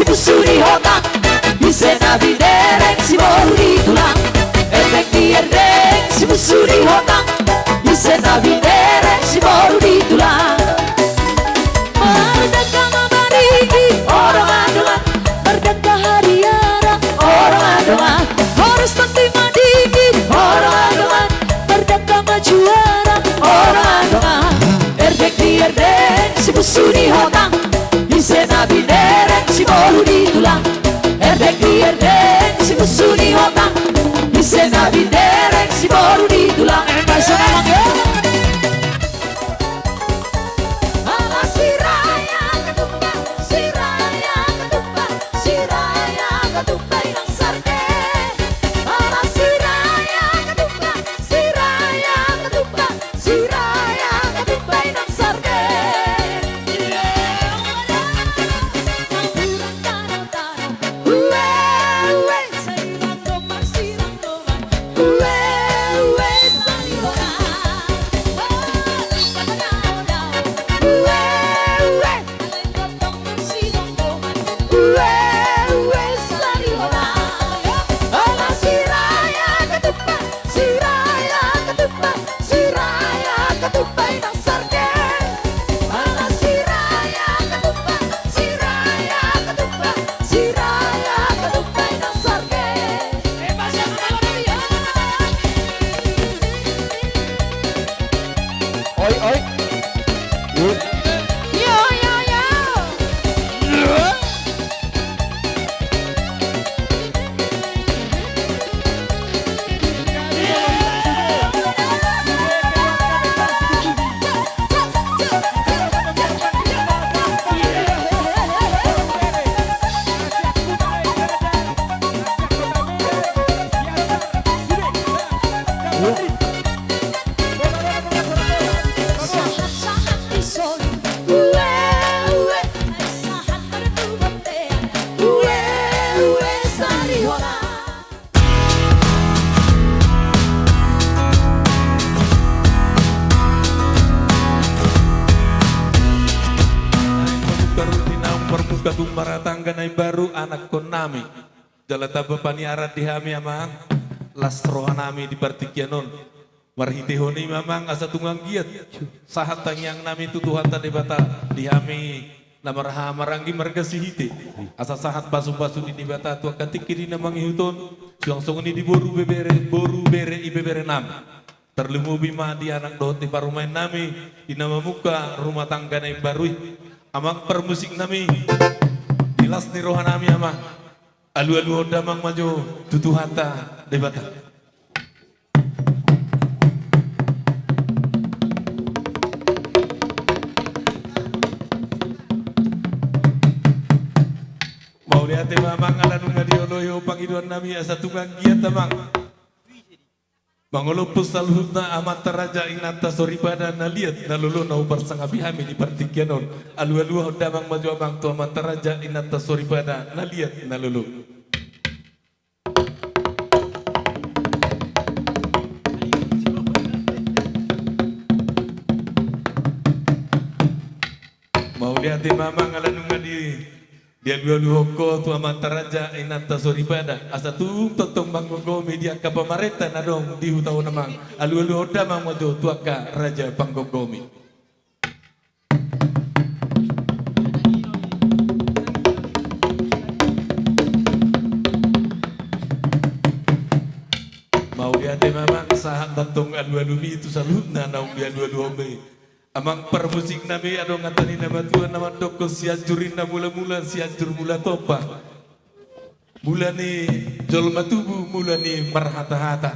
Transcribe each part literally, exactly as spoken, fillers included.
Busu ni hotang, ise na binereng siboru ni tulang. Erdeng di erdeng, si busu ni hotang, ise na binereng siboru ni tulang. Mardangka ma maringgit, o dongan-dongan. Mardangka hariara, o dongan-dongan. Horas tonding madingit, o dongan-dongan. Mardangka ma juara, o dongan-dongan. Erdeng di erdeng, si busu ni hotang, ise na binereng siboru ni tulang. Erdeng di erdeng, si busu ni hotang, ise na binereng siboru ni tulang. Emang sonang, yo. Ala Sirayan Ketupat, Sirayan Ketupat, Sirayan Ketupat Inang Sarge. Ala Sirayan Ketupat, Sirayan Ketupat, Sirayan Ketupat Inang Sarge. Ue, ue. Oi, oi. Yo, yo, yo. Parmuka tung maratangga na imbaru anakkon nami. Jala tamba paniaran di hami amang, las roha nami di partingkian on. Marhitehon i ma amang asa tung anggiat sahat tangiang nami tu Tuhanta Debata di hami na marhaha maranggi marga Sihite. Asa sahat pasupasu ni Debata tu angka tingki di na mangihut on, suang songon i di boru bebere, boru bere ibebere nami. Tarlumobi ma di anak dohot di parumaen nami di na mamungka rumah tangga na imbaru i. Amang parmusik nami, di las ni roha nami amang. Alualuhon damang ma jo tu Tuhanta Debata. Mauliate ma amang ala nunga dioloi ho pangidoan nami asa tung anggiat amang. Mangolompus saluhutna amanta raja inanta soripada na liat na lolo na huparsangapi hami di partingkian on. Alualuhon damang ma jo amang tu amanta raja inanta soripada na liat na lolo. Mauliate ma amang ala nunga di Dialualuhon ho tu amanta raja inanta soripada asa tung tongtong manggomgomi di angka pamarenta na adong di huta on amang. Alualuhon damang ma jo tu angka raja panggomgomi. Mauliate ma amang sahat ma tong alualumi tu saluhutna naung dialualuhonmi. Amang parmusik nami adong hata ni na matua na mandokkon Sianjur i na mulamula Sianjur mula tompa. Mula ni jolma tubu mula ni marhatahata.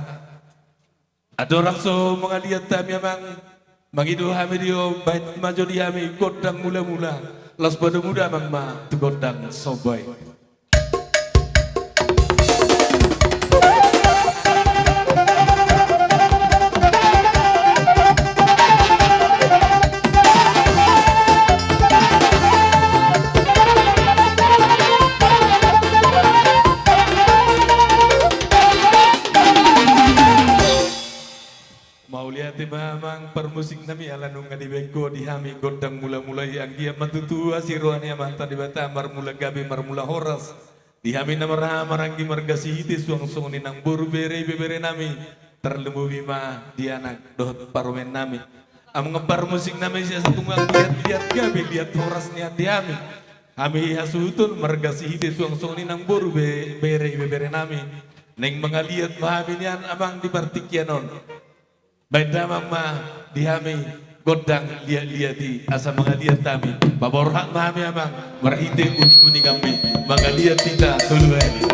Andorang so mangaliat hami amang mangido hami di ho baen ma jo di hami gondang mulamula. Laos padomu damang ma tu gondang somba i. Mauliate Ima amang parmusik nami, ala nunga dibaen ho di hami gondang mula-mula i, anggiat ma tutu asi roha ni Amanta Debata marmula gabe marmula horas. Di hami na marhaha maranggi marga Sihite suang songon i nang boru, bere, ibebere nami, tarlumobi ma di anak dohot parumaen nami. Amang parmusik nami, sian satung liat-liat gabe liat horas nian di hami. Hami hasuhuton marga Sihite suang songon i nang boru, be-, bere, ibebere nami. Naeng mangaliat ma hami nian amang di partingkian on. Baen damang ma di hami gondang liat-liat i asa mangaliat hami. Paborhat ma hami amang marhite uning-uninganmi, mangaliat hita tolu hali.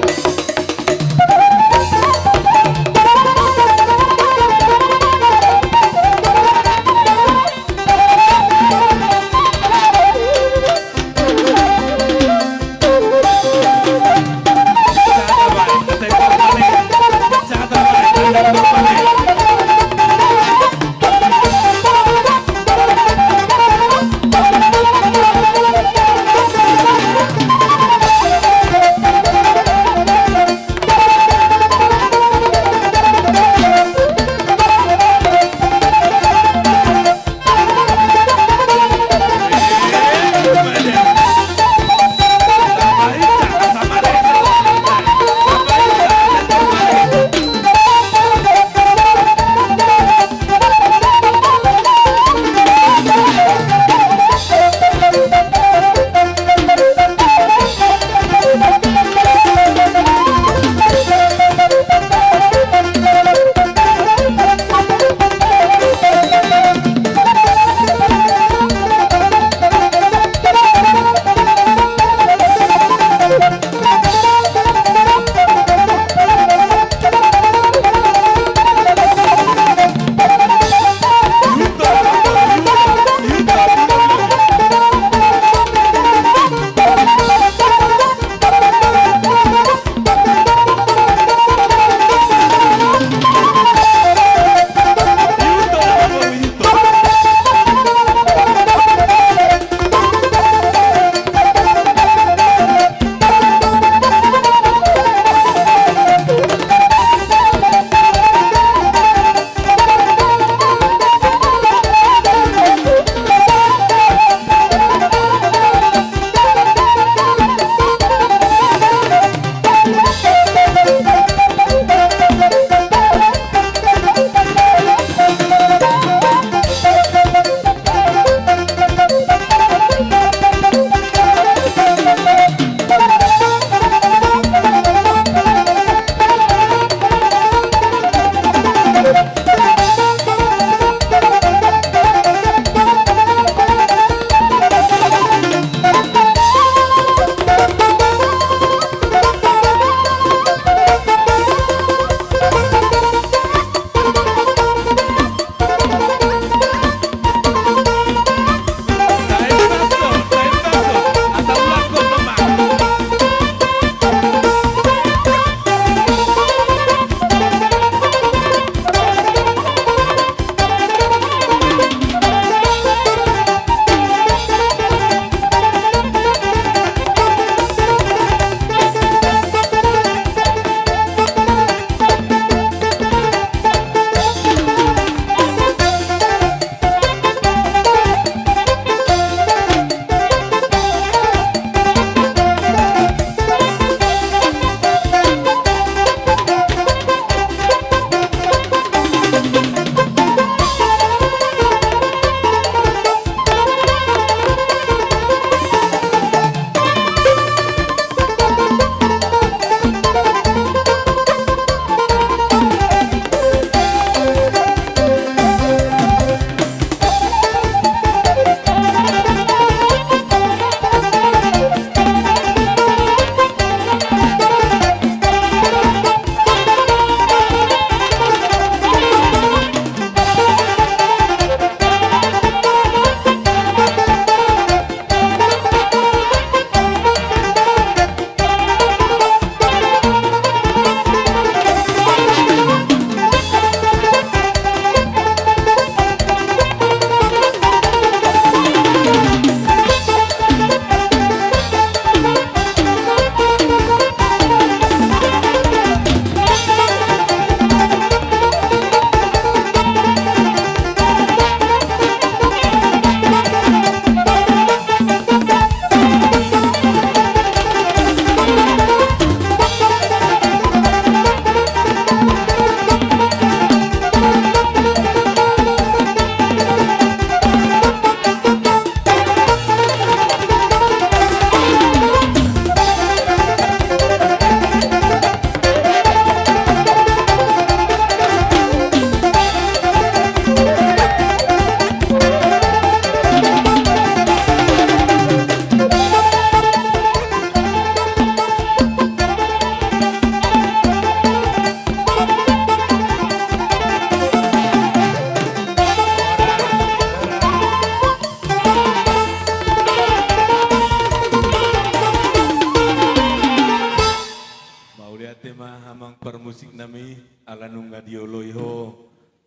Amang parmusik nami, ala nunga dioloi ho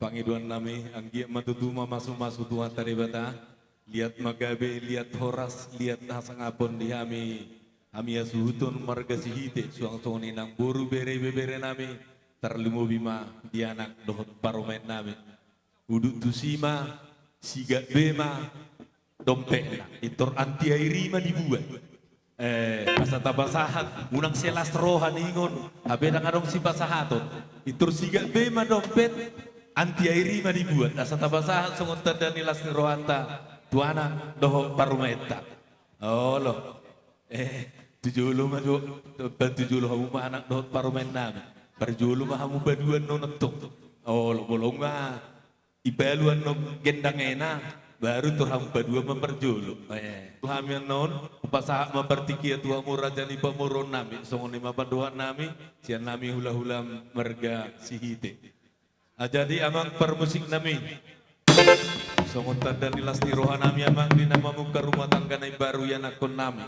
pangidoan nami, anggiat ma tutu mamasumasu Tuhanta Debata, liat ma gabe, liat horas, liat hasangapon di hami, hami hasuhuton marga Sihite, suang songon i nang boru bere ibebere nami, tarlumobi ma di anak dohot parumaen nami. Udut tusi ma, sigak be ma dompetna, pintor anti airi ma dibuat. Eh, asa tapasahat, unang selas roha ningon, hape ndang adong sipasahaton. Pintor sigak be ma dompet, anti airi ma dibuat. Asa tapasahat songon tanda ni las ni rohanta tu anak dohot parumaenta. Olo. Eh, tu jolo ma jo, tu jolo hamu ma anak dohot parumaen nami. Parjolo ma hamu paduan non tong. Olo, molo nga dipalu annon gendangena, baru tor hamu paduan ma parjolo. Eh, tu hami annon, hupasahat ma partingkian tu hamu raja ni pamoruon nami, songon i ma pandohan nami, sian nami hulahula marga Sihite. Ah, jadi amang parmusik nami, songon tanda ni las ni roha nami amang, di na mamungka rumah tangga na imbaru ianakhon nami.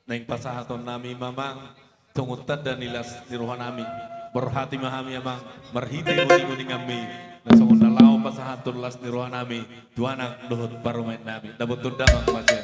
Naeng pasahaton nami ma amang, songon tanda ni las ni roha nami. Borhati ma hami amang, marhite ngoni-ngoni nami. Na songon na laho pasahathon las ni roha nami, tu anak dohot parumaen nami. Dapothon damang ma sian.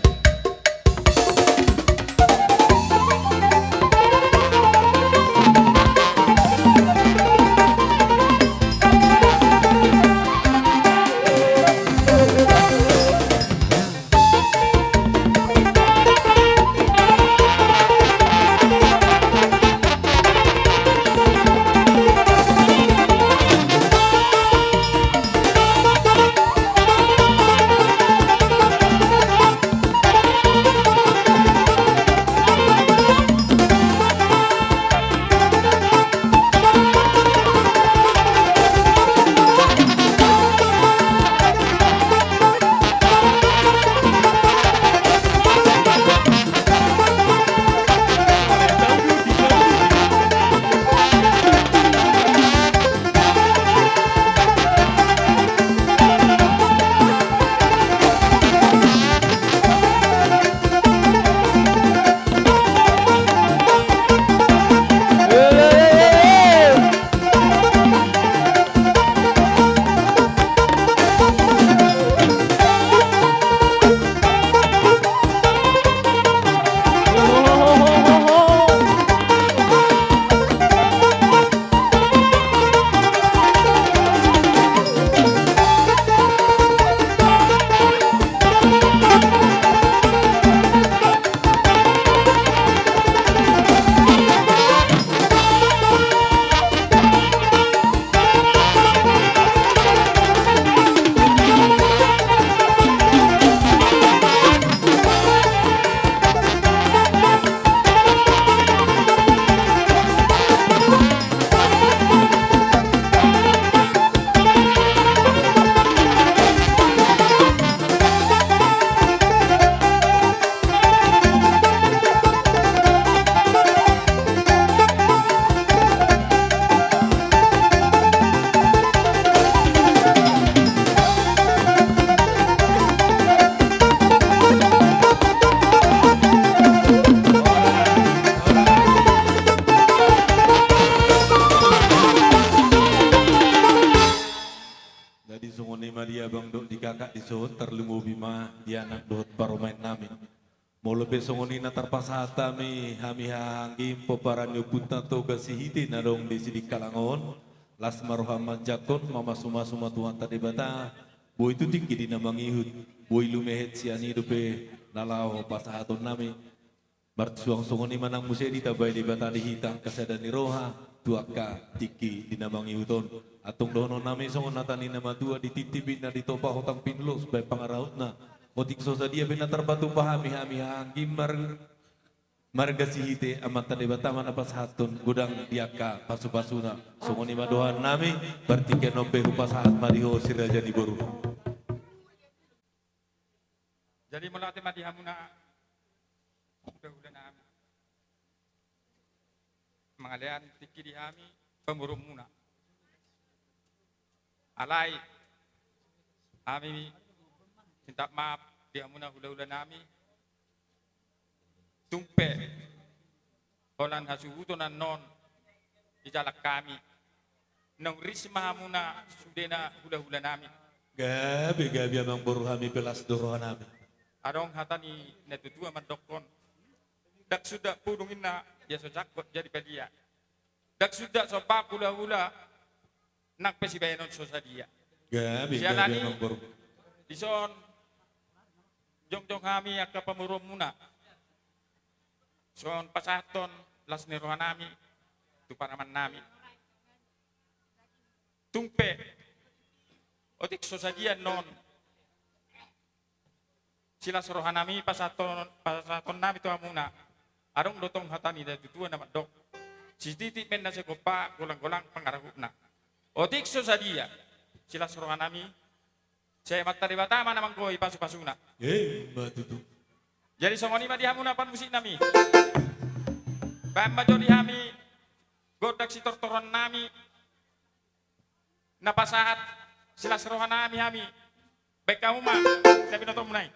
Jadi songon i ma di abang dohot di kakak dison, tarlumobi ma di anak dohot parumaen nami. Molo pe songon i na tarpasahat hami, hami haha anggi pomparan ni ompunta Toga Sihite na adong di Sidikalang on, las ma roha manjangkon, mamasumasu ma Tuhanta Debata, boi tu tingki di na mangihut, boi lumehet sian i dope na laho pasahaton nami. Marsuang songon i ma nang muse ditambai Debata di hita angka sada ni roha tu angka tingki di na mangihut on. Antong dohonon nami songon hata ni na matua, di tintin pe na ditopa, hotang pe na los baen pangarahutna. Otik so sadia pe na tarpatupa hami, hami haha anggi mar-, marga Sihite, Amanta Debata ma na pasahathon godang di angka pasupasuna. Songon i ma dohonon nami, partingkian on pe hupasahat ma di ho si raja ni boru. Jadi mauliate ma di hamuna hulahula nami, mangalean tingki di hami pamoruonmuna. Alai hami minta maaf di hamuna hulahula nami. Tung pe holan hasuhuton annon di jalang hami. Naung ris ma hamuna sudena hula-hula nami. Gabe, gabe amang boru, hami pe las do roha nami. Adong hata ni natuatua mandokkon: Ndang suda pudung inna, ia so jangkot jadi padia. Ndang suda sombang hula-hula, nang pe sibahenon so sadia. Gabe, gabe amang boru. Siala ni dison jongjong hami angka pamoruonmuna. Songon pasahathon las ni roha nami tu paraman nami. Tung pe otik so sadia non silas roha nami pasahathon, pasahaton nami tu hamuna. Adong do tong hata ni natuatua na mandok: Sititik ma inna sigompa, golang-golang pangarahutna. Otik so sadia silas roha nami, sai Amanta Debata ma na manggohi pasu-pasuna. Emma tutu. Jadi songon i ma di hamuna parmusik nami. Bahen ma jo di hami gondang sitortoron nami na pasahat silas roha nami hami. Bahen hamu ma na binotomuna i.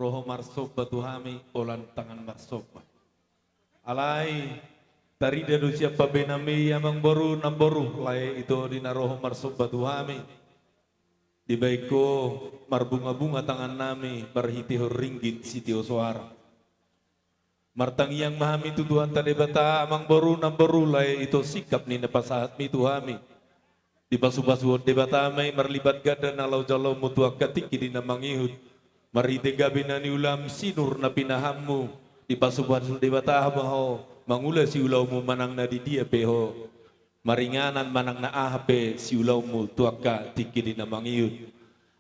roha marsomba tu hami, holan tangan marsomba. Alai tarida do sian pambahenanmi, amangboru namboru, lae ito di na roha marsomba tu hami. Dibahen ho marbungabunga tangannami marhitehon ringgit sitio soara. Martangiang ma hami tu Tuhanta Debata, amangboru namboru, lae ito, singkap ni na pasahatmi tu hami. Dipasupasuhon Debata ma i marlipat ganda na laho jaloonmu tu angka tingki di na mangihut. Marhite gabe na niulam, sinur na pinahanmu, dipasupasu Debata ma ho mangula siulaonmu manang na di dia pe ho maringanan manang na aha pe siulaonmu tu angka tingki di na mangihut.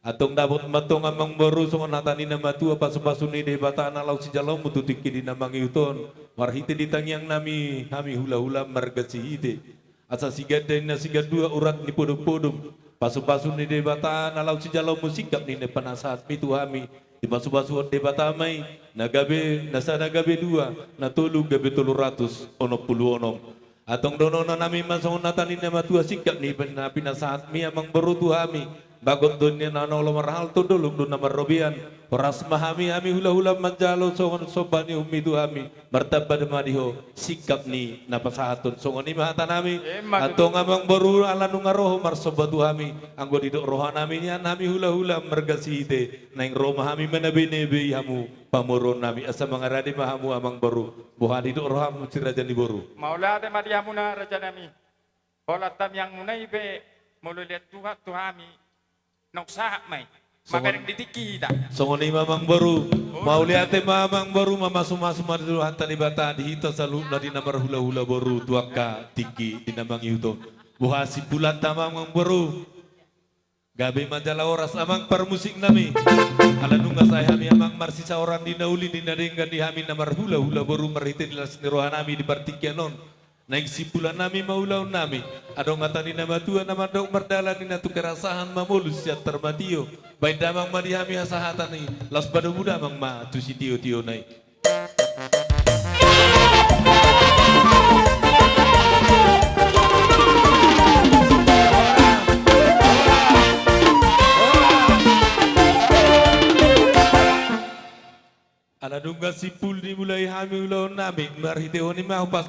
Antong dapot ma antong, amangboru, songon hata ni na matua, pasupasu ni Debata na laho sijaloonmu tu tingki di na mangihut on. Marhite di tangiangnami hami hulahula marga Sihite, asa siganda ninna sigandua urat ni podompodom. Pasupasu ni Debata na laho sijaloonmu, singkap ni na pinasahatmi tu hami, dipasupasuhon Debata ma i, na gabe, na sada gabe dua, na tolu gabe tolu ratus onom pulu onom. Antong dohononnami ma songon hata ni na matua, singkap ni na pinasahatmi, amangboru, tu hami. Bagot do ninna na olo marhalto, dolok do na marrobean. Horas ma hami, hami hulahula manjalo songon somba ni uhummi tu hami. Martamba ma di ho singkap ni na pasahathon. Songon i ma hatanami. Emma tutu. Antong, amangboru, ala nunga ro ho marsomba tu hami, anggo didok rohanami nian hami hulahula marga Sihite, naeng ro ma hami manabeinabei hamu pamoruonnami, asa mangarade ma hamu, amangboru. Boha didok rohamu, si raja ni boru? Mauliate ma di hamuna, rajanami. Holan tangiangmuna i pe, molo lean Tuhan tu hami, naung sahat ma i. Songon- mamereng di tingki hita. Songon i ma, amangboru. Mauliate ma, amangboru, mamasumasu ma di Tuhanta Debata di hita saluhutna di na marhulahula boru tu angka tingki di na mangihut on. Boha simpulanta ma, amangboru? Gabe ma jala horas, amang parmusiknami. Ala nunga sae hami, amang, marsisaoran di na uli, di na denggan di hami na marhulahula boru marhite di las ni rohanami di partingkian on. Naeng simpulannami ma ulaonnami. Adong hata ni na matua na mandok mardalan, ninna tu kerasahan mamolus sian tarmatio. Bahen damang ma di hami hasahatan i, laos padomu damang ma tu sitiotiona i. Ala nunga simpul dimulai hami ulaonnami, marhitehon i ma hupas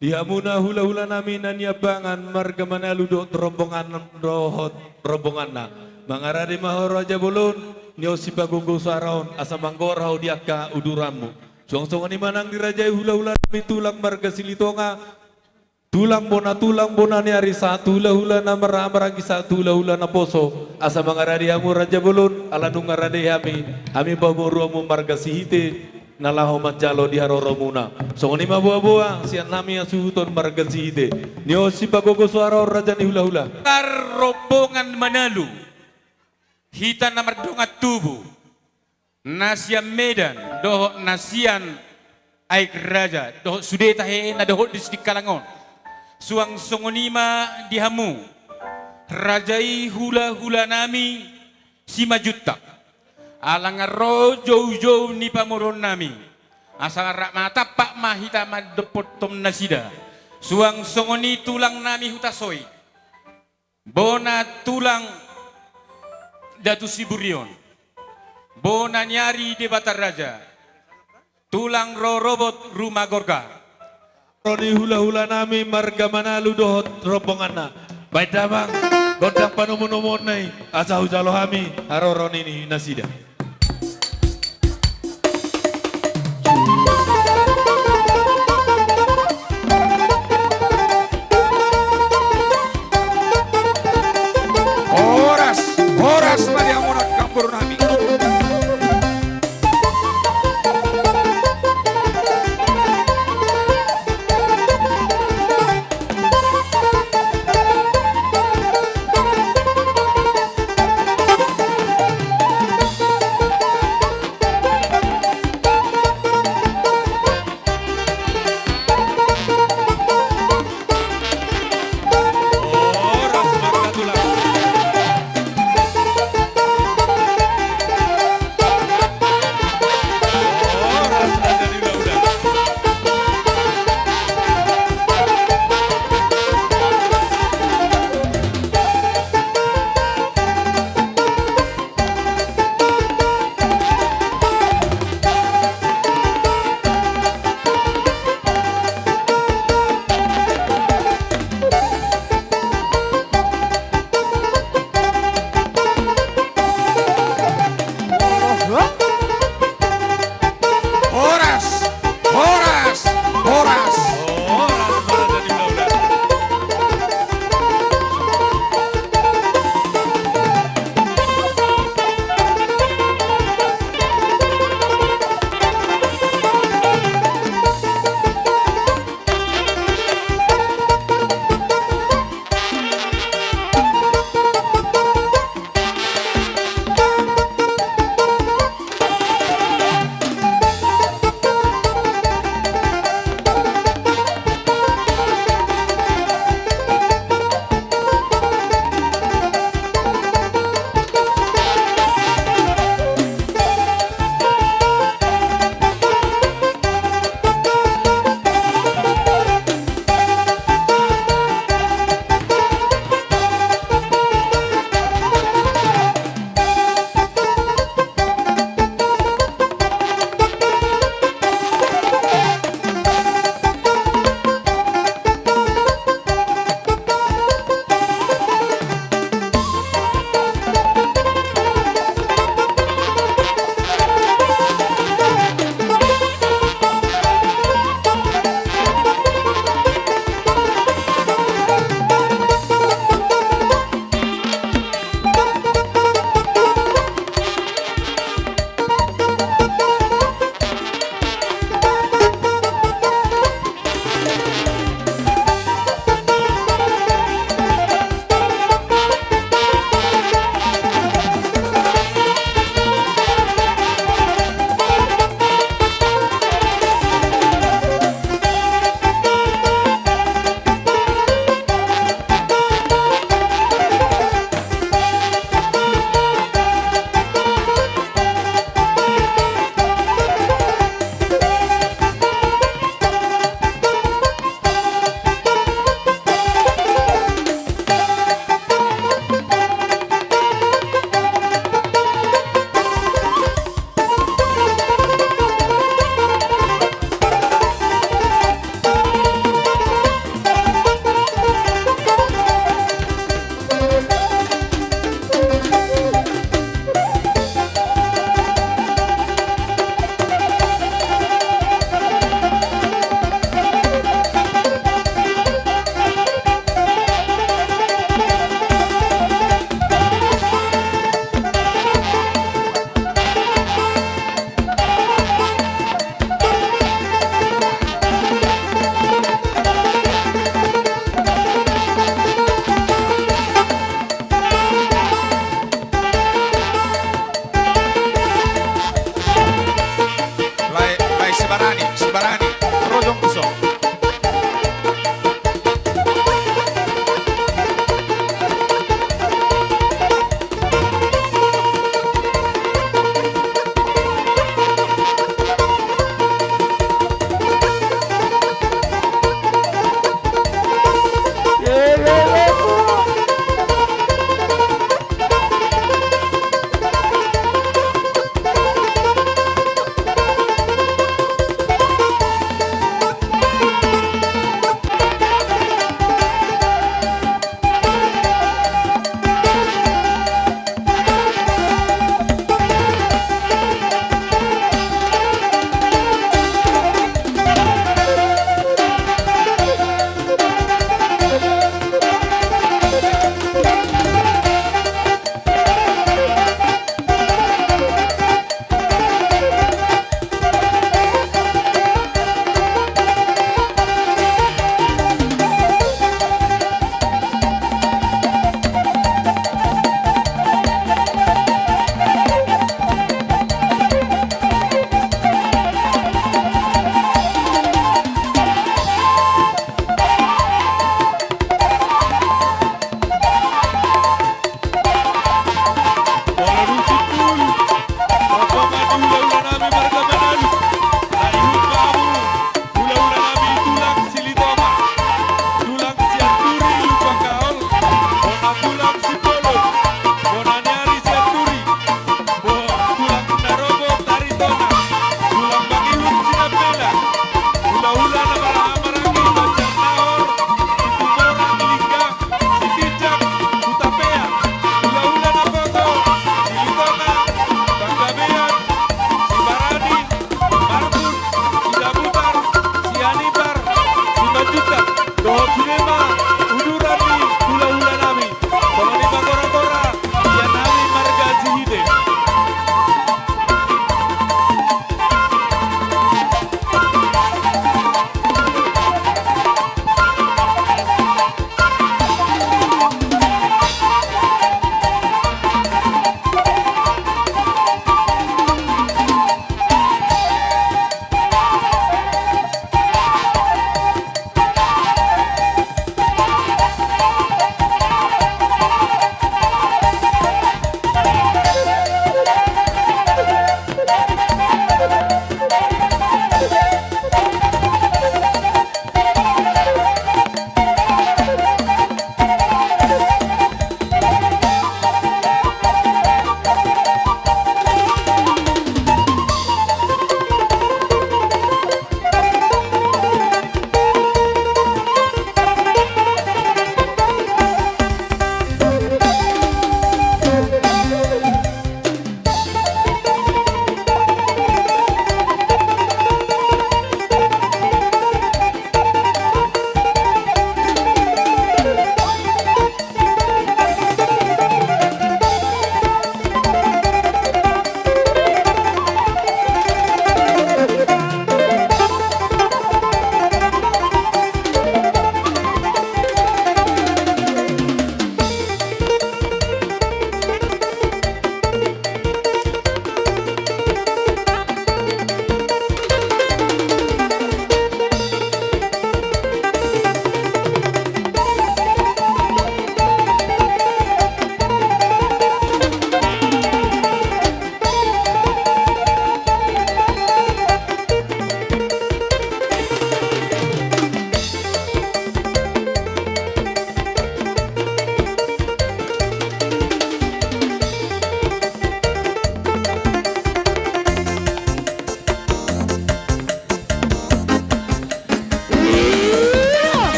di hamuna hulahulanami na niambangan marga Manalu dohot rombongan, dohot rombonganna. Mangarade ma ho, raja bolon, nion sipagogo suara on, asa manggora ho di angka uduranmu. Suang songon i ma nang dirajai hulahulanami tulang marga Silitonga, tulang bona, tulang bona ni ari, sahat hulahula na marhahamaranggi, sahat hulahula na poso. Asa mangarade hamu, raja bolon, ala nunga rade hami, hami pamoruonmu marga Sihite na laho manjalo di haroromuna. Songon i ma boaboa sian hami hasuhuton marga Sihite. Nion sipagogo suara on, raja ni hulahula. Tar rombongan Manalu, hita na mardongan tubu, na sian Medan dohot na sian Aek Raja dohot sude tahe na dohot di Sidikalang on. Suang songon i ma di hamu, rajai hulahulanami Simanjuntak. Ala nga ro joujou ni pamoruonnami, asa rap matampak ma hita mandophonhon nasida. Suang songon i tulangnami Hutasoit, bona tulang Datu Siburion, bona ni ari Debata Raja, tulang rorobot Ruma Gorga. Ro ni hulahulanami marga Manalu dohot rombonganna. Bahen damang gondang panomunomuonna i, asa hujalo hami haroro ni nasida. Horas, horas ma di hamuna angka borunami.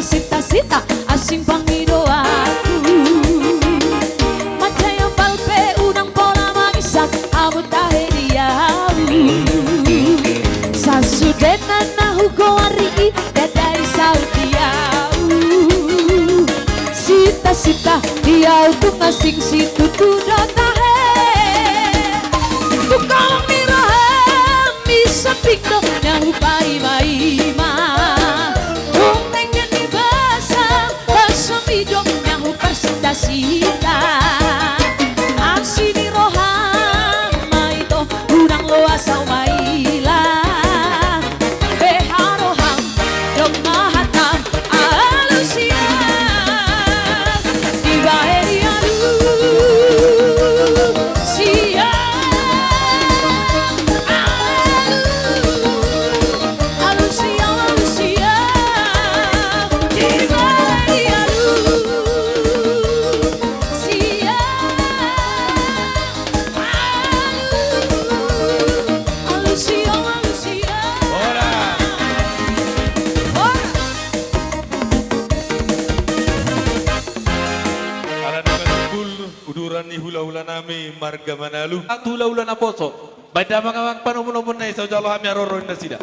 Sinta-sinta asing pangidoanku. Mansai hambal pe unang pola mangisak hamu tahe di ahu. Sasudena na hugoari i ndada i saut di ahu. Sinta-sinta di ahu tung asing situtu do tahe. Tung holong ni roham i samping do na hupaima-ima. Tung denggan ni basa, basami do na huparsinta-sinta. Asi ni roham ma ito, unang loas ahu maila. Beha roham, domma hatam, alusia. Dibahen i alusia. Alusia, alusia. Dibahen i alusia. Alusia, alusia. Horas. Horas. Ala nunga timbul uduran ni hula-hula nami marga Manalu. Satu hula-hula naposo. Baen damang amang panomun-omun na i, so jalo hami haroro ni nasida.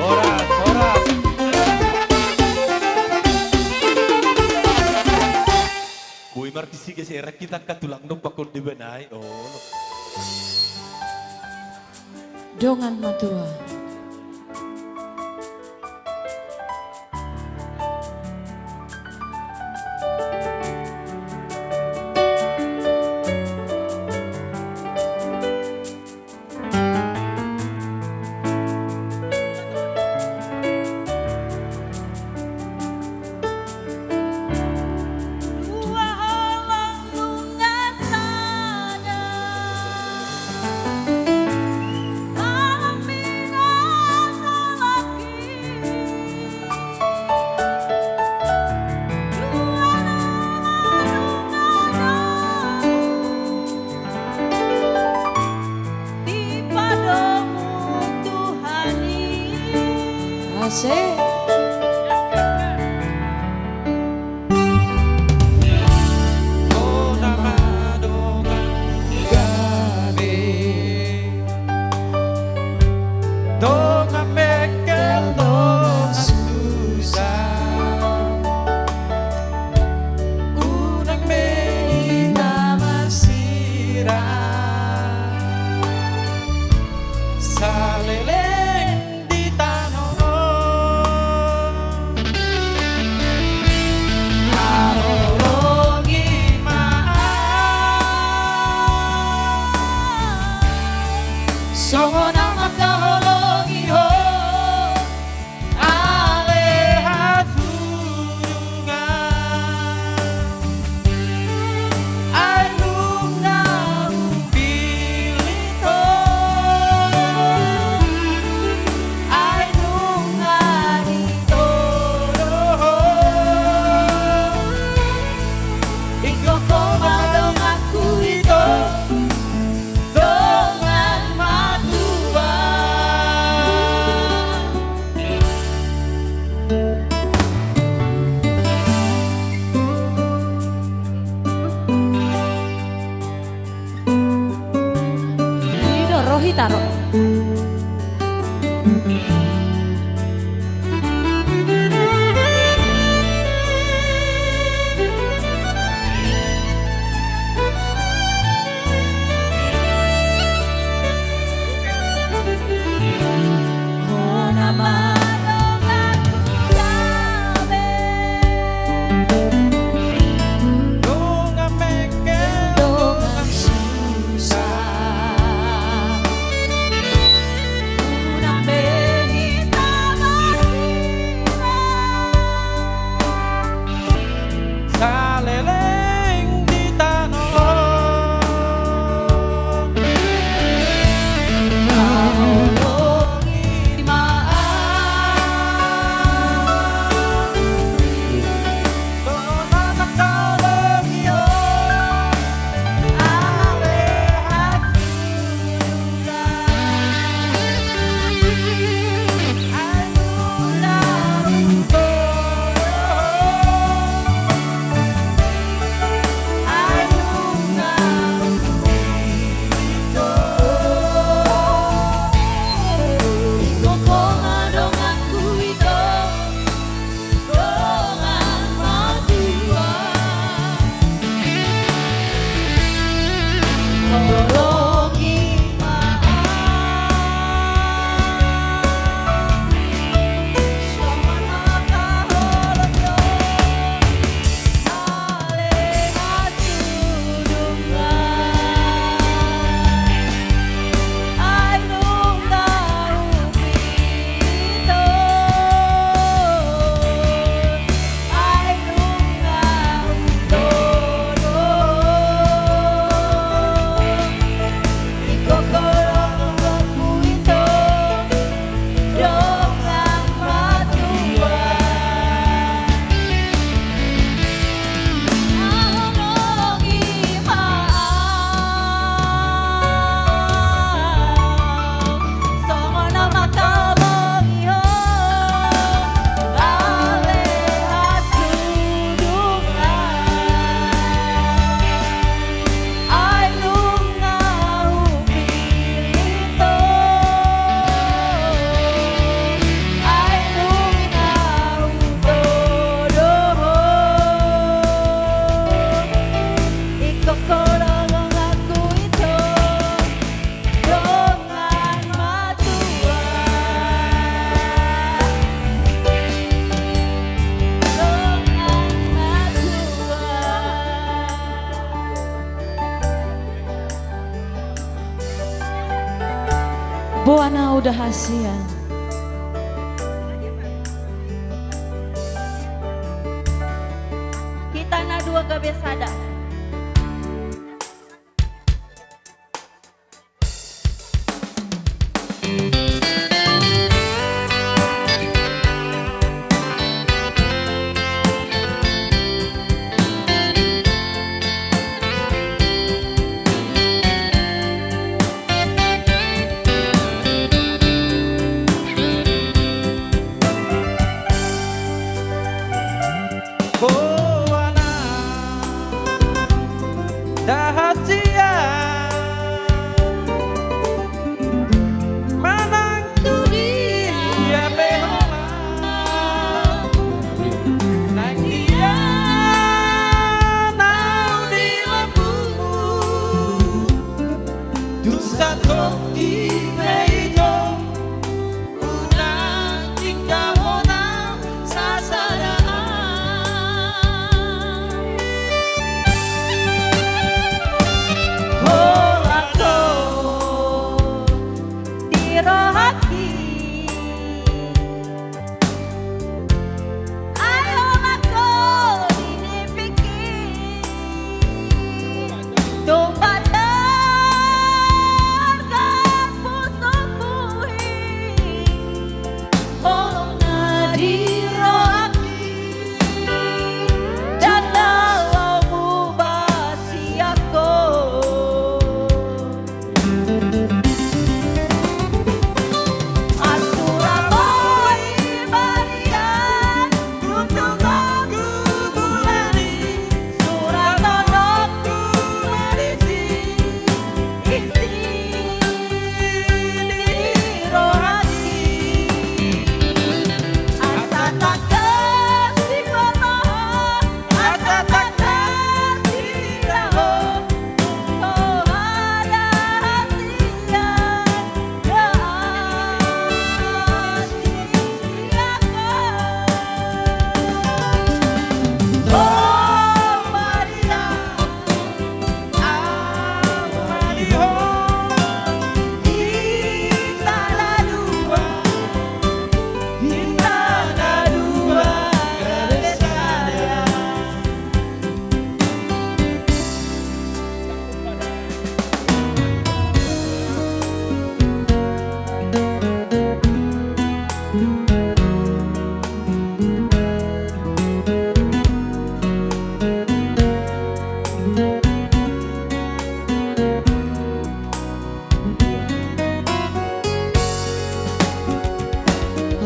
Horas, horas. Boi marsigeseran hita angka tulang nang pakon deba nai. Oh. Dongan matua. Dipadomu Tuhan i. Asik. Ho nama dongan gabe, dongan mengkel dongan susah. Unang be hita marsirang saleleng di tano on. Haholongi ma ahu songon ahu mangkaholongi ho. Ale haturangan, ai nunga hupillit ho, ai nunga ditodong ho. Ingkon ho ma donganku ito, dongan matua. Ido rohi taro. Roha na hudahasian. Hita na dua gabe sada. Boha na dahasian manang tu dia pe holan, nang dia naung di lambungmu. Tung satongkin pe ito, unang tinggalhon au sasada. Holan ho di rohangki. Ai holan ho di nipingki. Domba targap pusuhmu i. Holong na di rohangki. Ndang na laho muba sian ho. Asura boi balian, dungdungonku bulan i, suratononku ma disi, isi ni rohangki. Asa tangkas diboto ho, asa tangkas diida ho,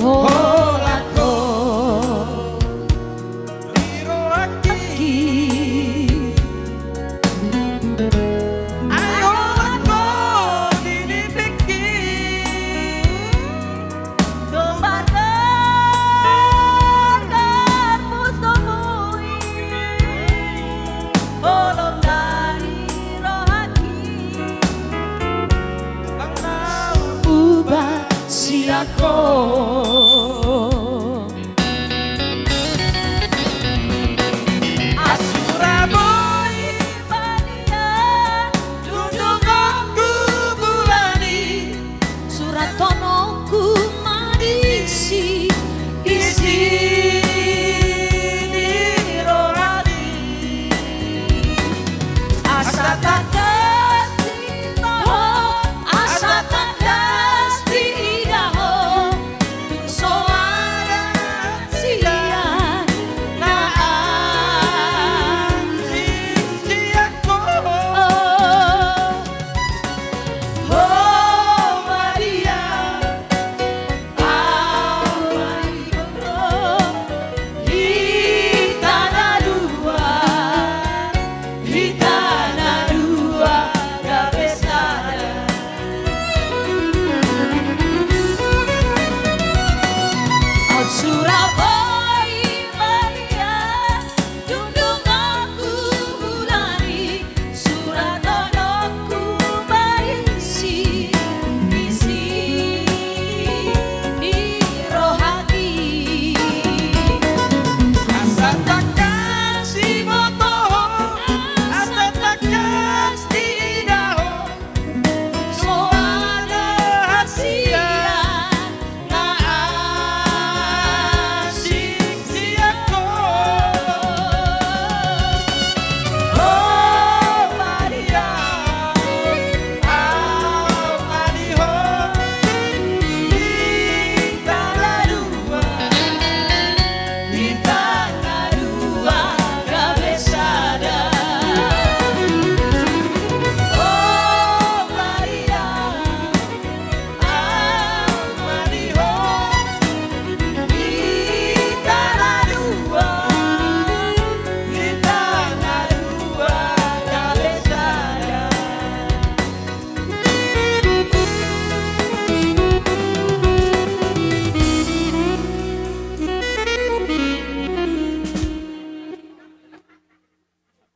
Holan ho di rohangki. Ai holan ho di nipingki. Domba targap pusuhmu i. Holong na di rohangki. Ndang na laho muba sian ho. Asura boi balian, dungdungonku bulan i, suratononku ma disi, isi ni rohangki. Asa tangkas diida ho, asa tangkas diida ho, tung so ada sian na asing sian ho. Ho balian, au ma diboto, hita na dua, hita na dua gabe sada. Asura boi balian, dungdungonku bulan i, suratononku ma disi, isi ni rohangki. Asa tangkas diboto ho, asa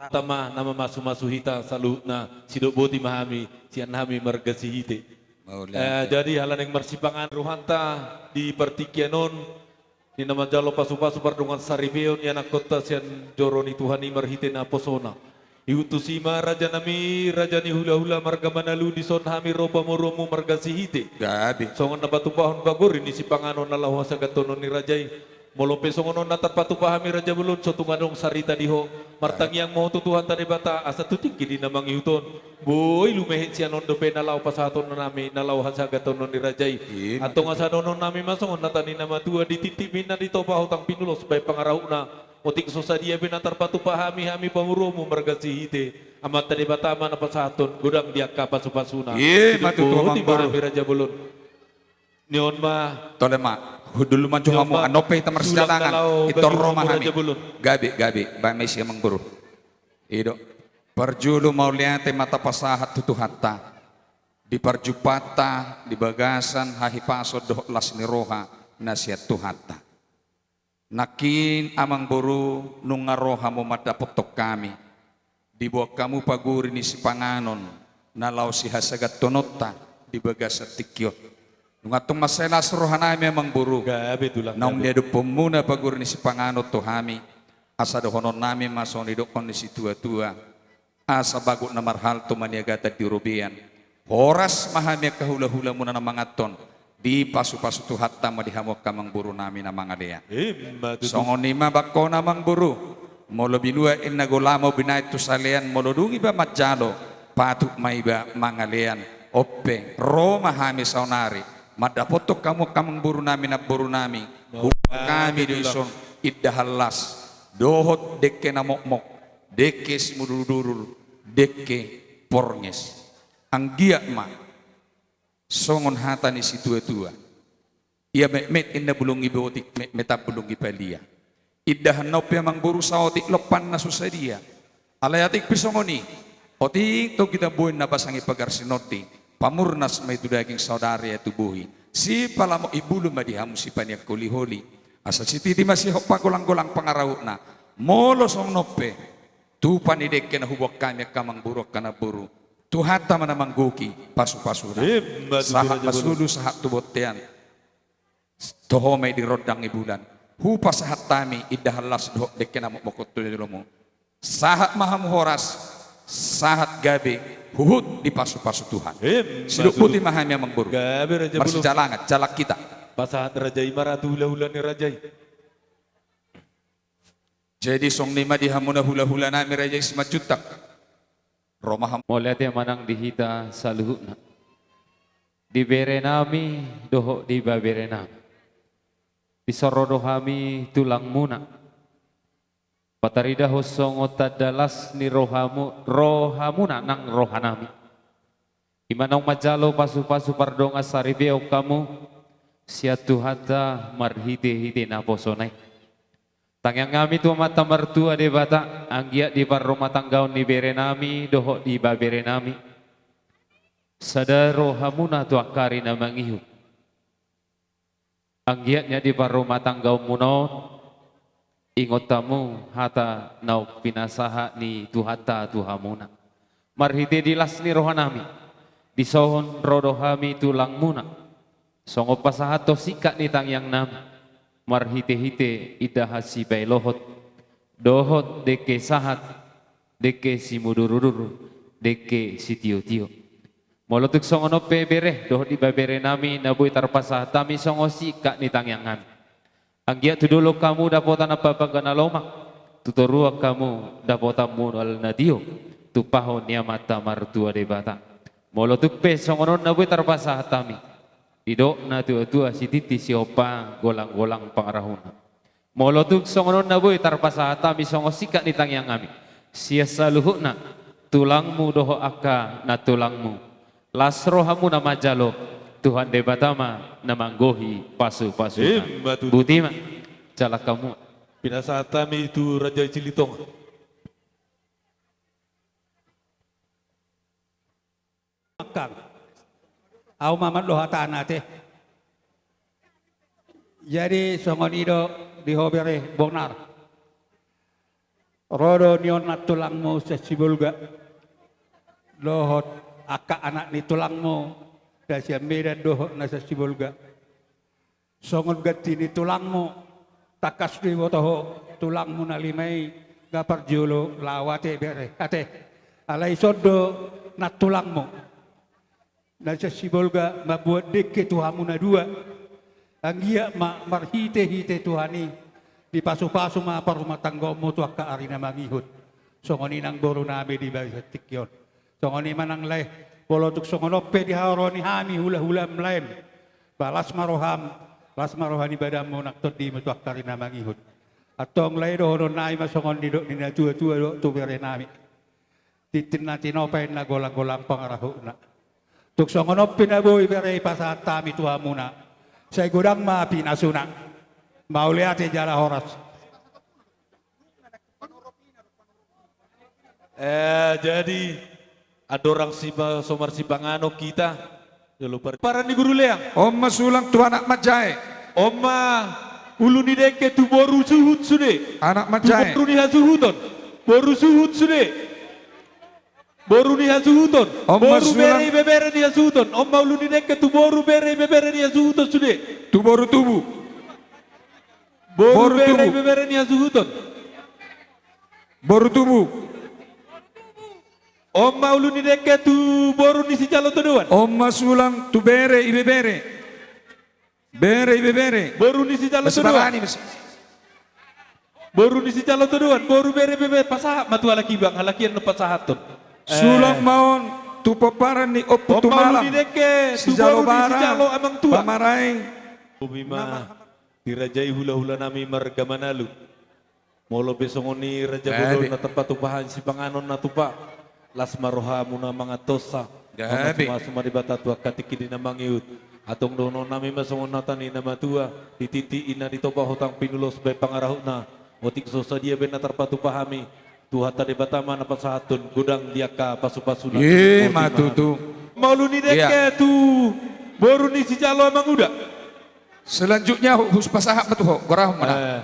Tama na mamasu-masu hita saluhutna, sidok boti ma hami, sian hami marga Sihite. Mauliate. Eh, jadi ala naeng marsipanganon rohanta di partingkian on, di na manjalo pasu-pasu pardongansaripeon ianakhonta sian joro ni Tuhan i marhite naposona. Ihut tusi ma raja nami, raja ni hula-hula marga Manalu, dison hami ro pamoruonmu marga Sihite. Gabe. Songon na patupahon pagori ni sipanganon na laho hasagatonon ni raja i. Molo pe songon on na tarpatupa hami raja bolon, so tung adong sarita di ho. Martangiang ma ho tu Tuhanta Debata, asa tu tingki di na mangihut on, boi lumehet sian on dope na laho pasahaton nami, na laho hasagatonon ni raja i. Antong asa dohonon nami ma songon hata ni na matua, di tingki pe na ditopa hutang pinulos bahen pangarahutna. Otik so sadia pe na tarpatupa hami, hami pamoruonmu marga Sihite, Amanta Debata ma na pasahathon godang di angka pasu-pasuna. Sidok boti ma hami raja bolon. Ni on ma. Tole ma, hundul ma jo hamu, annon pe hita marsijalangan, pintor ro ma hami. Gabe, gabe, baen ma i si amangboru. I do. Parjolo mauliate ma tapasahat tu Tuhanta di parjumpangta di bagasan hahipason dohot las ni roha na sian Tuhanta. Nangkin amangboru, nunga ro hamu mandapothon hami, diboan hamu pagori ni sipanganon na laho sihasagathononta di bagasan tingki on. Nunga tung mansai las rohanami amangboru, naung niadophonmuna pagori ni sipanganon tu hami, asa dohononnami ma songon nidok ni situa-tua. Asa bagot na marhalto ma niagatan di robean. Horas ma hami angka hula-hulamuna na manganhon, dipasu-pasu Tuhanta ma di hamu angka amangborunami na mangalean. Songon i ma bangkona amangboru, molo binua inna golamo binahen tu salean, molo dung iba manjalo, patut ma iba mangalean. On pe, ro ma hami saonari mandapothon hamu angka amangborunami, namborunami. Huboan hami do dison indahan las dohot dengke na mokmok, dengke simuduruduru, dengke pornges. Anggiat ma songon hata ni situa-tua: Ia metmet inna bulung i botik, metmetan bulung i palia. Indahanna on pe amangboru saotik lompan na so sadia. Alai atik pe songon i, otik tonggi tamboen na basang i pagar sinondi, pamurnas ma i tu daging saudara, ia tu bohi. Sipalamot imbulu ma di hamu sipanian holi-holi. Asa sititi ma sihompa golang-golang pangarahutna. Molo songon on pe, tupa ni dengke na huboan hami angka amangboru angka namboru, Tuhanta ma na manggohi pasu-pasuna. Sahat ma solu, sahat tu bontean. Toho ma i di rondang ni bulan. Hupasahat hami indahan las dohot dengke na mokmok tu jolomu. Sahat ma hamu horas, sahat gabe, huhut dipasu-pasu Tuhan. Sidok boti ma hami amangboru. Marsijalangan, jalang hita. Pasahat raja i ma ra tu hula-hula ni raja i. Jadi songon i ma di hamu na hula-hulanami raja i Simanjuntak. Ro ma hamu. Mauliate ma nang di hita saluhutna, di berenami dohot di baberenami. Dison ro do hami tulangmuna, pataridahon songon tanda las ni rohamu, rohamuna nang rohanami. I ma naung manjalo pasu-pasu pardongansaripeon hamu sian Tuhanta marhite-hite naposona i. Tangiang hami tu Amanta Martua Debata, anggiat di parrumatanggaon ni berenami dohot di baberenami, sada rohamuna tu angka ari na mangihut. Anggiat nian di parrumatanggaonmuna on, ingot hamu hata naung pinasahat ni Tuhanta tu hamuna. Marhite di las ni rohanami, dison ro do hami tulangmuna, songon pasahathon singkat ni tangiangnami, marhite-hite indahan sipaelohon, dohot dengke sahat, dengke simudur-udur, dengke sitio-tio. Molo tung songon on pe bere dohot di baberenami na boi tarpasahat hami songon singkat ni tangiangnami, anggiat tu dolok hamu dapotan ampang-ampang na lomak, tu toruan hamu dapotan mual na tio, tumpahon ni Amanta Martua Debata. Molo tung pe songon on na boi tarpasahat hami, didok na tua-tua, sititi sihompa golang-golang pangarahutna. Molo tung songon on na boi tarpasahat hami songon singkat ni tangiangnami, sian saluhutna tulangmu dohot angka nantulangmu, las rohamuna manjalo, Tuhan Debata ma na manggohi pasu-pasuna. Ima tutu. Boti ma, jalang hamu. Pinasahat hami tu Raja i Silitonga. Angkang. Au ma mandok hatana ate. Jadi songon i do di ho bere Bonar. Ro do nion nantulangmu sian Sibolga dohot angka anak ni tulangmu na sian Medan dohot na sian Sibolga. Songon ganti ni tulangmu, tangkas do diboto ho tulangmu na lima i, nga parjolo laho ate bere, ate. Alai ison do nantulangmu na sian Sibolga mamboan dengke tu hamu na dua. Anggiat ma marhitehite Tuhan i, dipasupasu ma parumatanggaonmu tu angka ari na mangihut. Songon i nang boru nami di bagasan tingki on. Songon i ma nang lae, molo tung songon on pe diharoro ni hami hulahulam laem, ba las ma roham, las ma roha ni badanmu nang tondimu tu angka ari na mangihut. Antong lae, dohonon nami ma songon nidok ni natuatua dohot tu bere nami: Tintin na tinopa inna, golanggolang pangarahutna. Tung songon on pe na boi bere i pasahat hami tu hamuna, sai godang ma pinasuna. Mauliate jala horas. Eh, jadi andorang si so marsipanganon hita, jolo par-, paran ni Guru Leang. On ma sulang tu anak manjae. On ma ulu ni dengke tu boru suhut sude. Anak manjae. Tu boru ni hasuhuton. Boru suhut sude. Boru ni hasuhuton. On ma sulang. Boru bere ibebere ni hasuhuton. On ma ulu ni dengke tu boru bere ibebere ni hasuhuton sude. Tu boru tubu. Boru bere ibebere ni hasuhuton. Boru tubu. On ma ulu ni dengke tu boru ni sijalo todoan. On ma sulang tu bere ibebere. Bere ibebere. Boru ni sijalo todoan. Boru ni sijalo todoan. Boru bere ibebere. Pasahat ma tu halak i, bang. Halak i annon pasahathon. Sulang ma on tu pomparan ni Ompu Tumalam. On ma ulu ni dengke tu boru ni sijalo amangtua. Sijalo Bara, Pamarai. Bumi ma. Dirajai hulahula nami marga Manalu. Molo pe songon i raja bolon na tarpatupa hami sipanganon na tupa, las ma rohamuna mangantonsa. Gabe. Mamasumasu ma Debata tu angka tingki ni na mangihut. Antong dohonon nami ma songon hata ni na matua: Di tintin inna ditopa, hotang pinulos baen pangarahutna. Otik so sadia be na tarpatupa hami, Tuhanta Debata ma na pasahathon godang di angka pasupasuna. Ima tutu. Mauliate ma tu boru ni sijalo amanguda. Selanjutnya hu-, hus pasahat ma tu ho, gorahon ma na. Eh.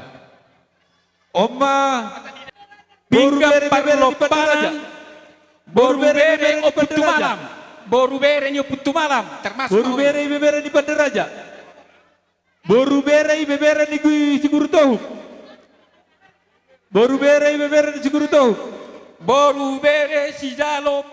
On ma boru bere ibebere ni Pandaraja. Boru bere ibebere ni Pandaraja. Boru bere ni Ompu Tumalam, termasuk boru bere ibebere ni Pandaraja. Boru bere ibebere ni Guru Tohuk. Boru bere ibebere ni si Guru Tohuk. Boru bere sijalo.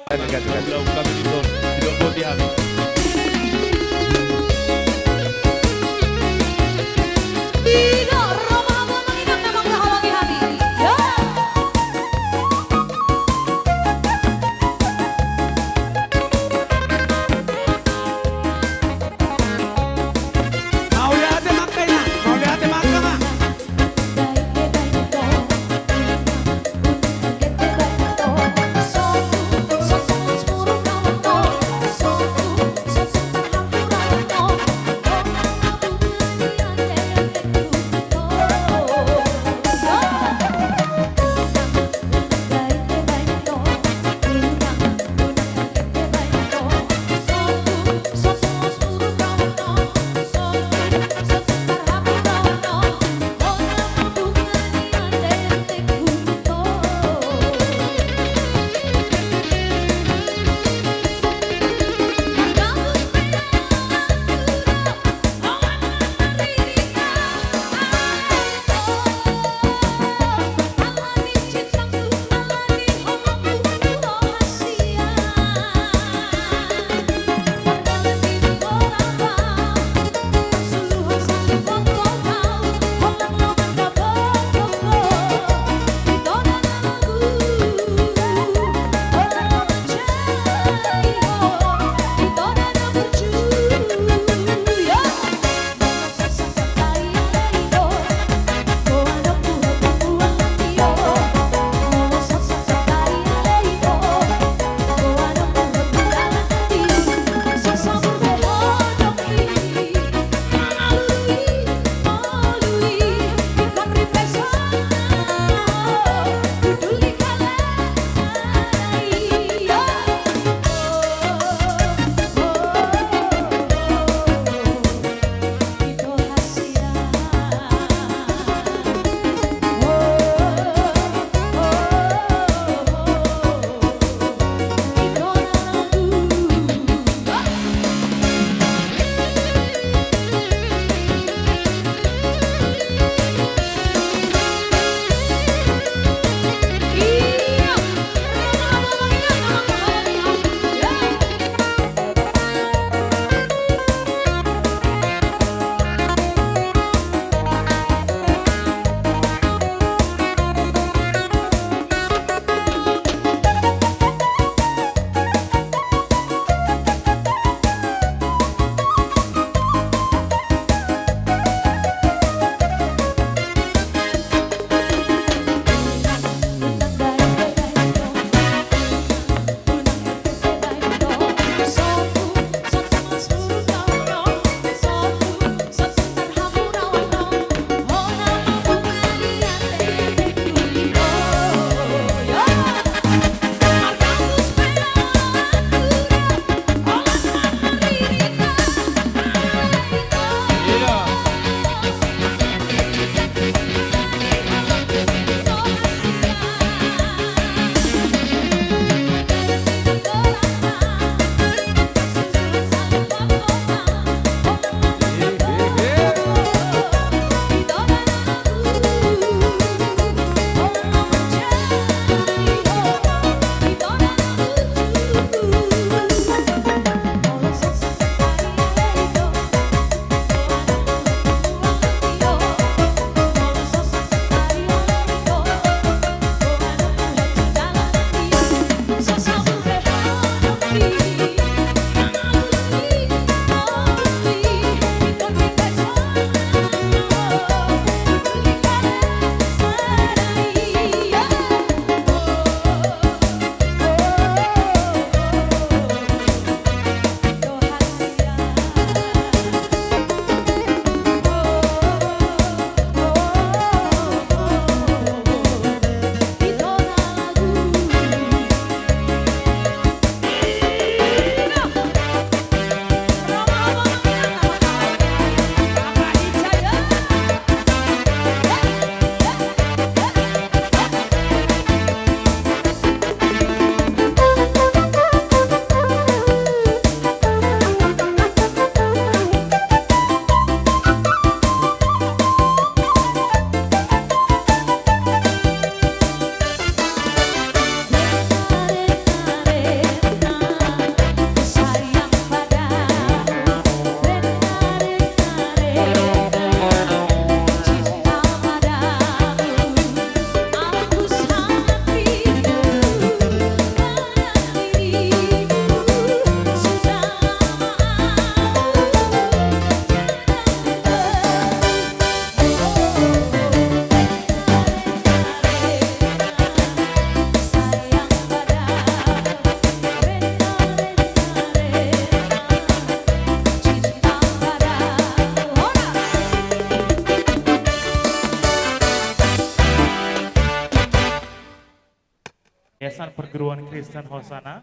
Kristen Hosana,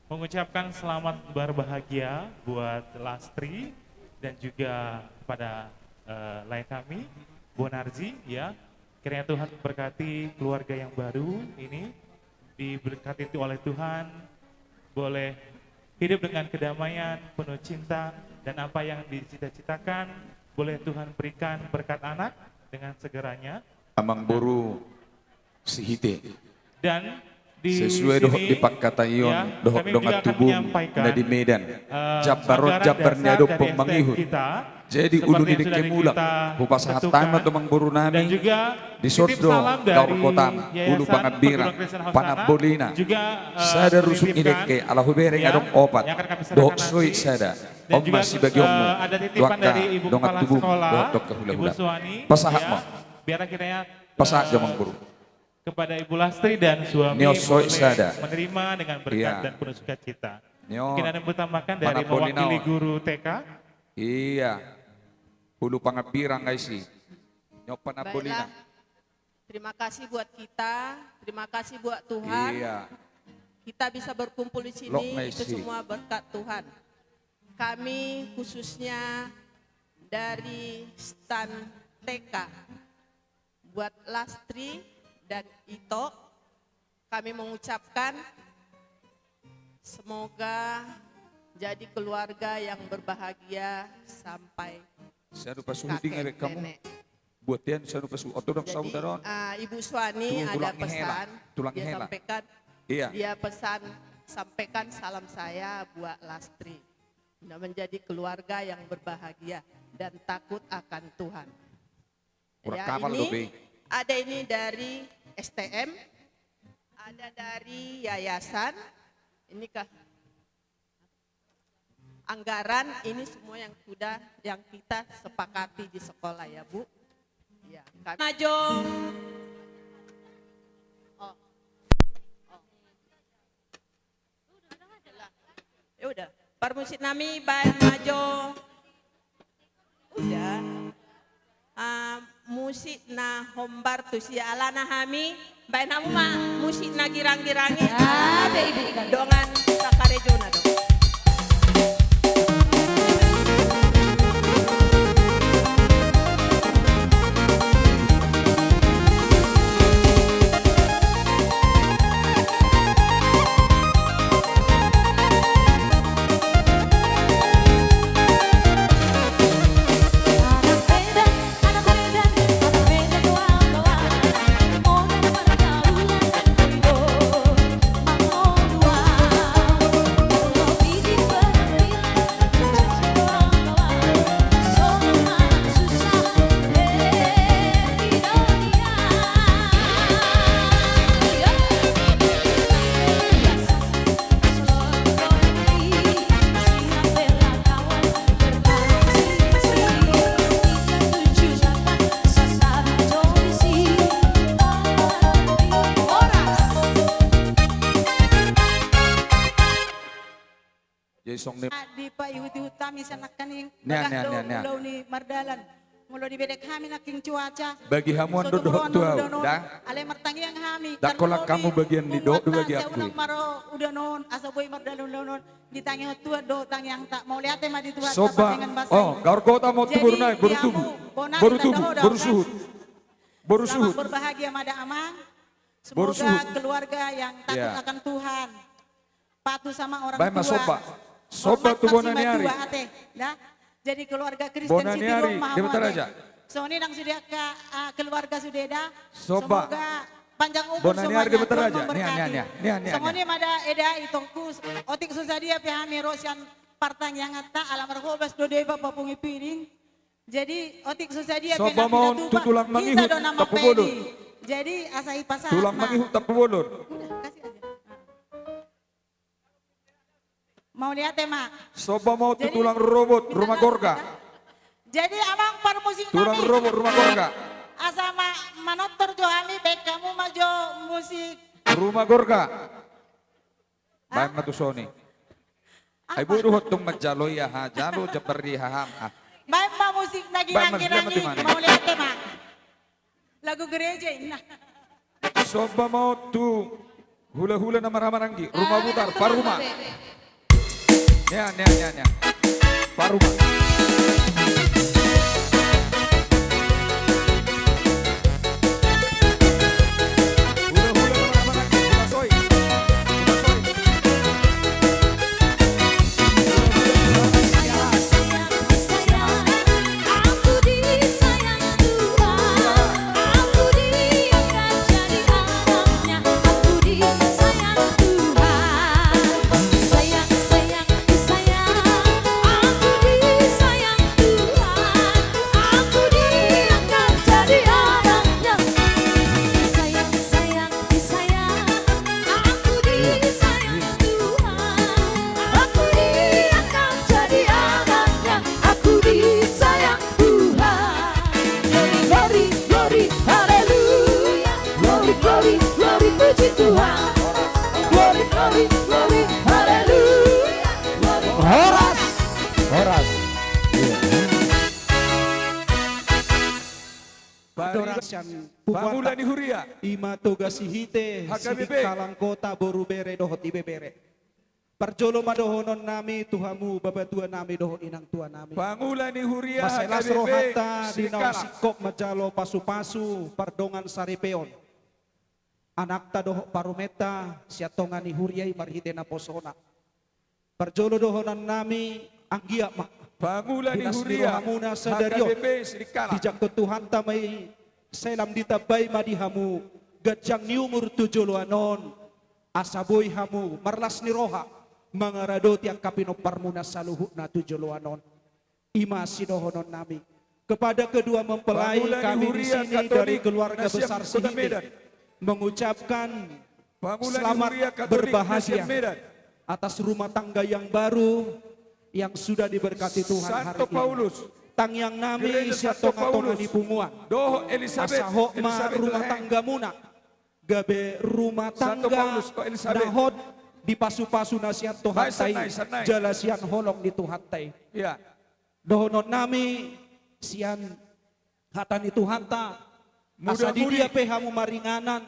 mengucapkan selamat berbahagia buat Lastri dan juga kepada, eh, lae kami, Bonarji, ya. Kiranya Tuhan memberkati keluarga yang baru ini, diberkati oleh Tuhan, boleh hidup dengan kedamaian, penuh cinta, dan apa yang dicita-citakan, boleh Tuhan berikan berkat anak dengan segeranya. Amangboru Sihite. Dan di sesuai dohot sini, di pangkataion, ya, dohot kami dongan juga akan tubu menyampaikan, na di Medan, eh, jambar on anggaran jambar ni dasar adophon dari S T M mangihut. Kita, jadi seperti ulu ni yang sudah dengke mula, kita hupasahat tentukan. Hami ma tu amangborunami, dan juga dison titip do salam dari Gaor Kotam, Yayasan Ulu Pangambirang, Perguruan Kristen Hosana, panambolina, juga, eh, sada rusuk ni menitipkan, dengke, ala hubereng, ya, adong opat, yang akan kami serahkan nanti. Dohot soik sada. Dan juga, eh, ada titipan dari Ibu Kepala Sekolah, Ibu Suwani, ya, biar akhirnya, eh, pasahat jo amangboru. Kepada Ibu Lastri dan suami boleh menerima dengan berkat dan penuh sukacita. Mungkin ada yang mau tambahkan dari mewakili guru T K? Iya. Ulu Pangambirang, guys. Nyo panambolina. Baiklah. Terima kasih buat kita, terima kasih buat Tuhan. Iya. Kita bisa berkumpul di sini, itu semua berkat Tuhan. Kami khususnya dari stan T K, buat Lastri dan Ito, kami mengucapkan semoga jadi keluarga yang berbahagia sampai kakek nenek. Buat dia, anu, pasu, oto dong. Jadi, sauda ron. Eh, Ibu Suwani ada pesan, dia sampaikan, iya, dia pesan, sampaikan salam saya buat Lastri. Nah, menjadi keluarga yang berbahagia dan takut akan Tuhan. Ya, ini ada ini dari S T M, ada dari yayasan, ini ke anggaran, ini semua yang sudah, yang kita sepakati di sekolah, ya, Bu. Ya, kami maju. Oh. Oh. Ya udah. Parmusik nami, baen ma jo. Udah. Ah, musik na hombar tusi alana hami, baen hamu ma musik na girang-girang i. Ah, baby. Dongan sakarejona do. Jadi songon i. Dipaihut-ihut hami sian nangkaning bagah do ulaon ni mardalan. Molo dibedek hami nangkin cuaca. Bagi hamu an do dohot tu au da. Alai martangiang hami. Ndang holan hamu bagian ni dohot do bagianku. Unang ma ro udan on asa boi mardalan ulaon on. Ditangihon Tuhan do tangiangta. Mauliate ma di Tuhan. Somba. Oh, Gaor Kotam ma tu boru nai, boru tubu. Boru tubu, boru suhut. Boru suhut. Selamat berbahagia ma da, Amang. Semoga keluarga yang takut akan Tuhan. Patuh sama orang tua. Baen ma somba. Somba tu bona ni ari. Hormat maksimal dua, ate. Nah, jadi keluarga Kristen Sitiruon ma hamu, ate. Songon i nang sude angka, ah, keluarga sude da. Somba. Semoga panjang umur semuanya, Tuhan memberkati. Bona ni ari, Debata Raja. Nia, nia, nia, nia, nia. Songon i ma da, eda, itongku, otik so sadia pe hami ro sian partangianganta, ala marhobas do deba papungi piring. Jadi otik so sadia pe na pinatupa, hita do na mampeli. Jadi asa ipasahat ma. Tulang mangihut Tampubolon. Udah, kasih aja. Mauliate ma. Somba ma on tu tulang rorobot, Ruma Gorga. Jadi amang parmusik nami. Tulang rorobot, Ruma Gorga. Asa ma-, manortor jo hami, baen hamu ma jo musik. Ruma Gorga. Baen ma tu son i. Ai boru ho tung manjalo i aha, jalo jambar ni haham. Baen ma musik na ginang-ginang i, mauliate ma. Lagu gereja i na. Somba ma on tu Hula-hula na marhahamaranggi, Ruma Butar, Paruma. Nian, nian, nian, nian. Paruma. Hula-hula na marhahamaranggi, hula soi. Hula soi. Hula-hula na marhahamaranggi, hula soi. Sayang, sayang, sayang, aku disayang Tuhan. Aku diangkat jadi anaknya. Aku disayang Tuhan. Sayang, sayang, disayang. Aku disayang Tuhan. Aku diangkat jadi anaknya. Sayang, sayang, disayang. Aku disayang Tuhan. Aku diangkat jadi anaknya. Aku disayang Tuhan. Glory, glory, glory, haleluya. Glory, glory, glory, puji Tuhan. Glory, glory, glory, haleluya. Glory. Horas. Horas. Iya. Pangula ni huria. Ima Toga Sihite, H K B P. Sidikalang kota, boru, bere dohot ibebere. Parjolo ma dohonon nami tu hamu bapa tua nami dohot inang tua nami. Pangula ni huria H K B P Sidikalang. Mansai las rohanta di naung singkop manjalo pasu-pasu pardongan saripeon anakta dohot parumenta sian tonga ni huria i marhite naposona. Parjolo dohonon nami, anggiat ma. Pangula ni huria H K B P Sidikalang. Di las ni rohamuna sadari on dijangkon Tuhanta ma i, sai lam ditambai ma di hamu ganjang ni umur tu joloan on. Asa boi hamu marlas ni roha mangaradoti angka pinomparmuna saluhutna tu joloan on. Ima sidohonon nami. Kepada kedua mempelai kami di sini dari keluarga besar Sihite mengucapkan selamat berbahagia atas rumah tangga yang baru yang sudah diberkati Tuhan hari ini. Tangiang nami sian tonga-tonga ni punguan, asa hot ma rumah tanggamuna gabe rumah tangga na hot, dipasu-pasu na sian Tuhanta i jala sian holong ni Tuhanta i. Dohonon nami sian hata ni Tuhanta, asa di dia pe hamu maringanan,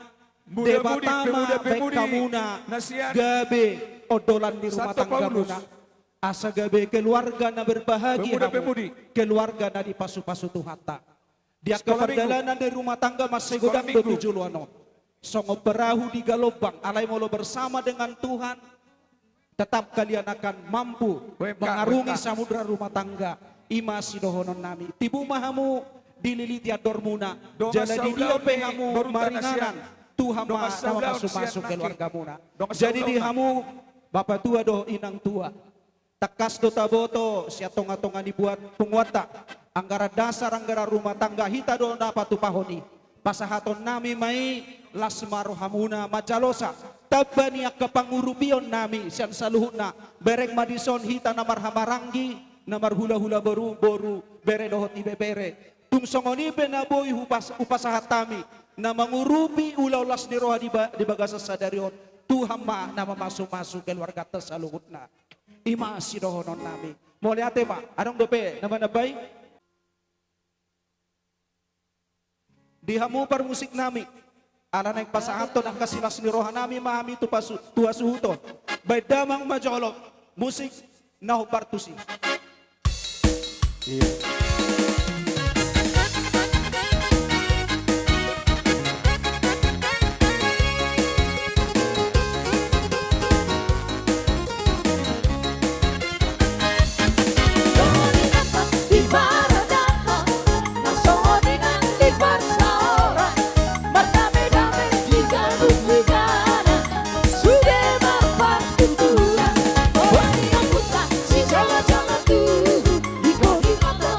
Debata ma baen hamuna gabe ondolan ni rumah tanggamuna, asa gabe keluarga na berbahagia hamu, keluarga na dipasu-pasu Tuhanta. Di angka pardalanan ni rumah tangga mansai godang do tu joloan on. Songon perahu di galombang, alai molo bersama dengan Tuhan, tetap kalian akan mampu mengarungi samudra rumah tangga. Ima sidohonon nami. Tibu ma hamu dililiti andormuna. Jala di dia pe hamu maringanan, Tuhan ma na mamasu-masu keluargamuna. Jadi di hamu bapa tua dohot inang tua, tangkas do taboto sian tonga-tonga ni buat punguanta, anggaran dasar, anggaran rumah tangga, hita do na patupahon i. Pasahaton nami ma i, las ma rohamuna manjalosa tamba ni angka pangurupion nami sian saluhutna. Bereng ma dison hita na marhahamaranggi, na marhula-hula boru, boru, bere dohot ibebere. Tung songon i pe na boi hupas-, hupasahat hami na mangurupi ulaon las ni roha di ba-, di bagasan sadari on. Tuhan ma na mamasu-masu keluarganta saluhutna. Ima sidohonon nami. Mauliate ma, adong dope na manambai? Di hamu parmusik nami, ala naeng pasahathon angka silas ni roha nami ma hami tu pasu-, tu hasuhuton. Baen damang ma jolo, musik na hombar tusi. Iya. Songon i nangkin di paradaton, na songon i nang di parsaoran, mardame-dame di ganup inganan, sude marpartuturan. Boi ni ompunta sijalo-jalo tubu, ingkon ingkon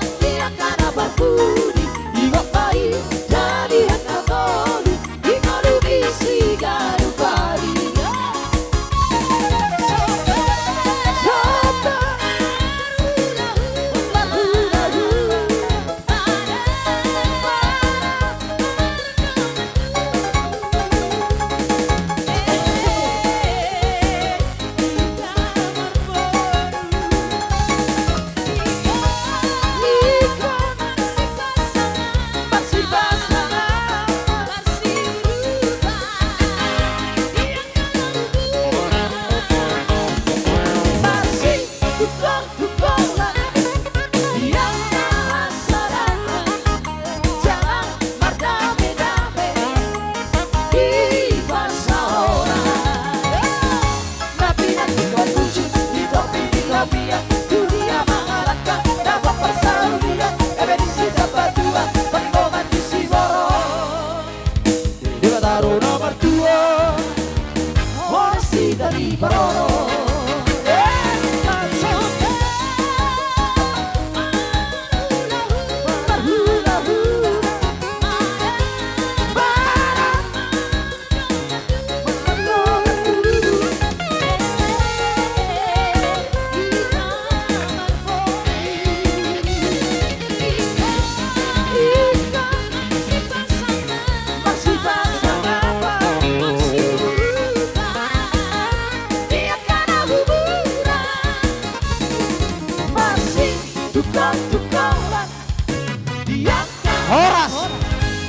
Horas.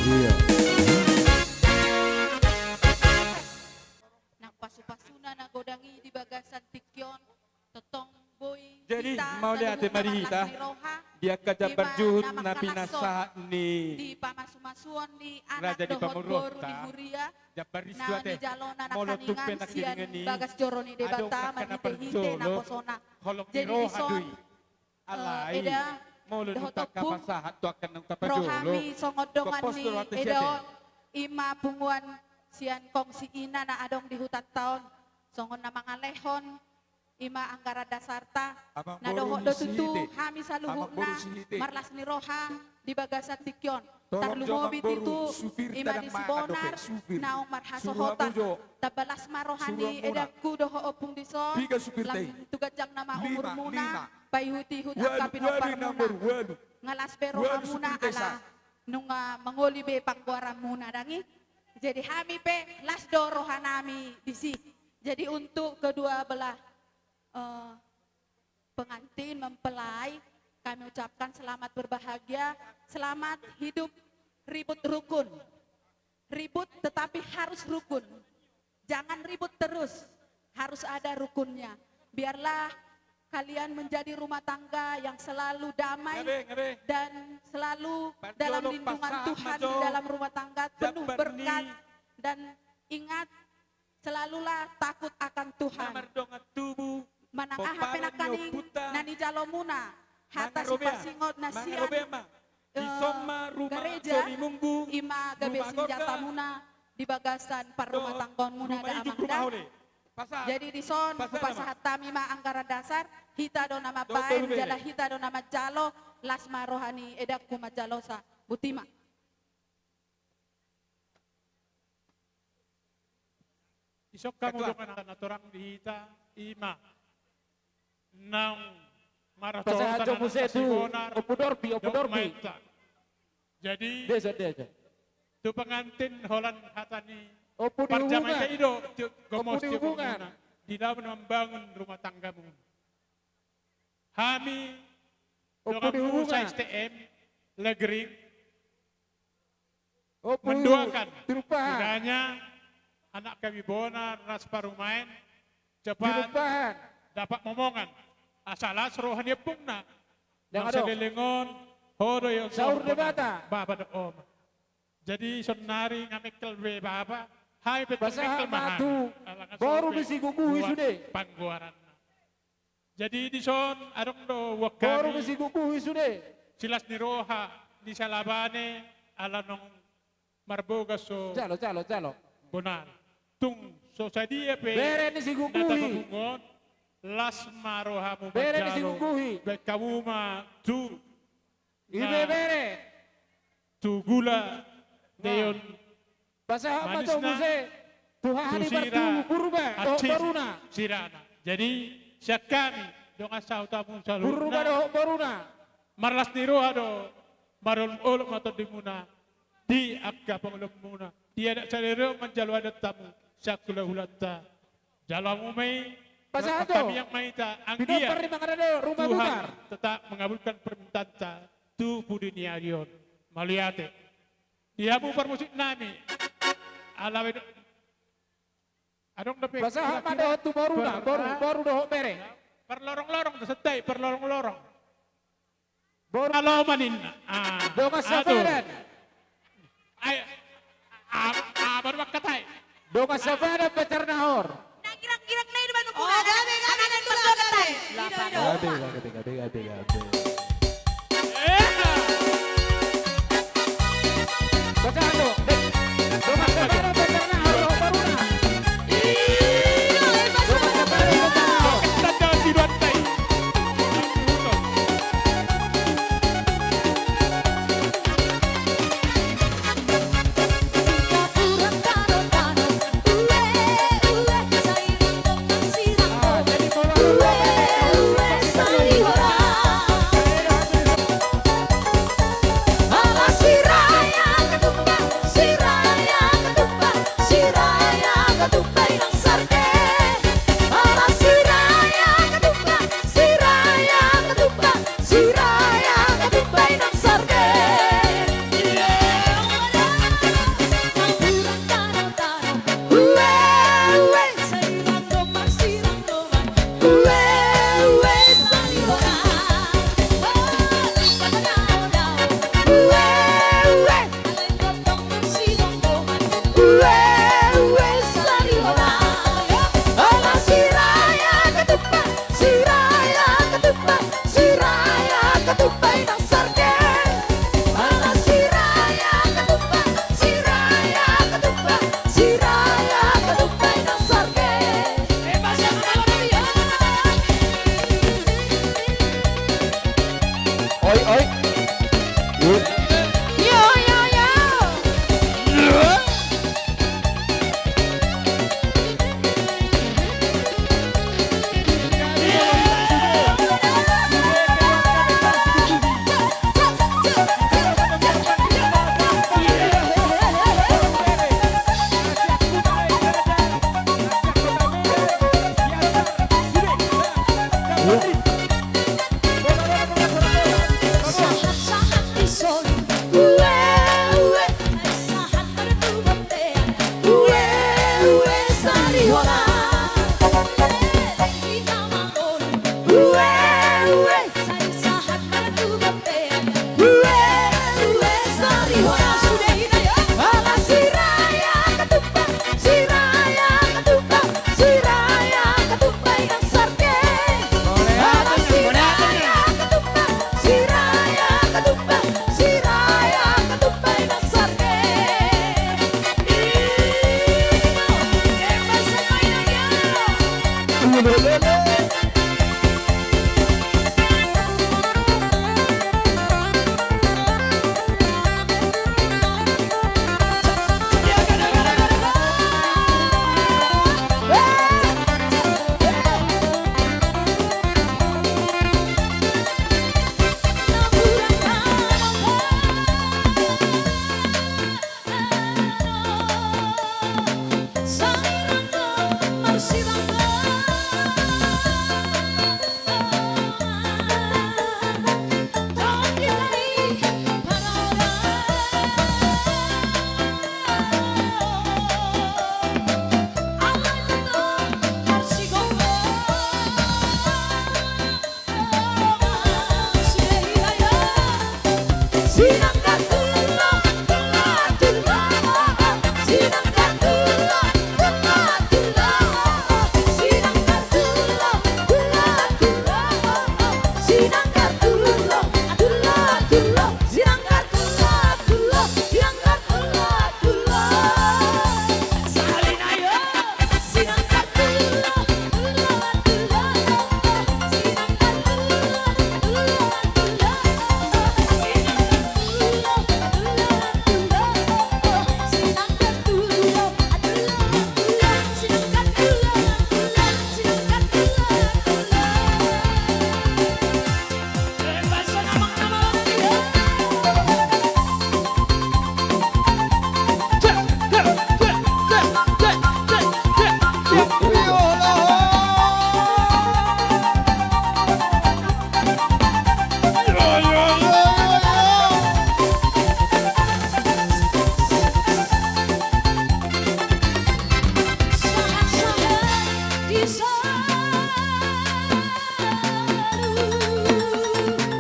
Iya. Nang pasupasuna na godang i di bagasan tingki on, tongtong boi. Jadi, hita mauliate ma di hita, di angka jambar juhut na pinasahat ni Raja di Pamurua, jambar i sude, molo tung pe nangkiningan i, adong angka na parjolo, holong ni roha do i. Alai, molo dung tapasahat tu angka naung tapajolo, rohami songon dongan ni eda on, ima punguan sian kongsi ina na adong di hutanta on, songon na mangalehon, ima anggaran dasarta, na dohot do tutu hami saluhutna marlas ni roha di bagasan tingki on. Tarlumobi tutu ima di si Bonar naung marhasohotan. Tamba las ma roha ni edangku dohot ompung dison, lam tu ganjang nama umurmuna, paihutihut angka pinomparmuna. Nga las be rohamuna ala nunga mangoli be panggoaranmuna dang i. Jadi hami pe las do rohanami disi. Jadi untuk kedua belah, eh, pengantin mempelai, kami ucapkan selamat berbahagia, selamat hidup ribut rukun. Ribut tetapi harus rukun. Jangan ribut terus, harus ada rukunnya. Biarlah kalian menjadi rumah tangga yang selalu damai dan selalu dalam lindungan Tuhan di dalam rumah tangga, penuh berkat, dan ingat, selalulah takut akan Tuhan. Manang aha pe nangkaning na nijalomuna, hata sipasingot na sian, eh, gareja, ima gabe sinjatamuna di bagasan parrumatanggaonmuna da amang da. Jadi dison hupasahat hami ma anggaran dasar, hita do na mambaen jala hita do na manjalo, las ma roha ni edangku manjalosa. Botima. Dison hamu dongan na torang di hita, ima naung marhasohotan anak si Bonar dohot maenta. Jadi tu pengantin holan hata ni parjamai i do, gomos di hubungan, di dalam membangun rumah tanggamu. Hami dongan muna S T M Legring mendoakan kiranya anak kami Bonar na saparumaen cepat dapat momongan, asa las roha ni ompungna. Nang saleleng on, ho do i on saur Debata, bapa dohot oma. Jadi saonnari nga mengkel be bapa, hami pe tung mengkel ma hami. Boru ni si Guguhi sude panggoaranna. Jadi dison adong do boan hami, boru ni si Guguhi sude, silas ni roha ni Salabane ala naung marbogas so Bonar. Tung so sadia pe bere ni si Guguhi na tapabungon, las ma rohamu manjalo, baen hamu ma tu, ima bere, tu gula ni on. Pasahat ma tu muse tu haha ni partubu Purba dohot boruna. Jadi sian hami dongan sahuta muna saluhutna, Purba dohot boruna, marlas ni roha do, marolopolop ma tondimuna di angka pangalomuna, di adat sadari on manjalo adat hamu sian hulahulanta. Jalo hamu ma i, pasahat do, tamiang ma hita anggiat Tuhan tetap mengabulkan permintaanta tu pudi ni ari on. Mauliate. Di hamu parmusik nami. Ala be do. Adong dope. Pasahat ma dohot tu boruna, boru, boru dohot bere. Parlorong-lorong do, santai, parlorong-lorong. Boru. Alo ma ninna. Ah. Dongan sapadan. Ai, ah, ah, baru mangkatai. Dongan sapadan pacar na hor. Nang girang-girang na i do baru. Oh, gabe, gabe, gabe, gabe. Gabe, gabe, gabe, gabe, gabe. Pasahat do. Dongan sapadan pacar na hor, boruna. Iya, eh, pasahat.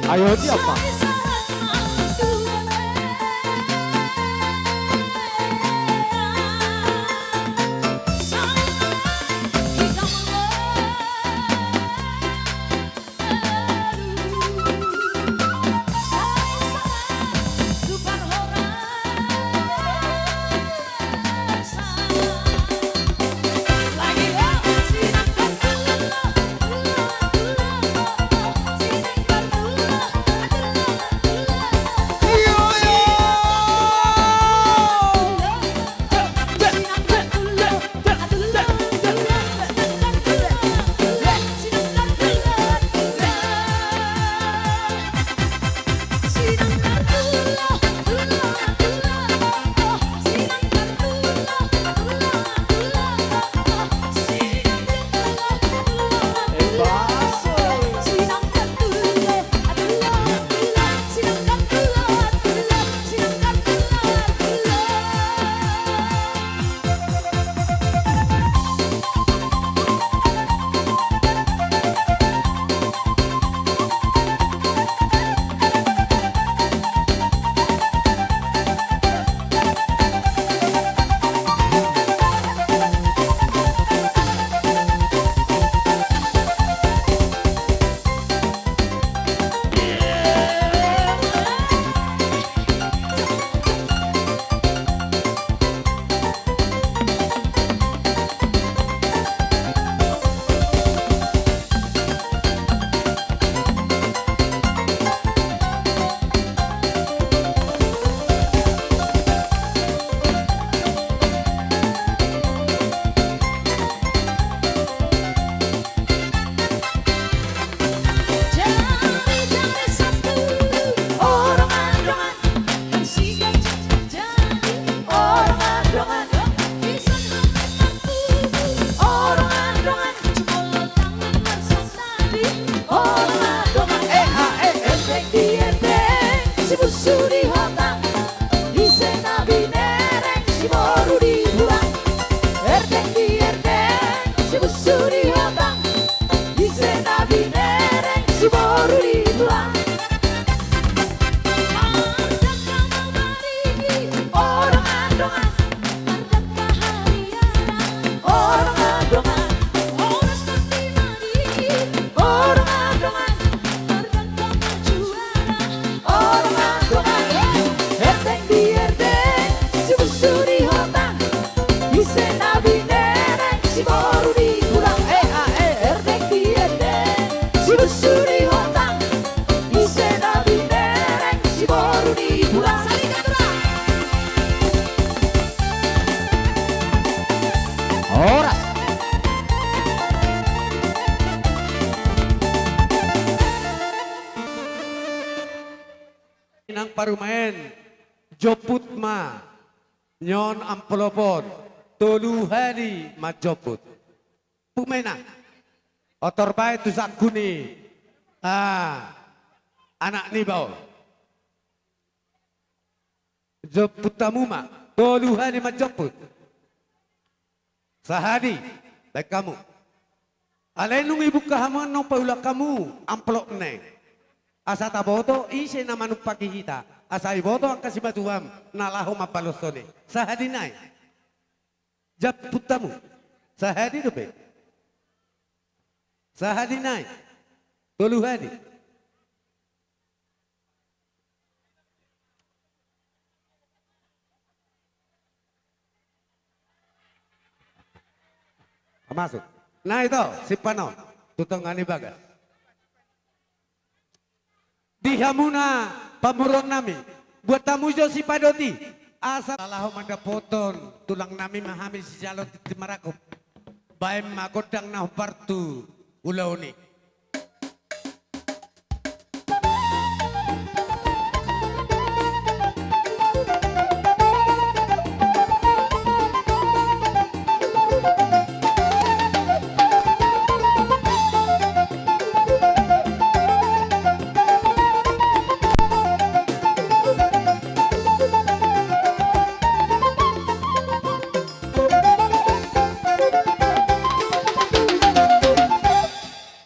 Ayo, siapa? Inang parumaen, jomput ma nion amplop on, tolu hali manjomput. Puk ma inang. Otor baen tu sangku ni, ah, anak niba on. Jomput hamu ma, tolu hali manjomput. Sahali, baen hamu. Alai nunga ibuka hamu annon, paulak hamu amplopna i. Asa taboto ise na manumpahi hita. Asa iboto angka simatuam na laho mambaloshon i. Sahali nai. Jomput hamu. Sahali dope. Sahali nai. Tolu hali. Masuk. Nah, itu, simpan on. Tu tonga ni bagas. Di hamuna pamoruon nami. Buat hamu jo sipadoti. Asa laho mandapothon tulang nami ma hami sijalo tintin marangkup. Baen ma gondang na hombar tu ulaon i.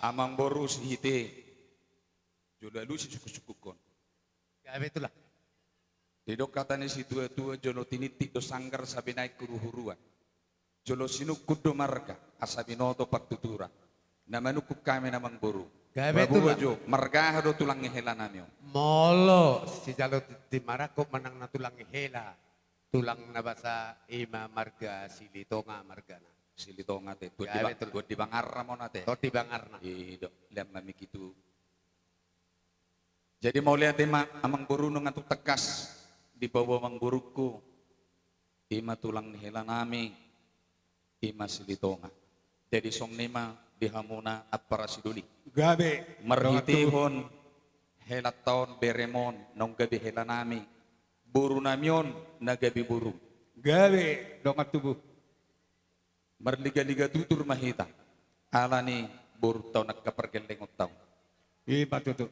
Amangboru, sihite jolo alusi sungkunsungkunkon. Gabe tulang. Didok hata ni situatua, jolo tinitip do sanggar, sabe naeng huruhuruan. Jolo sinungkun do marga, asa binoto partuturan. Na manungkun hami, Amangboru. Gabe tulang. Paboa jo, marga aha do tulang ni hela nami on? Molo sijalo tintin marangkup manang na tulang ni hela, tulang na basa i ma marga Silitonga margana. Silitonga ate. Gabe tulang. Tuan di Bangarna ma on ate. Tuan di Bangarna. I do, lean ma miki tu. Jadi mauliate ma, Amangboru, nunga tung tangkas dipaboa amangborungku, i ma tulang ni hela nami, i ma Silitonga. Jadi songon i ma di hamuna ampara sidoli. Gabe. Marhitehon helanta on, berem on, naung gabe hela nami, boru nami on na gabe borum. Gabe, dongan tubu. Marligaliga tutur ma hita, ala ni borunta on, angka pargellengonta on. I ma tutu.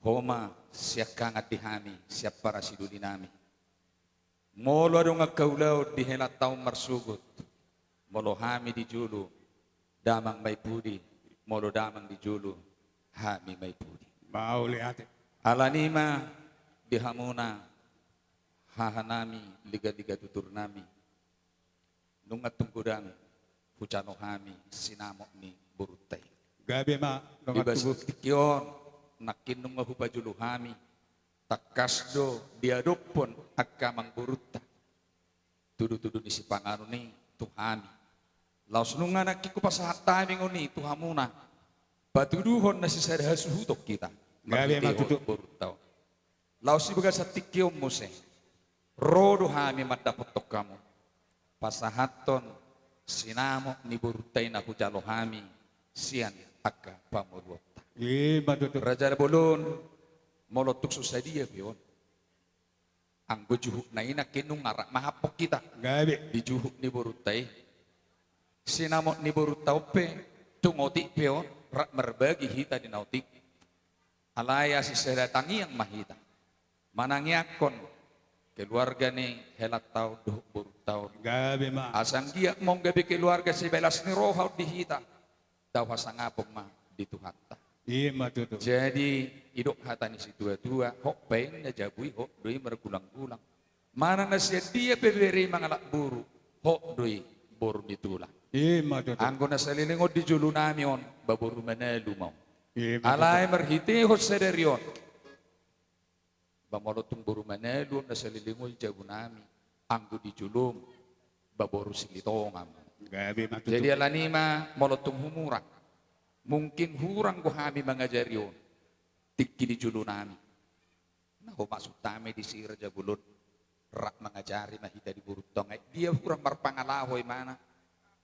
Ho ma siangkangan di hami sian parasidoli nami. Molo adong angka ulaon di helanta on marsogot, molo hami di jolo, damang ma i pudi, molo damang di jolo, hami ma i pudi. Mauliate. Ala ni i ma di hamuna haha nami, ligaliga tutur nami. Nunga tung godang hujalo hami sinamot ni borunta i. Gabe ma, dongan tubu. Di bagasan tingki on, nangkin nunga hupajolo hami, tangkas do diadophon angka amangborunta tudutudu ni sipanganon i tu hami. Laos nunga nangkin hupasahat hami ngoni tu hamuna, patuduhon na sisada hasuhuton hita. Gabe ma tutu. Marhitehon borunta on. Laos di bagasan tingki on muse, ro do hami mandapothon hamu, pasahathon sinamot ni borunta i na hujalo hami sian angka pamoruonta. I ma tutu. Raja na bolon, molo tung so sadia pe on, anggo juhutna i nangkin nunga rap mahaphon hita. Gabe. Di juhut ni borunta i. Sinamot ni borunta on pe, tung otik pe on, rap marbagi hita di na otik. Alai asi sada tangiang ma hita. Manangiangkon keluarga ni helanta on dohot borunta on. Gabe ma. Asa anggiat ma on gabe keluarga sibalas ni roha on di hita. Tau hasangapon ma di Tuhanta. I ma tutu. Jadi, didok hata ni situatua, hot baenna jabu i, hot do i margulanggulang. Manang na sian dia pe bere i mangalap boru, hot do i boru ni tulang. I ma tutu. Anggo na saleleng on di jolo nami on, ba boru Manalu ma on. I ma tutu. Alai marhitehon sadari on, ba molo tung boru Manalu on na saleleng on di jabu nami, anggo di jolom, ba boru Silitonga ma on. Gabe ma tutu. Jadi ala ni i ma molo tung humurang, mungkin hurang do hami mangajari on tingki di jolo nami. Na humaksud hami disi, Raja Bolon, rap mangajari ma hita di borunta on, ai dia hurang marpangalaho ibana.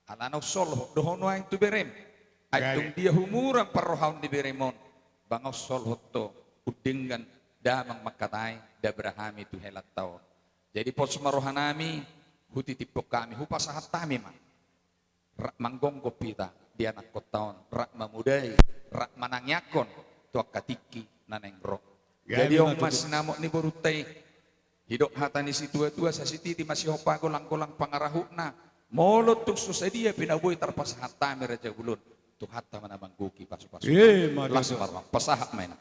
Alana umsolhot do ho nuaeng tu berem. Ai tung dia humurang parrohaon ni berem on, ba nga umsolhot ho undenggan damang mangkatai, nda bere hami tu helanta on. Jadi pos ma rohanami, hutitiphon hami, hupasahat hami ma. Rap manggonggop hita di anakkonta on, rap mamodai, rap manangiangkon tu angka tingki na naeng ro. Jadi on ma sinamot ni borunta i. Didok hata ni situatua, sasititi ma sihombas, golanggolang pangarahutna. Molo tung so sadia pe na boi tarpasahat hami raja bolon, Tuhanta ma na manggohi pasupasu. Las ma roham, pasahat ma inang.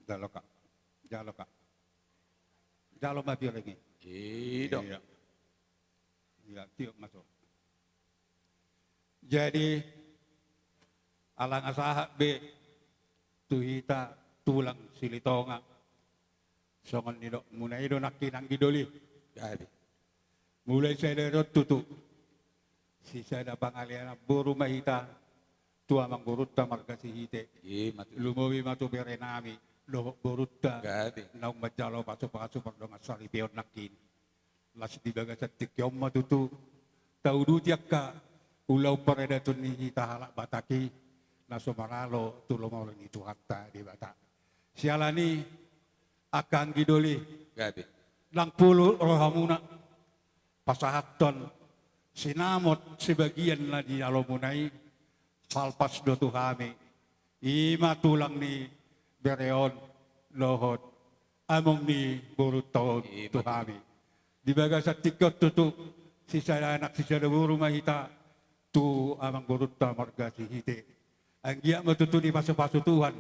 Jalo ka. Jalo ka. Jalo ma piring i. Iya. Iya, tiop ma so. Jadi ala nga sahat be tu hita tulang Silitonga. Songon nidokmuna i do nangkin anggi doli. Jadi mulai sada on tutu, sisada pangalean boru ma hita tu amangborunta marga Sihite. Lumobi ma tu berenami dohot borunta naung manjalo pasupasu pardongan saripeon nangkin. Las di bagasan tingki on ma tutu tauduti angka ulaon paradaton ni hita halak Batak i na so maralo tu lomo ni Tuhanta Debata. Siala ni i angka anggi doli, ndang pulu rohamuna pasahathon sinamot sebagian na di alomuna i, salpas do tu hami, i ma tulang ni bere on dohot among ni borunta on tu hami. Di bagasan tingki on tutu, sisada anak sisada boru ma hita tu amangborunta marga Sihite. Anggiat ma tutu dipasupasu Tuhan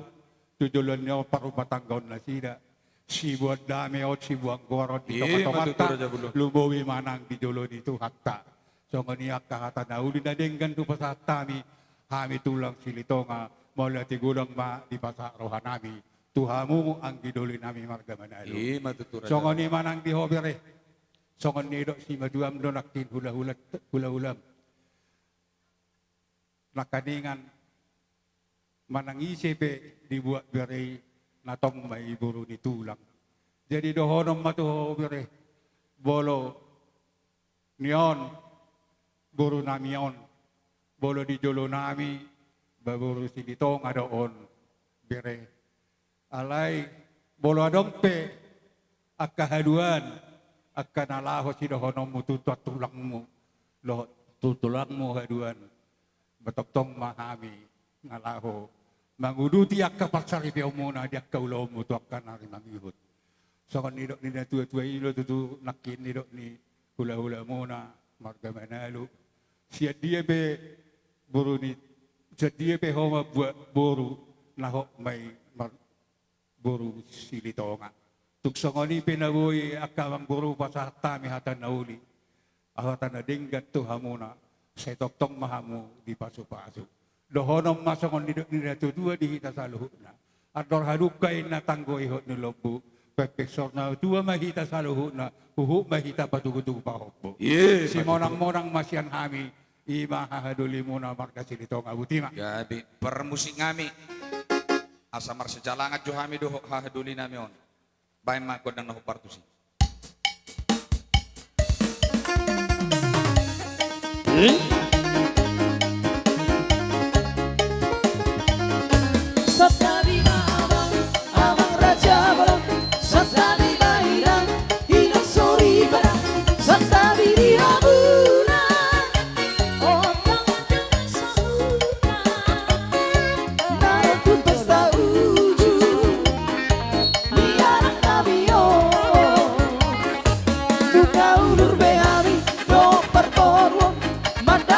tu joloan ni on parrumatanggaon nasida. Siboan dame on, siboan goar on di tongatongatta, lumobi ma nang di jolo ni Tuhanta. Songon i angka hata na uli na denggan hupasahat hami, hami tulang Silitonga, mauliate godang ma dipasahat rohanami tu hamu anggi dolinami marga Manalu. Songon i ma nang di ho bere. Songon nidok simatuam do nangkin hulahula, hulahulam. Nangkaningan manang ise pe dibuat bere i, na tong ma i boru ni tulang. Jadi dohonon ma tu ho bere, molo ni on borunami on, molo di jolonami ba boru Silitonga do on bere. Alai molo adong pe angka haduan, angka na laho sidohononmu tu tulangmu, dohot tu tulangmu haduan, ba tongtong ma hami na laho manguduti angka parsaripeonmuna di angka ulaonmu tu angka na ri mangihut. Songon nidok ni natuatua i do tutu nangkin nidok ni hulahulamuna marga Manalu. Sian dia pe boru ni, sian dia pe ho mambuat boru, na hot ma i mar-, boru Silitonga. Tung songon i pe na boi angka amangboru pasahat hami hata na uli, hata na denggan tu hamuna, sai tongtong ma hamu dipasupasu. Dohonon ma songon nidok ni natuatua di hita saluhutna. Andor hadungka inna tanggo ihot ni lombu, pengpeng saur matua ma hita saluhutna, huhut ma hita patugutugu pahompu. Simonangmonang ma sian hami, i ma hahadolimuna marga Silitonga, boti ma. Jadi parmusik nami. Asa marsijalangan jo hami dohot hahadolinami on. Baen ma gondang na hombar tusi. Santabi ma amang, amang raja bolon, santabi ma inang, inang soripada, santabi di hamuna. Ondang-ondang sahuta, na ro tu pesta uju ni anaknami on. Buka udur be hami dohot parboruon, manda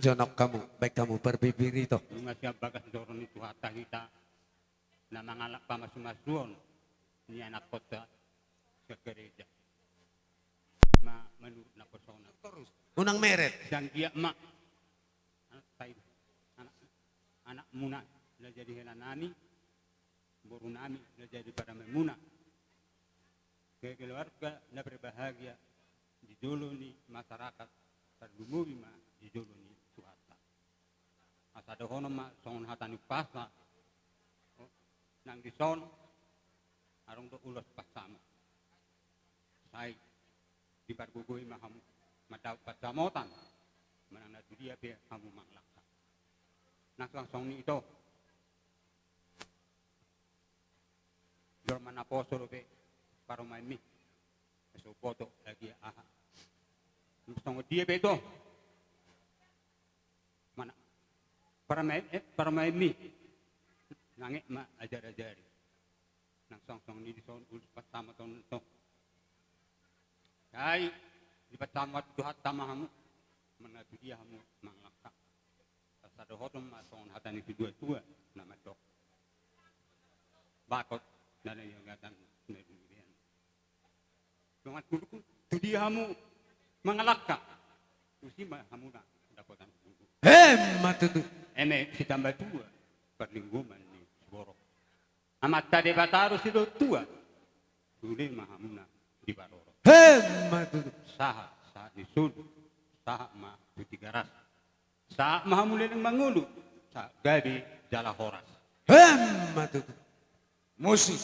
Jonok hamu, baen hamu parbibir ito. Nunga sian bagas joro ni Tuhanta hita na mangalap pamasumasuon ni anakkonta sian gareja. Ma manurut na poso na. Unang meret. Sian dia ma. Anak sai, anak, anakmuna na jadi helanami, borunami na jadi paramaenmuna. Keluarga na berbahagia di jolo ni masyarakat, tarlumobi ma di jolo ni Tuhanta. Asa dohonon ma songon hata ni umpasa, nang dison adong do ulos pansamot. Sai dipargogoi ma hamu mandok pansamotan, manang na tu dia pe hamu mangalangka. Nang songon i ito. Jolma na poso dope parumaenmi. Asa boto lagi aha. Songon dia pe ito. Mana? Parumaen, eh, parumaenmi. Nang e ma ajar-ajari. Nang songon i dison ulos pansamot on ito. Sai dipansamot Tuhanta ma hamu. Manang na tu dia hamu mangalangka. Asa dohonon ma songon hata ni situa-tua na mandok. Bakot na niangatan na durian. Songon tu dia hamu mangalangka, tusi ma hamuna dapotan. Emma tutu. Eme sitamba tua parlinggoman ni siborok. Amanta Debata do sidok tua, sude ma hamuna diparorot. Emma tutu. Sahat, sahat ni solu, sahat ma tu Tigaras. Sahat ma hamu leleng mangolu, sahat gabe jala horas. Emma tutu. Musik.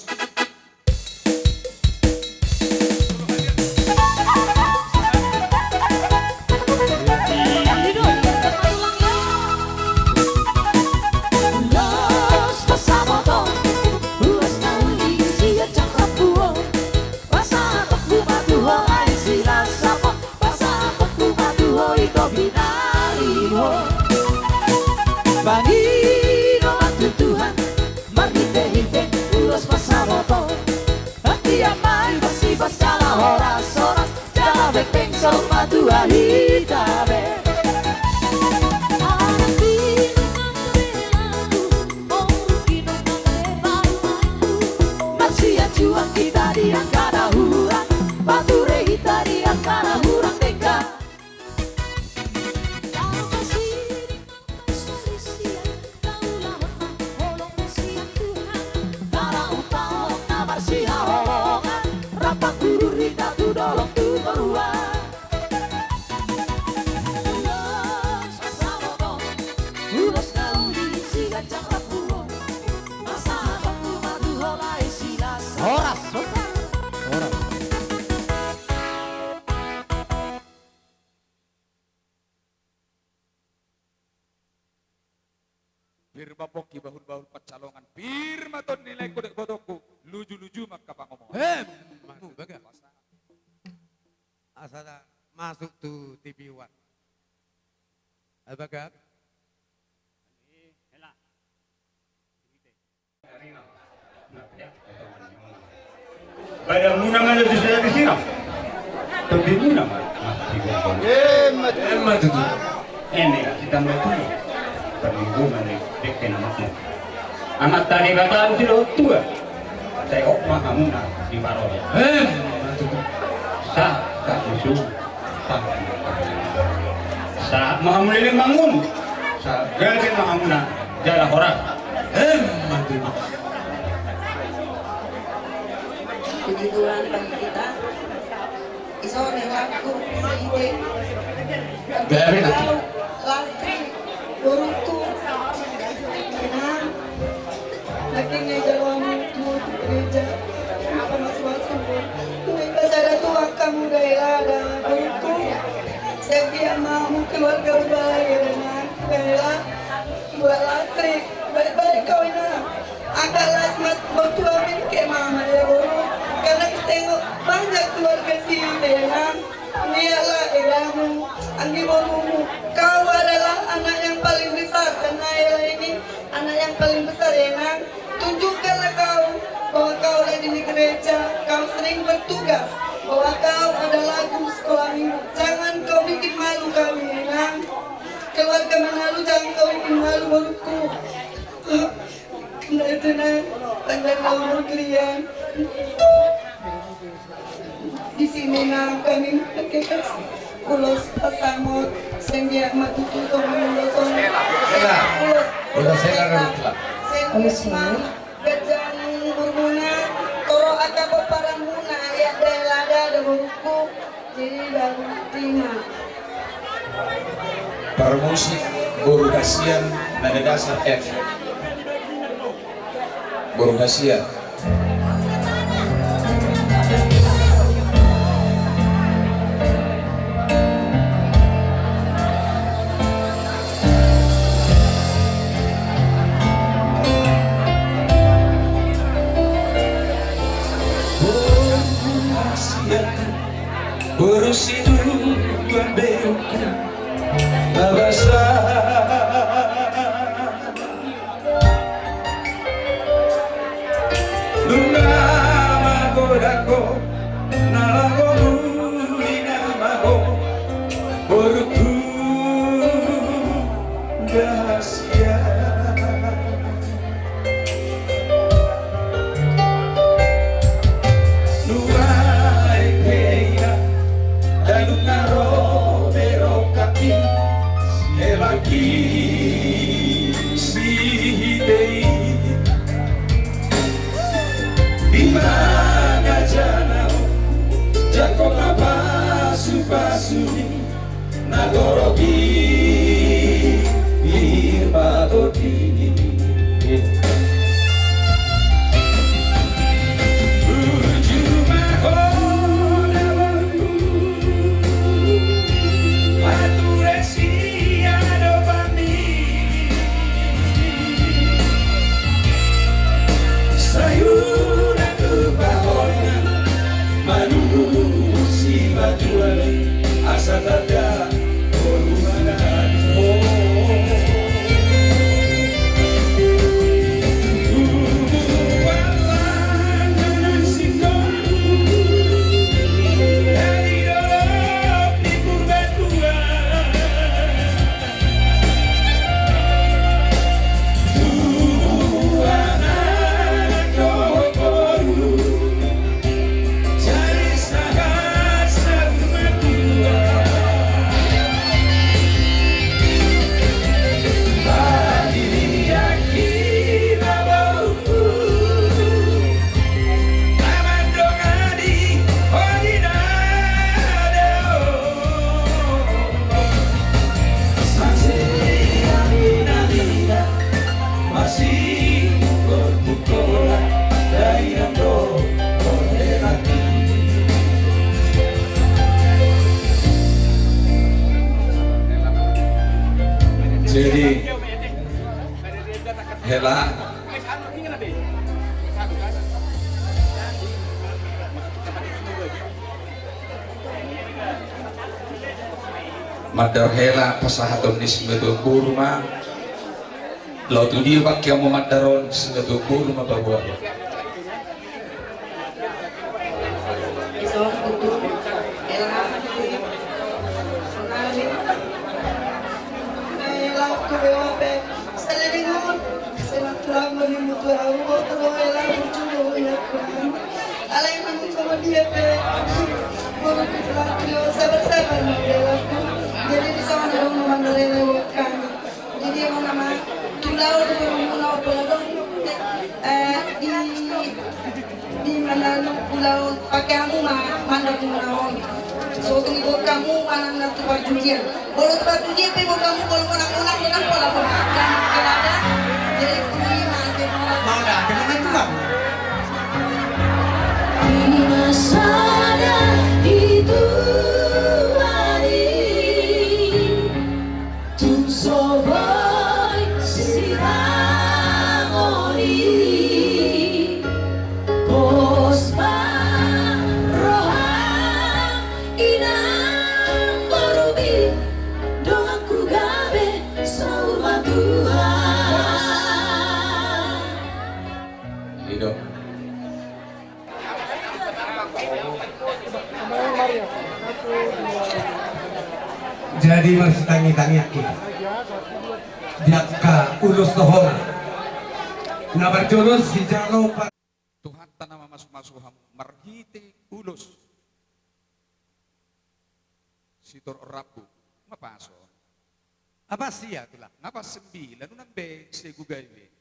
Ulos pansamoton, ulos na uli sian jambu rambu on. Pasahatonku ma tu ho Lae Silasapon, pasahatonku ma tu ho ito binari ho. Bani do ma tu Tuhan marhite-hite ulos pansamoton. Anggiat ma ibas-ibas jala horas-horas, jala benteng saur matua hita be. Anak bini nang belaku, ompung nang belaku. Marsianjuan hita di angka na hurang, pature hita di angka na hurang denggan. Jala pasiding ma pasolisian, na ulaon ma holong sian Tuhan. Jala umpama na marsihaholongan, rap mangurung hita tu dolok tu toruan. Ulos pansamoton, ulos na uli sian jambu rambu on. Pasahatonku ma tu ho Lae Silasapon. Horas, horas. Horas. Pir ma pongki bahul-bahul pansalongan, pir ma tondi na ingkon ibotongku, luju-luju ma angka pangomoan. Emma tutu. Asa masuk tu T V One. Abaga. Badanmuna ma na tusi na disiram. Tondimuna ma. Emma tutu. Eme sitamba tua. Parlinggoman ni dengke na makmur. Amanta Debata do sidok tua. Sai hot ma hamuna diparorot. Emma tutu. Sahat, sahat ni solu. Sahat ma hamu leleng mangolu, sahat gabe ma hamuna jala horas. Emma tutu. Puji Tuhan, Bang, kita. Iso ni lagu si Ide. Gabe na. Lastri, boruku. Nah. Lagi ngejar wangi tu gereja. Apa masuk-masuk? Nunga ibas sada tu angka muda hela, ada boruku. Jadi ama mu keluarga berbahagia dan hela. Buat Lastri, baik-baik kau ina. Angka las mat botu amin ke mama ya boru. Karena kita tengok banyak keluarga sini ya. Lihatlah helamu, anggi borumu. Kau adalah anak yang paling besar karena hela ini anak yang paling besar ya, Nang. Tunjukkanlah kau bahwa kau rajin di gereja, kau sering bertugas, bahwa kau ada lagu sekolah minggu. Jangan kau bikin malu kami, ya, Nang. Keluarga Manalu, jangkau i Manalu, borungku. Kena itu na, panjang umur kalian. Di sini na kami pakai kas. Ulos pasamot, sembia matutu sama ulos. Sela. Ulos. Ulos sela na mutlak. Sela. Ulos sela. Gajang burmuna, toro aka pomparanmuna, ya, da lada, da borungku. Jadi baru terima. Parmusik boru hasian, nada dasar F. Boru hasian. Boru hasian, boru situan berukku, babasa. Nunga magodang ho, na laho muli nama ho, borungku hasian. Nuaeng pe inang, nunga ro be rongkapmi, helangki sihite i. Di mana jana ho, jangkon na pasupasumi, na torop i, i ma tondimi. Burju ma ho, da borungku, pature sian adopanmi. Sai unang tupa ho inang, manungkun sibatuan, asa tanda boru mangaduhon. Tumbuhan langganan singkongku, dari dolok ni Purbatua. Jadi, hela. Mandar hela pasahaton ni simatuam boru ma. Laho tu dia pe hamu mandar on, simatuam boru ma paboa. Alai manung songon dia pe. Borungku, sabar-sabar ma helaku. Jadi di sana dong mandar hela buat kami. Jadi, anggo na ma, tu laon do muna, pola dong, eh, di, di mana, tu laon, pake hamu ma mandar muna on. So, tu iboan hamu manang na tu parjudian. Molo tu parjudian pe iboan hamu, molo monang-monang do nang pola, pola. Jadi, tu i ma, tu i ma. Mau dah, kita main tulang. Di masa dan di Tuhan i. Tung so boi sirang oli, pos ma roha inang borumi, donganku gabe saur matua. Ini dong. Jadi marsitangi-tangian hita di angka ulos tohona. Na parjolo sijalo pa- Tuhanta na mamasumasu hamu marhite ulos sitorop rambu. Nga pas on? Nga pas sia, Tulang? Nga pas sembilan, unang be segu gabe.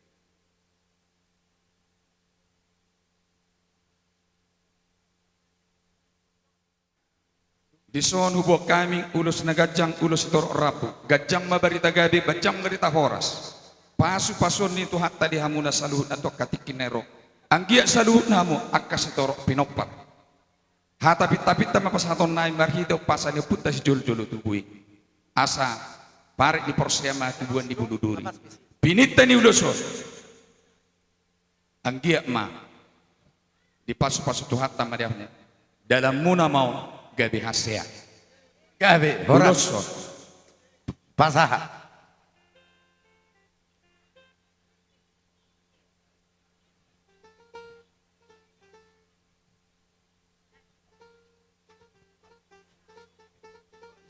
Dison huboan hami ulos na ganjang, ulos sitorop rambu. Ganjang ma barita gabe, ganjang barita horas. Pasu-pasuon ni Tuhanta di hamuna saluhutna tu angka tingki na ro. Anggiat saluhutna hamu angka sitorop pinompar. Hata pintapinta ma pasahatonnami marhite umpasa ni ompunta sijolojolo tubu i. Asa parik ni porsea ma tubuan ni bulu duri. Pininta ni ulos on. Anggiat ma dipasupasu Tuhanta ma di hamu. Dalanmuna ma on gabe hasea. Gabe horas. Ulos on. Pasahat.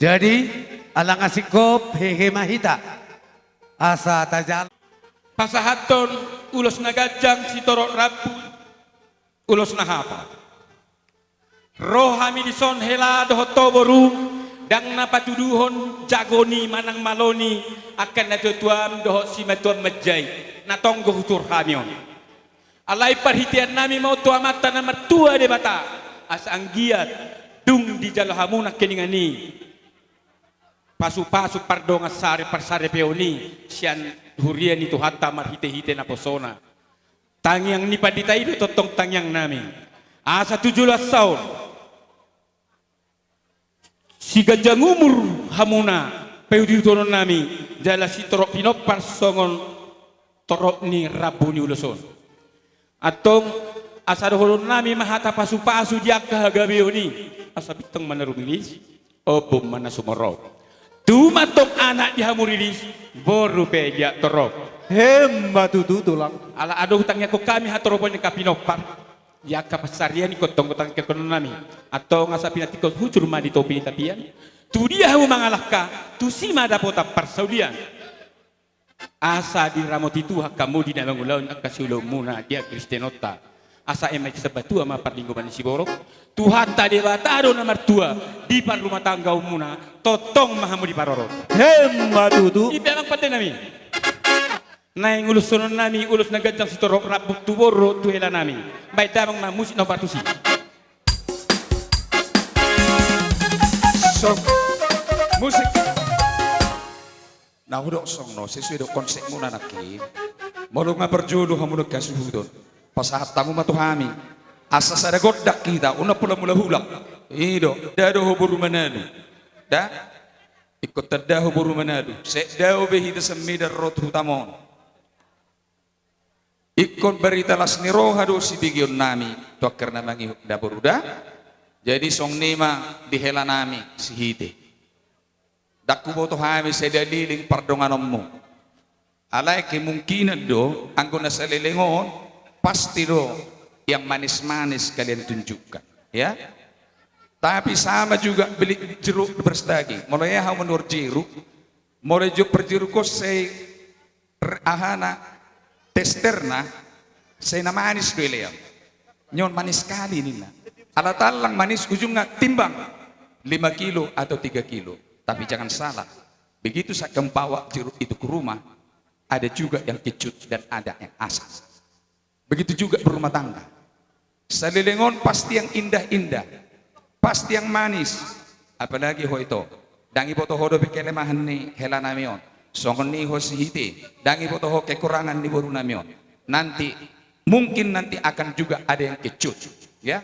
Jadi, ala nga singkop, hehe ma hita. Asa tajalo. Pasahathon ulos na ganjang sitorop rambu, ulos na hata. Ro hami dison hela dohot ho boru, ndang na patuduhon jago ni manang malo ni angka natuatuam dohot simatuam manjai, na tonggo hutuhor hami on. Alai parhiteannami ma on tu Amanta na martua Debata, asa anggiat dung dijalo hamu nangkiningan i pasupasu pardongan sari parsaripeon i sian huria ni Tuhanta marhitehite naposona. Tangiang ni pandita i do tongtong tangiangnami. Asa tu joloansa on siganjang umur hamuna paihuthononnami, jala sitorop pinompar songon torop ni rambu ni ulos on. Antong, asa dohononnami ma hata pasupasu di angka hagabeon i, asa bintang ma na rumiris, ombun ma na sumorop. Tubu ma antong anak di hamu riris, boru pe di aek torop. Emma tutu, Tulang. Ala adong hutangiangkon hami hatoropon ni angka pinompar di angka pansarian ingkon tonggo tangiangkonnami. Antong asa pinantikhon hujur ma di topi ni tapian. Tu dia hamu mangalangka, tusi ma dapotan parsaulian. Asa diramoti Tuhan hamu di na mangulahon angka siulaonmuna di hagristenonta. Asa eme sabatua ma parlinggoman ni siborok. Tuhanta Debata do na martua di parrumatanggaonmuna, tongtong ma hamu diparorot. Emma tutu. I pe amang pandenami. Naeng uloshononnami ulos na ganjang sitorop rambu tu boru tu helanami. Baen damang ma musik na partusi. Song. Musik. Na hudok song no, sesuai do konsepmuna nangkin. Molo nga parjolo hamu nangkin hasuhuton, pasahat hamu ma tu hami. Asa sada gondang hita, unang pola mulahulak. I do, da do ho boru Manado. Da? Ingkon tanda ho boru Manado. Sai dao be hita sian Medan ro tu hutam on. Ingkon barita las ni roha do sibegeonnami tu angka na mangihut da boru da. Jadi songon i ma di helanami Sihite. Ndang huboto hami sada leleng pardonganonmu. Alai kemungkinan do anggo na saleleng on pasti do yang manis-manis kalian tunjukkan, ya. Tapi sama juga beli jeruk di Brastagi. Molo ia hamu manuhor jeruk, molo jumpa jeruk on sai r-, ahana, testerna, sai na manis do ilean. Nion manis sekali ninna. Ala tallang manis ujungna timbang lima kilo atau tiga kilo. Tapi jangan salah, begitu saya membawa jeruk itu ke rumah, ada juga yang kecut dan ada yang asam. Begitu juga berumah tangga. Saleleng on pasti yang indah-indah, pasti yang manis. Apalagi ho ito, ndang iboto ho dope kelemahan ni helanami on. Songon i ho Sihite, ndang iboto ho kekurangan ni borunami on. Nanti, mungkin nanti akan juga ada yang kecut, ya.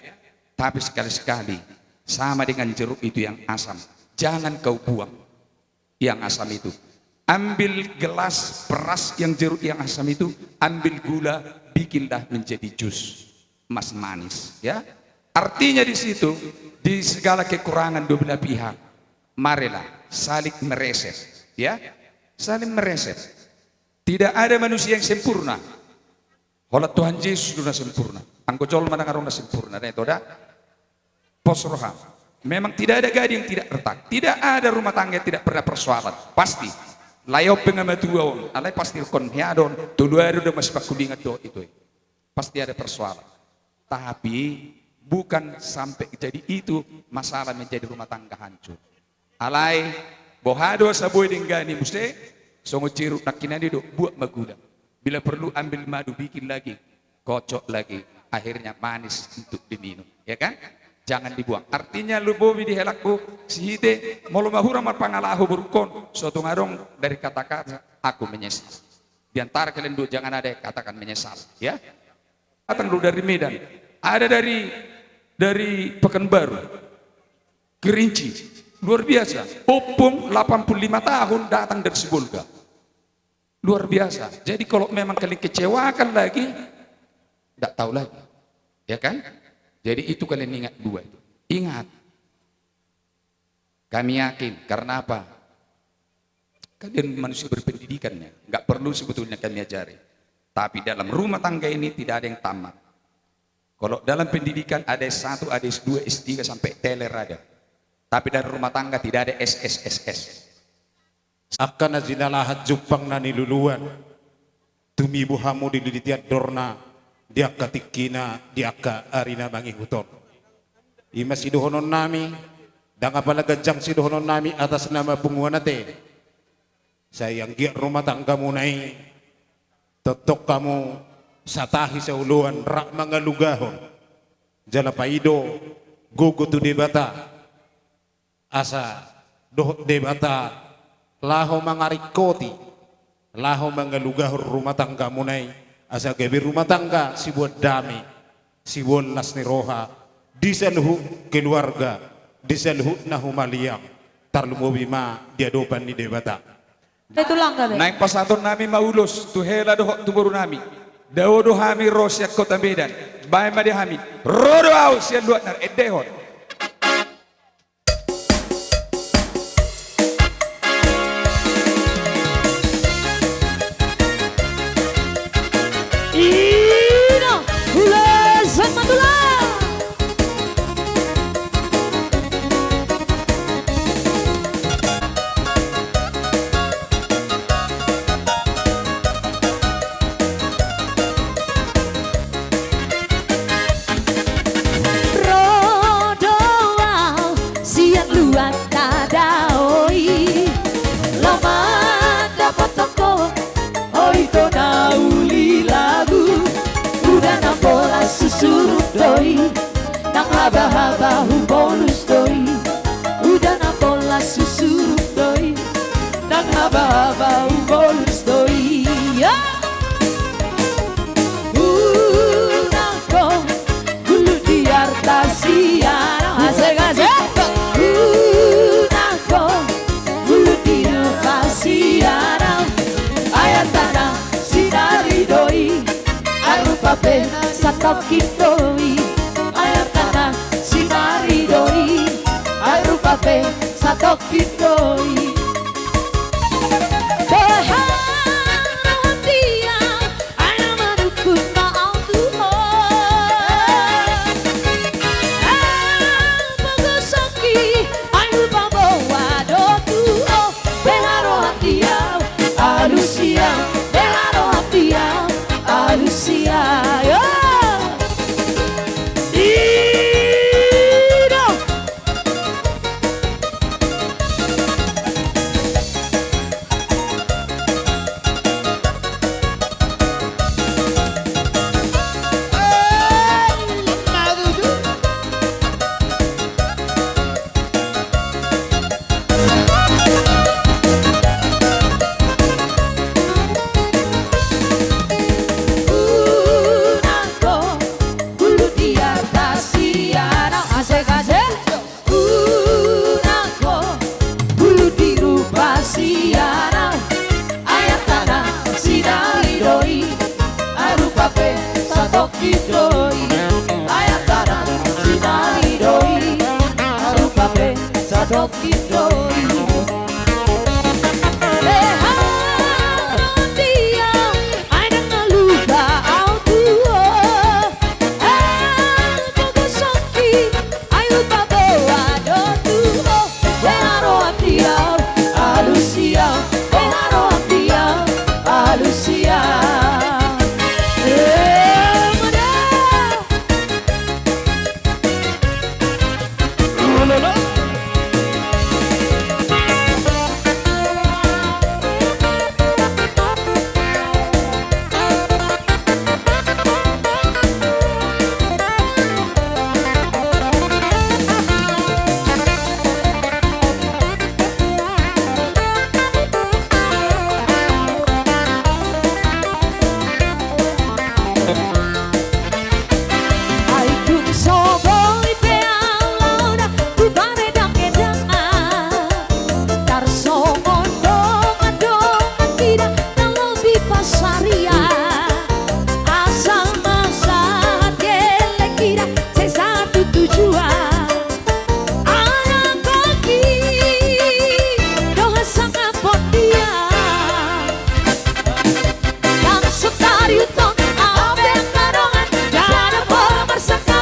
Tapi sekali-sekali, sama dengan jeruk itu yang asam, jangan kau buang yang asam itu. Ambil gelas beras yang jeruk yang asam itu, ambil gula, bikinlah menjadi jus. Mas manis, ya. Artinya di situ, di segala kekurangan dua belah pihak, marilah saling mereset, ya. Saling mereset. Tidak ada manusia yang sempurna. Holan Tuhan Jesus do na sempurna. Anggo jolma ndang adong na sempurna, da ito da. Pos roham. Memang tidak ada gading yang tidak retak. Tidak ada rumah tangga yang tidak pernah persoalan. Pasti. Lae on pe nga matua on, alai pasti ingkon hea do on, tolu ari do masipangkulingan do itu. Pasti ada persoalan. Tapi bukan sampai jadi itu masalah menjadi rumah tangga hancur. Alai boha do asa boi denggan i muse, songon jeruk nangkinan i do, buat ma gula. Bila perlu ambil madu, bikin lagi, kocok lagi, akhirnya manis untuk diminum, ya kan? Jangan dibuang. Artinya, lumobi di helakku, sihite molo mahurang marpangalaho borungkon, so tung adong dari kata-kata aku menyesal. Di antara kalian dua jangan ada yang katakan menyesal, ya. Datang dulu dari Medan, ada dari dari Pekanbaru, Kerinci, luar biasa. Ompung delapan puluh lima tahun datang dari Sibolga. Luar biasa. Jadi kalau memang kalian kecewakan lagi, nggak tahu lagi. Ya kan? Jadi itu kalian ingat dua itu. Ingat. Kami yakin, karena apa? Kalian manusia berpendidikannya. Nggak perlu sebetulnya kami ajari. Tapi dalam rumah tangga ini tidak ada yang tamat. Kalau dalam pendidikan ada S satu, ada S dua, S tiga, sampai teler ada. Tapi dalam rumah tangga tidak ada S S S S. Angka na jinalahan jumpang na niluluan, tumibu hamu di liliti andorna, di angka tingkina, di angka ari na mangihut on. I ma sidohononnami, ndang apala ganjang sidohononnami atas nama punguan ate. Sai anggiat rumah tanggamuna i, tongtong hamu satahi saoloan rap mangalugahon. Jala paido gogo tu Debata. Asa dohot Debata laho mangaringkoti, laho mangalugahon rumah tanggamuna i, asa gabe rumah tangga siboan dame, siboan las ni roha, di saluhut keluarga, di saluhut na humaliang, tarlumobi ma di adopan ni Debata. Betul, Angga, be. Naeng pasahatonnami ma ulos tu hela dohot tu borunami. Dao do hami ro sian Kota Medan. Baen ma di hami. Ro do ahu sian luat na ro. Endehon. Ina, ulos ma tulang. Ro do ahu sian luat na dao i, laho mandapothon ho, oi, ito na uli lagu. Udan na pola susuruk do i, nang habahaba hubolus do i. Udan na pola susuruk do i, nang habahaba hubolus do i. Ya. Unang ho, gulut di arta sian ahu. Asik, asik. Unang ho, gulut di arta sian ahu. Ai artana sinari do i, ai rupa pe satongkin do i. Ai artana sinari do i, ai rupa pe satongkin do i. Boha roham dia, ai na manungkun ma ahu tu ho. Ahu pogoshon i, ai hupaboa do tu ho. Boha roham dia, alusia. Boha roham dia, alusia. Yo. Ida.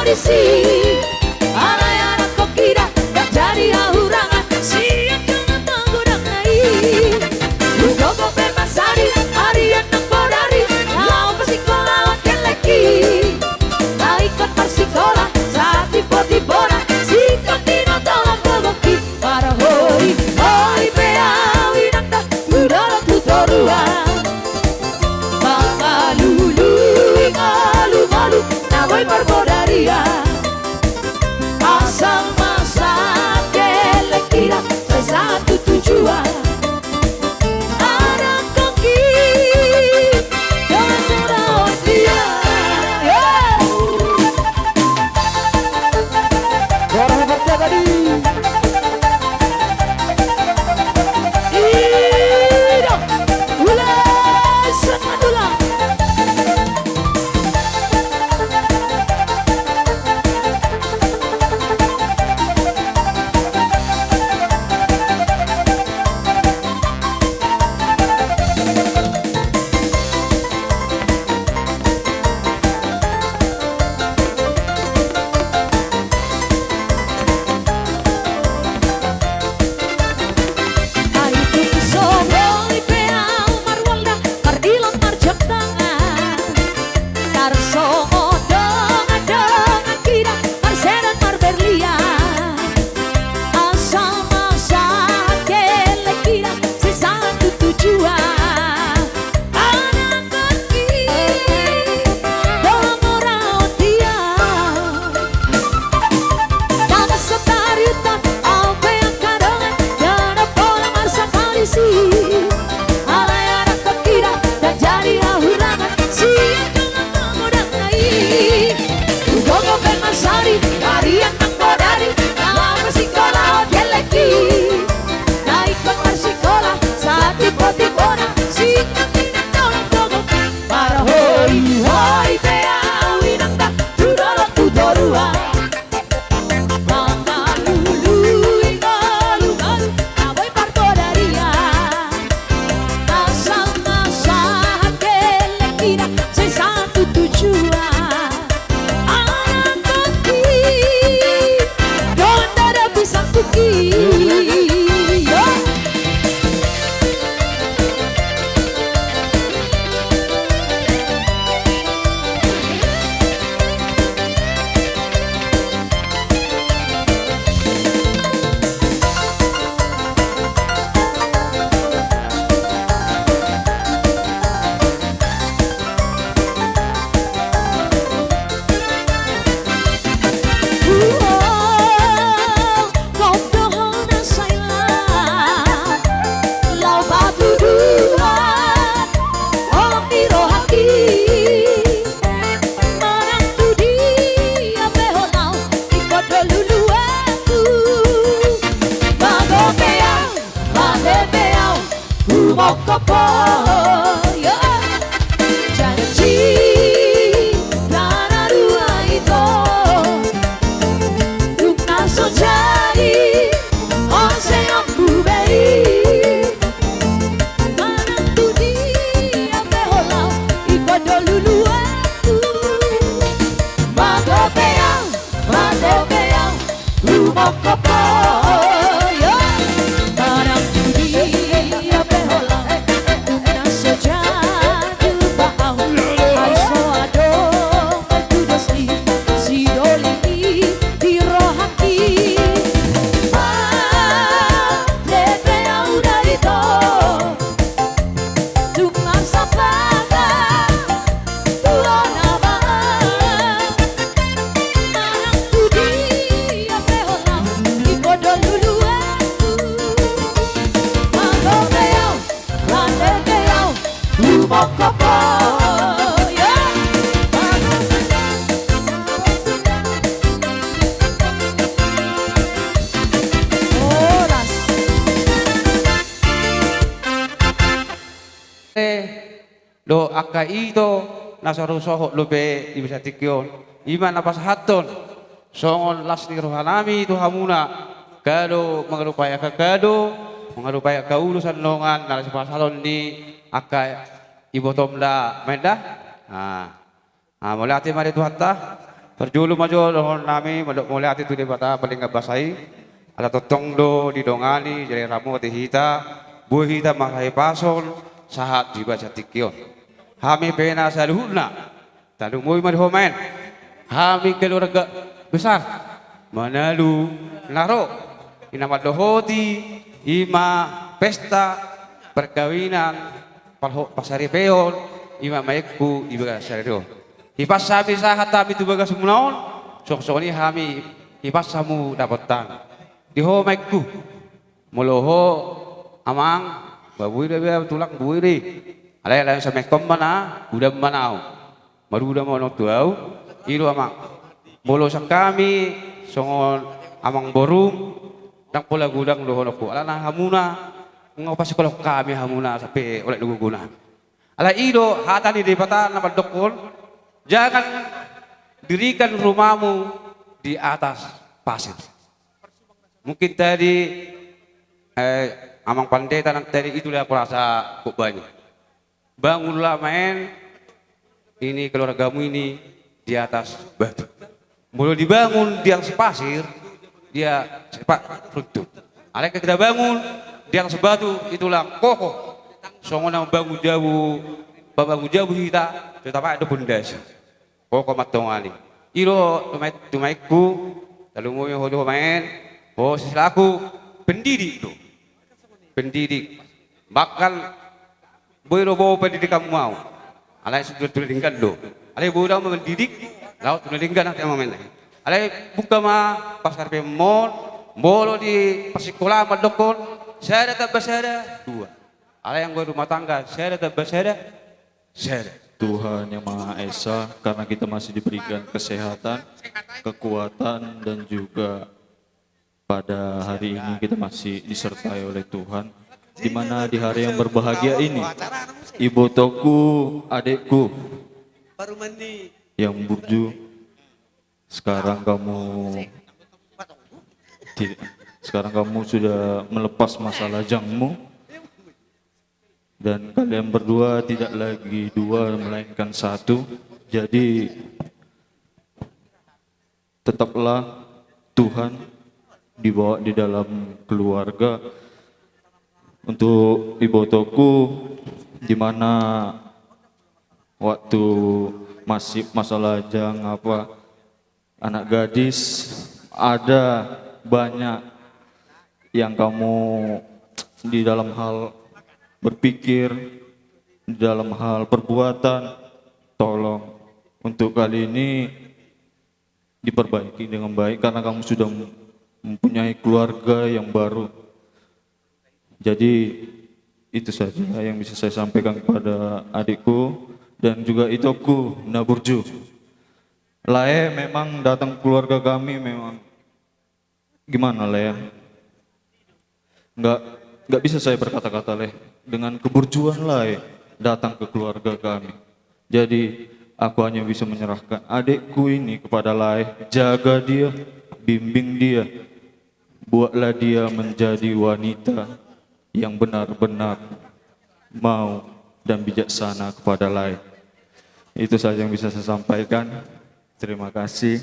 Disi, alai anak kok ida, ndang jadi hahurangan, sian jolma magodang na i. Hugogo pe masari, ari annon bodari, laho pasingkola on gellengki. Na ingkon marsikola, sahat timbo-timbona, singkop di na tolap gogonki. Marhoi-hoi pe au inang da, tu dolok tu toruan. Mangalului ngolu-ngolu na boi marbodarian. Asal ma sahat gellengki da, sai sahat tu tujuan. Anak kok i, dongan serawan dia. Suara hebat ya tadi. Ida, ulang, sangat ulang. Ai tung so boi pe au marwalda, mardilam, marjamtangan. Tarsongon dongan-dongan kita, marsedan, marberlian. Asal ma sahat gellengki da, sai sahat tu tujuan. Anak kok i, dongan serawan dia. Nang so tariutan au pe angka dongan, ndada pola marsakoalisi. Alai anak kok ida, ndang jadi hahurangan, sian jolma magodang na i. Hugogo pe masari, ari annon bodari, laho pasingkola on gellengki. Na ingkon marsikola, sahat timbo-timbona, singkop di na tolap gogonki. Marhoi-hoi pe au inang da, tu dolok tu toruan. Mangalului ngolu-ngolu na boi marbodarian. Asal ma sahat gellengki da, sai sahat tu tujuan. Anak kok i, dongan dada pisang kuki. Yo. Uo, gondohon na sai lam, laho patuduhon holong ni rohangki. Manang tu dia pe ho laho, ingkon do luluanku. Manggope au, manggope au, humongkop ho, yo. Janji na dua ito, dung na so jadi, on sai ompu be i. Manang tu dia pe ho laho, ingkon do luluanku. Manggope au, manggope au, humongkop ho, yo. Manang tu dia pe ho laho, na so jadul ba au, ai so adong tudos ni si doli i di rohangki. Manggope au da ito, dung marsapata tu hona ma. Manang tu dia pe ho laho, ingkon do luluanku. Manggope au, manggope au, humongkop ho, yo. Horas. Eh, dohot angka ito na so ro sohot dope di bagasan tingki on. I ma na pasahathon songon las ni rohanami tu hamuna. Kado mangalupai angka kado, mangalupai angka ulos, andongan na las pasahaton ni angka ibotom da, maen da. Ah. Ah, mauliate ma di Tuhanta. Parjolo ma jo dohonon nami mandok mauliate tu Debata pardenggan basa i. Ala tongtong do didongani jala diramoti hita, boi hita marhahipason sahat jumpa sian tingki on. Hami pe na saluhutna, tarlumobi ma di ho ma en, hami keluarga besar Manalu na ro, i na mandohoti, i ma pesta perkawinan, parho-, pasaripeon, i ma maengku di bagas sadari on. Hipas hami sahat hami tu bagasmuna on, songon i hami hipas hamu dapot hami. Di ho maengku, molo ho amang, ba boi do, ba tulang, boi do i. Alai, alai samaenkon ma na, udan ma na au. Marudam ma on tu au, i do amang. Molo sian hami songon amang borum, ndang pola godang dohononku. Alana hamuna, nga pasingkolahon hami hamuna sampe olat do gogo nami. Alai i do hata ni Debata na mandokkon, jangan dirikan rumahmu di atas pasir. Mungkin tadi, eh, amang pandeta nang tadi itulah kurasa khotbahnya. Bangunlah ma en, ini keluargamu ini di atas batu. Molo dibangun di atas pasir, dia sepak runtuh. Alai kita bangun di atas batu, itulah kokoh. Songon na mambangun jabu, pambangun jabu hita, tetap ada pondasi. Kokoh ma antong i. I do tu maeng-, tu maengku, tarlumobi ho di ho ma en, ho selaku pendidik do. Pendidik. Bahkan boi do boha pendidikanmu au. Alai sudah tu na denggan do. Alai boi do au mendidik, laho tu na denggan ate ma mena. Alai buka ma pasaripeonmon, molo di parsingkola mandokkon, sada tambah sada, dua. Alai anggo rumah tangga, sada tambah sada, sada. Tuhan yang Maha Esa, karena kita masih diberikan kesehatan, kekuatan, dan juga pada hari ini kita masih disertai oleh Tuhan, di mana di hari yang berbahagia ini, ibotoku, adikku yang burju, sekarang kamu ti-, sekarang kamu sudah melepas masa lajangmu. Dan kalian berdua tidak lagi dua, melainkan satu. Jadi, tetaplah Tuhan dibawa di dalam keluarga. Untuk ibotoku, di mana waktu masih masa lajang apa, anak gadis, ada banyak yang kamu di dalam hal berpikir, di dalam hal perbuatan, tolong untuk kali ini diperbaiki dengan baik karena kamu sudah mempunyai keluarga yang baru. Jadi, itu saja yang bisa saya sampaikan kepada adikku dan juga itoku na burju. Lae, memang datang keluarga kami memang gimana, Lae? Nggak, nggak bisa saya berkata-kata, Lae, dengan keburjuan Lae datang ke keluarga kami. Jadi, aku hanya bisa menyerahkan adikku ini kepada Lae, jaga dia, bimbing dia. Buatlah dia menjadi wanita yang benar-benar mau dan bijaksana kepada Lae. Itu saja yang bisa saya sampaikan. Terima kasih.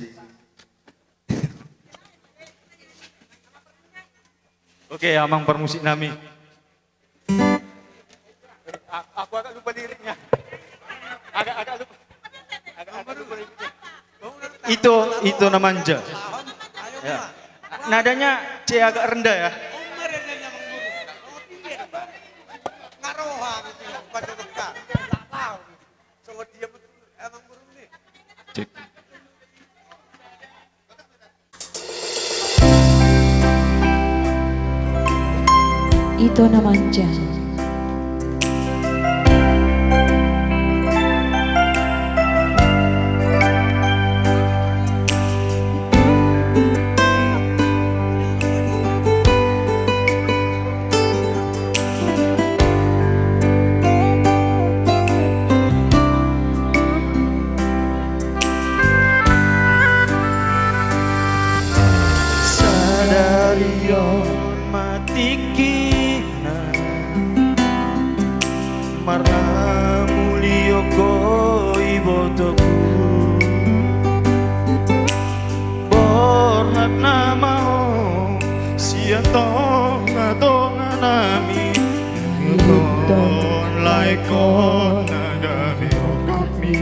Oke, amang parmusik nami. A-, aku agak lupa liriknya. Agak, agak lupa. Agak, agak lupa liriknya. Ito, ito na manja. Ya. Nadanya C agak rendah ya. Cek. Ito na manja. Sadari on ma tingkina marhamulion ho ibotoku. Ona gabe rohami.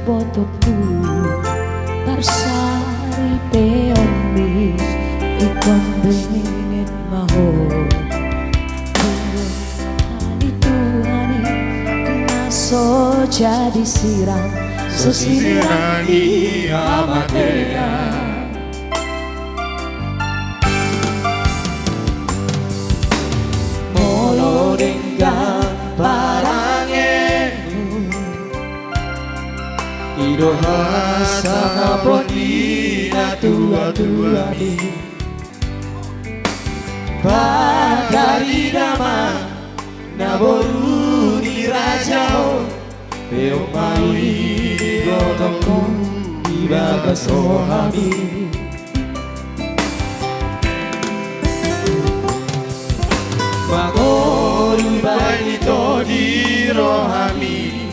Botongku, parsaripeonmi, ingkon benget ma ho. Tuhan i, Tuhan i, na so jadi sirang, so sirang ni hamatean. Molo denggan parangemu, i do hasangapon ni natuatuami, pataridama, na boru ni raja ho, peop ma i di gotongku di bagas rohami. Mangolu baen ito di rohami,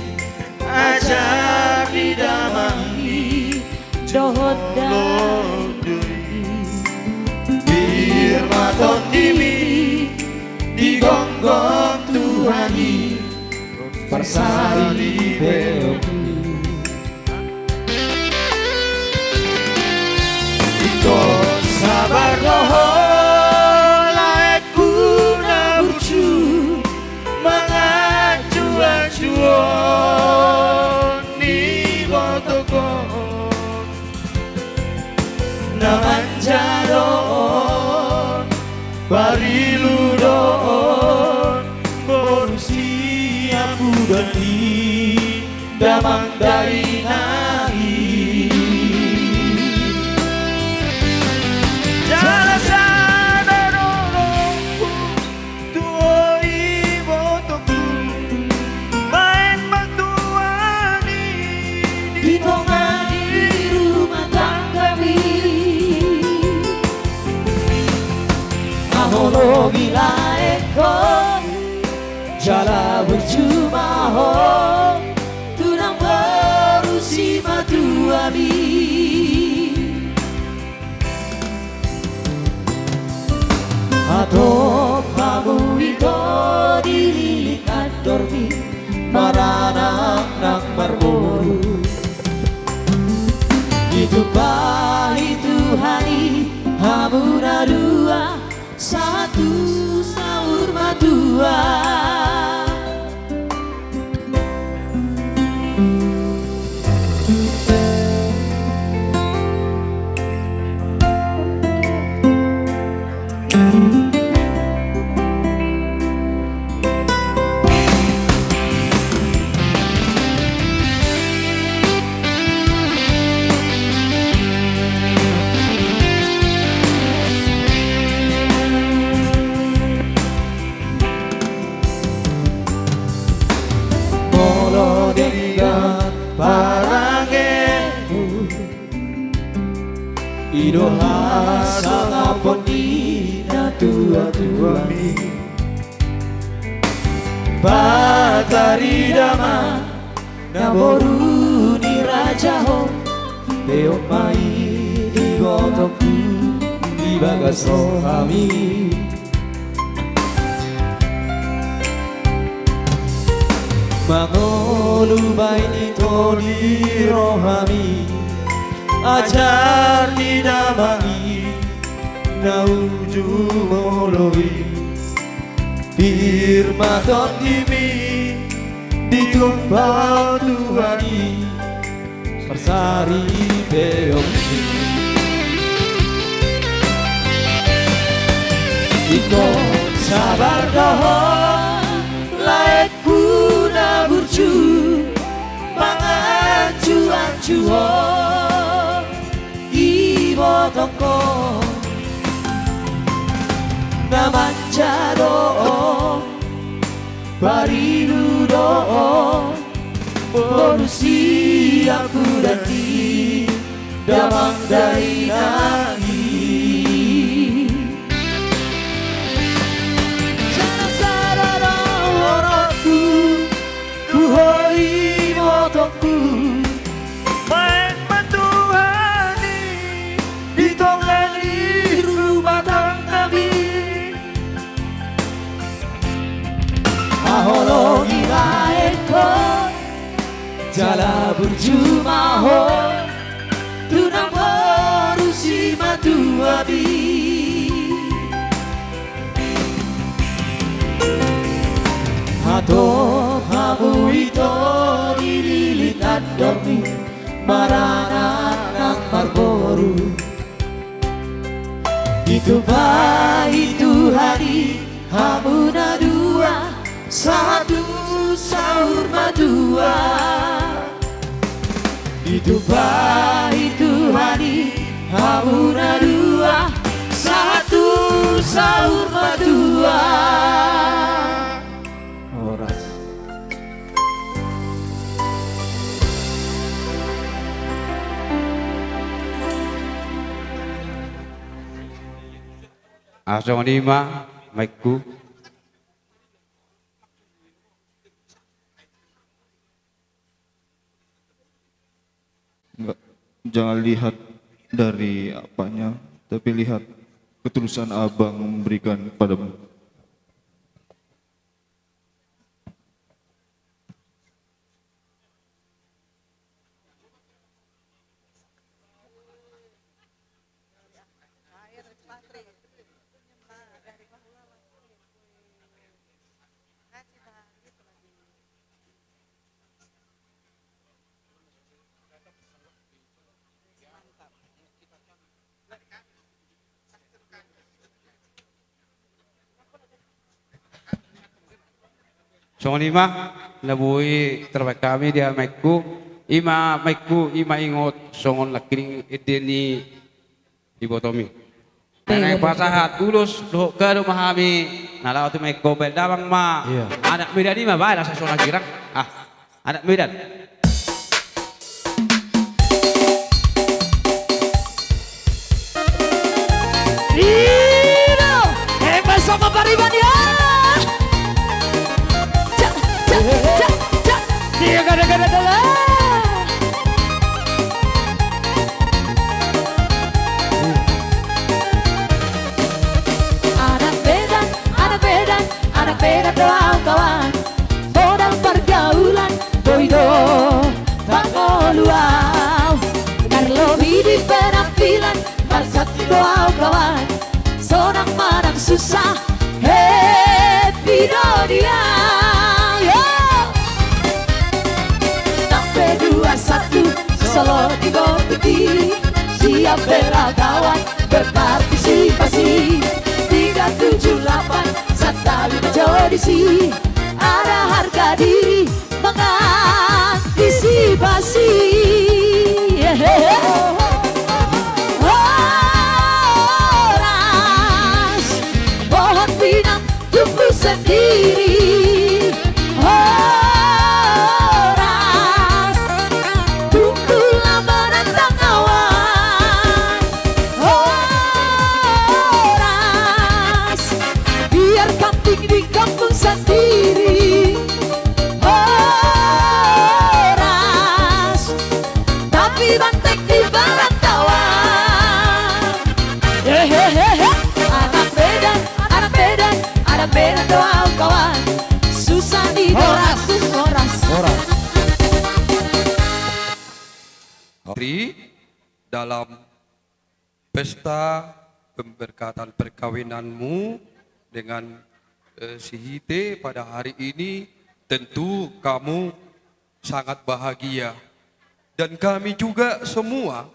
ajar ni damang i dohot da- Pir ma tondimi di gomgom Tuhan i, parsaripeonmi. Ingkon sabar do ho, laengku na burju, manganju-anju on, ibotohon na manja do on, parilu do on, boru siampudan ni damang dainang i. Jala sada do rohangku tu ho, ibotohon, baen ma Tuhan i di tonga ni rumah tanggami. Ahu lobi laengkon, jala burju ma ho tu namboru simatuami. Hatop hamu ito di liling andormi, maranak nang marboru. Ditumpahi Tuhan i hamu na dua, sahat tu saur matua. Molo denggan parangemu, i do hasangapon ni natuatuami. Pataridama, na boru ni raja ho, peop ma i di gotongku di bagas rohami. Mangolu baen ito di rohami, ajar ni damang i na uju molo i. Pir ma tondimi, ditumpa Tuhan i, parsaripeonmi. Ingkon sabar do ho, laengku na burju, manganju-anju ho, ibotohon na manja do on, parilu do on, boru siampudan ni damang dainang i. Jala sada do rohangku tu ho, ibotohonku, baen ma Tuhan i di tonga Jala burju ma ho tu namboru simatuami. Hatop hamu ito di lilit andormi, maranak nang marboru. Ditumpahi Tuhan i hamu na dua, sahat tu saur matua. Ditumpahi Tuhan i hamu na dua, sahat tu saur matua. Horas. Ah, songon i ma, maikku. Enggak, jangan lihat dari apanya, tapi lihat ketulusan abang memberikan padamu. Songon i ma na boi tarbahen hami di hamaengku. I ma maengku, i ma ingot songon nangkining ende ni ibotomi. Naeng pasahat ulos dohot kado ma hami na laho tu maengku. Baen damang ma. Iya. Anak Medan i ma baen asa songon na girang. Ah. Anak Medan. Ino, hebat sama Pariban ya. Cak, cak, cak, cak. Dia gada-gada dalam. Anak Medan, anak Medan, anak Medan do au kawan. Modal pargaulan boi do pangolu au. Tarlobi di penampilan marsanti do au kawan. Sonang manang susah happy do dia. Yo. Nang pe dua satu solo di gotik i. Siap bela kawan berpartisipasi. Tiga tujuh lapan santabi ma jo disi. Ada harga diri mengantisipasi. Horas, pohon pinang tumbuh sendiri. Horas, tumbuhlah menantang awan. Horas, biar kambing di kampung sendiri. Horas, tapi banteng di perantauan. Hehehe. Anak Medan, anak Medan, anak Medan do au kawan. Susah di horas, horas. Horas. Hari dalam pesta pemberkatan perkawinanmu dengan, eh, si Hite pada hari ini, tentu kamu sangat bahagia. Dan kami juga semua,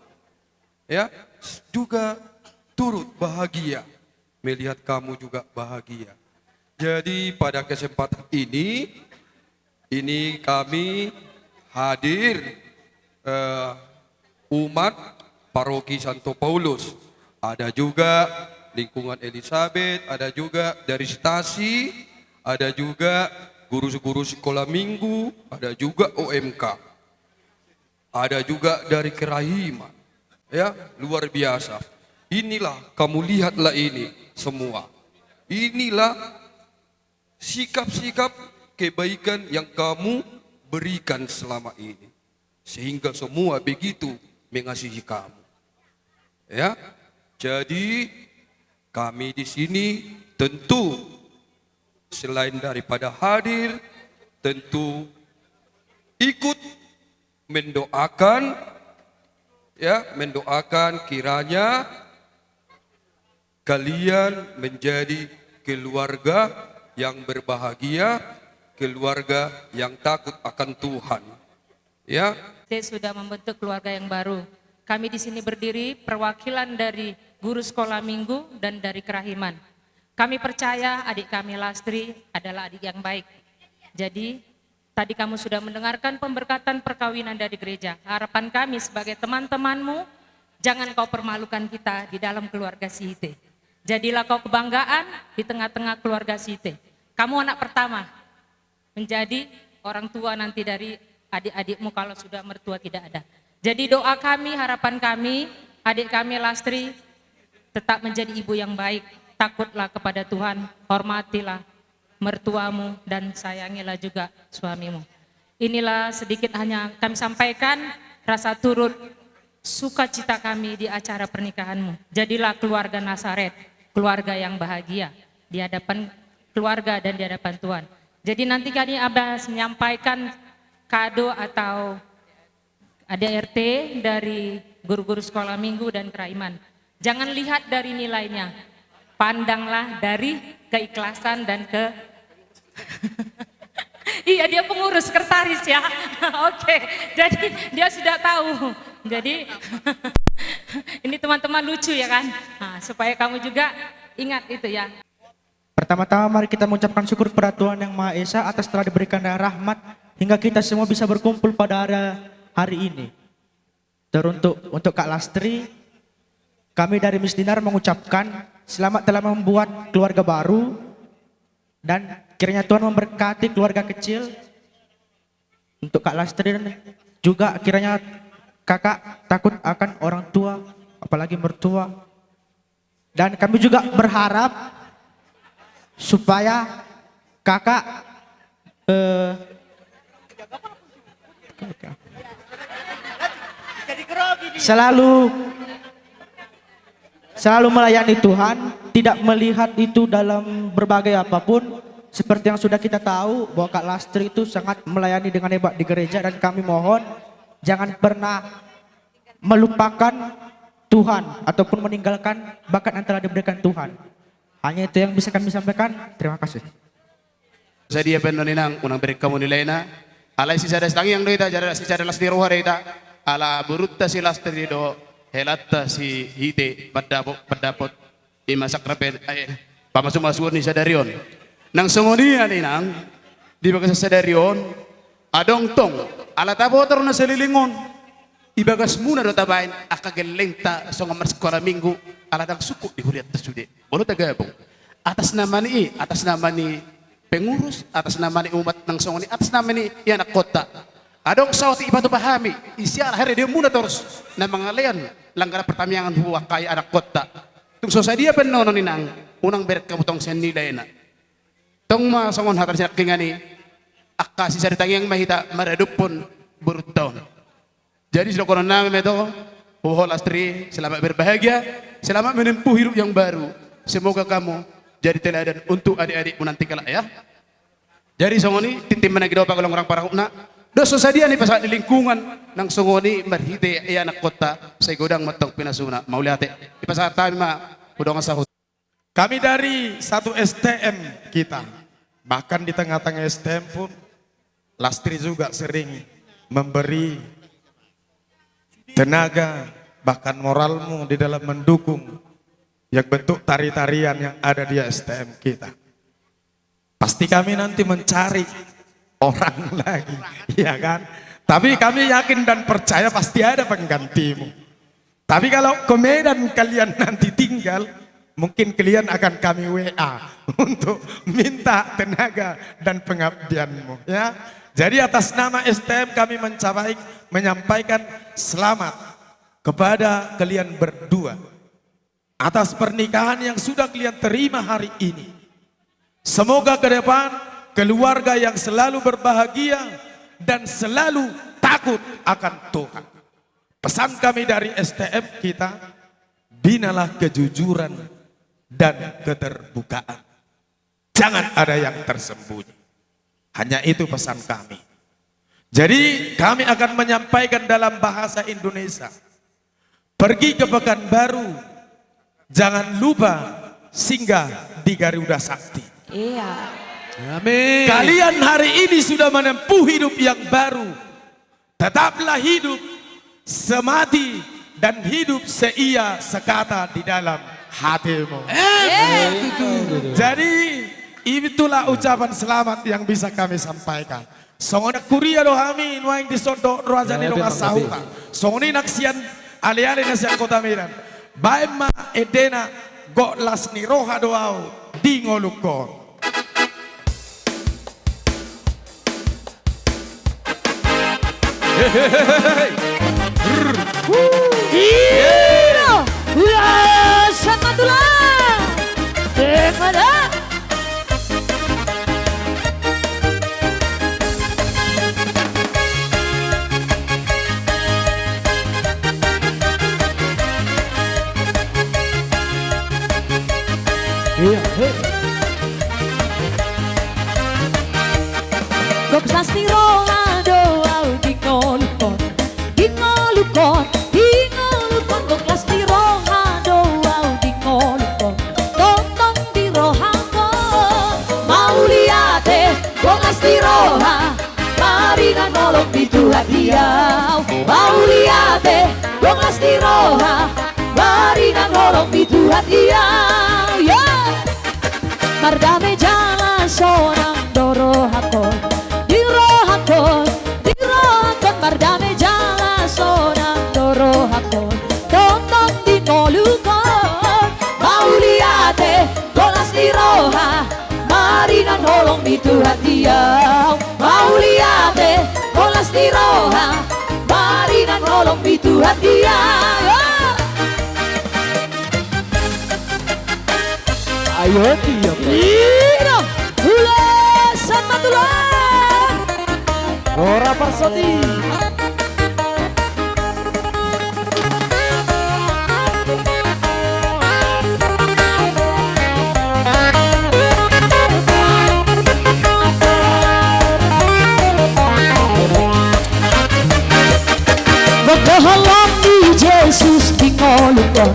ya, s-, juga turut bahagia melihat kamu juga bahagia. Jadi, pada kesempatan ini, ini kami hadir, eh, umat Paroki Santo Paulus. Ada juga lingkungan Elizabeth, ada juga dari Stasi, ada juga guru-guru sekolah minggu, ada juga O M K. Ada juga dari Kerahiman. Ya, luar biasa. Inilah, kamu lihatlah ini semua. Inilah sikap-sikap kebaikan yang kamu berikan selama ini, sehingga semua begitu mengasihi kamu. Ya, jadi kami di sini tentu selain daripada hadir, tentu ikut mendoakan, ya, mendoakan kiranya kalian menjadi keluarga yang berbahagia, keluarga yang takut akan Tuhan. Ya. Kita sudah membentuk keluarga yang baru. Kami di sini berdiri perwakilan dari guru sekolah minggu dan dari Kerahiman. Kami percaya adik kami Lastri adalah adik yang baik. Jadi, tadi kamu sudah mendengarkan pemberkatan perkawinan dari gereja. Harapan kami sebagai teman-temanmu, jangan kau permalukan kita di dalam keluarga Sihite. Jadilah kau kebanggaan di tengah-tengah keluarga Sihite. Kamu anak pertama, menjadi orang tua nanti dari adik-adikmu kalau sudah mertua tidak ada. Jadi doa kami, harapan kami, adik kami Lastri tetap menjadi ibu yang baik. Takutlah kepada Tuhan, hormatilah mertuamu dan sayangilah juga suamimu. Inilah sedikit hanya kami sampaikan rasa turut sukacita kami di acara pernikahanmu. Jadilah keluarga Nasaret, keluarga yang bahagia di hadapan keluarga dan di hadapan Tuhan. Jadi nanti kami akan menyampaikan kado atau ada R T dari guru-guru sekolah minggu dan Kerahiman. Jangan lihat dari nilainya, pandanglah dari keikhlasan dan ke Iya, dia pengurus, sekretaris ya. Oke, jadi dia sudah tahu. Jadi ini teman-teman lucu ya kan? Nah, supaya kamu juga ingat itu ya. Pertama-tama mari kita mengucapkan syukur kepada Tuhan Yang Maha Esa atas telah diberikan rahmat hingga kita semua bisa berkumpul pada hari, hari ini. Teruntuk untuk Kak Lastri, kami dari Misdinar mengucapkan selamat telah membuat keluarga baru dan kiranya Tuhan memberkati keluarga kecil untuk Kak Lastri dan juga kiranya kakak takut akan orang tua, apalagi mertua. Dan kami juga berharap supaya kakak eh, selalu selalu melayani Tuhan, tidak melihat itu dalam berbagai apapun. Seperti yang sudah kita tahu bahwa Kak Lastri itu sangat melayani dengan hebat di gereja dan kami mohon jangan pernah melupakan Tuhan ataupun meninggalkan bakat yang telah diberikan Tuhan. Hanya itu yang bisa kami sampaikan. Terima kasih. Sadia pe annon inang, unang bereng hamu nilaina. Alai sisada sitangiang do hita, jala sisada las ni roha do hita. Ala borunta si Lastri dohot helanta Sihite mandapot, mandapot ima sakramen, eh, pamasumasuon ni sadari on. Nang songon i inang, di bagasan sadari on adong tong ala taboto na saleleng on. Ibagasmuna do tabaen angka gellengta songon marsikola minggu ala ndang sungkun di huria ta sude. Molo tagabung atas nama ni i, atas nama ni pengurus, atas nama ni umat nang songon i, atas nama ni ianakkonta. Adong saotik ipatupa hami, ise ala haredeonmuna torus na mangalean langgaran pertamiangan hu angka ianakkonta. Tung so sadia pe annon inang, unang bereng hamu tong sian nilaina. Tong ma songon hata ni sinangkingan i, angka sisada tangiang ma hita maradophon borunta on. Jadi sidohonon nami ma i tu ho, Lastri, selamat berbahagia, selamat menempuh hidup yang baru. Semoga kamu jadi teladan untuk adik-adikmu nanti kelak ya. Jadi songon i, tintin ma na gidop, golong rang parahutna. Dos so sadia na dipasahat ni lingkungan nang songon i marhite ianakkonta, sai godang ma tong pinasuna. Mauliate. Dipasahat hami ma tu dongan sahut. Kami dari satu S T M kita, bahkan di tengah-tengah S T M pun Lastri juga sering memberi tenaga bahkan moralmu di dalam mendukung yang bentuk tari-tarian yang ada di S T M kita. Pasti kami nanti mencari orang lagi, ya kan? Tapi kami yakin dan percaya pasti ada penggantimu. Tapi kalau ke Medan kalian nanti tinggal, mungkin kalian akan kami W A untuk minta tenaga dan pengabdianmu, ya. Jadi atas nama S T M kami mencapai, menyampaikan selamat kepada kalian berdua atas pernikahan yang sudah kalian terima hari ini. Semoga ke depan keluarga yang selalu berbahagia dan selalu takut akan Tuhan. Pesan kami dari S T M kita, binalah kejujuran dan keterbukaan. Jangan ada yang tersembunyi. Hanya itu pesan kami. Jadi, kami akan menyampaikan dalam bahasa Indonesia. Pergi ke Pekanbaru, jangan lupa singgah di Garuda Sakti. Iya. Amin. Kalian hari ini sudah menempuh hidup yang baru. Tetaplah hidup semati dan hidup seia sekata di dalam hatimu. Eh, iya. Betul. Jadi, itulah ucapan selamat yang bisa kami sampaikan. Songon i kuria do hami nuaeng dison dohot raja ni dongan sahuta. Songon i nang sian aleale na sian kota Medan. Baen ma endena, gok las ni roha do au di ngolungkon. Hehehe. Iya. Iya, sama tulang. Dengar. Iya, hei. Gok las ni roha do au di ngolungkon, di ngolungkon, di ngolungkon, gok las ni roha do au di ngolungkon, tongtong di rohangkon. Mauliate, gok las ni roha, maringan holong di Tuhan di au. Mauliate, gok las ni roha, maringan holong di Tuhan di au. Yo! Mardame jala sonang do rohangkon, di rohangkon, di rohangkon, mardame jala sonang do rohangkon, tongtong di ngolungkon. Mauliate, gok las ni roha, maringan holong di Tuhan di au. Mauliate, gok las ni roha, maringan holong di Tuhan di au. Ayo, tiap. Iya, ulas sama tulang. Ora parsoti. Gok do holong ni Jesus di ngolungkon,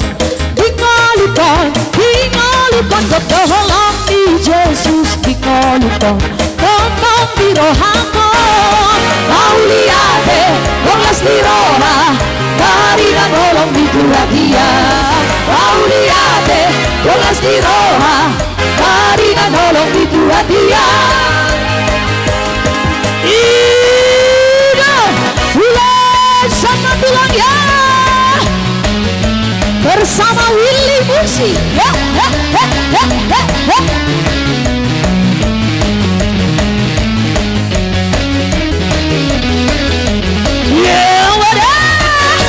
di ngolungkon, di ngolungkon, gok do holong ni Jesus di ngolungkon, tongtong di rohangkon. Mauliate, gok las ni roha, maringan holong di Tuhan di au. Mauliate, gok las ni roha, maringan holong di Tuhan di au. Ida, ulas sama tulang ya. Bersama Willy Musi. Ya, ya, ya, ya, ya, ya. Ya, wadah.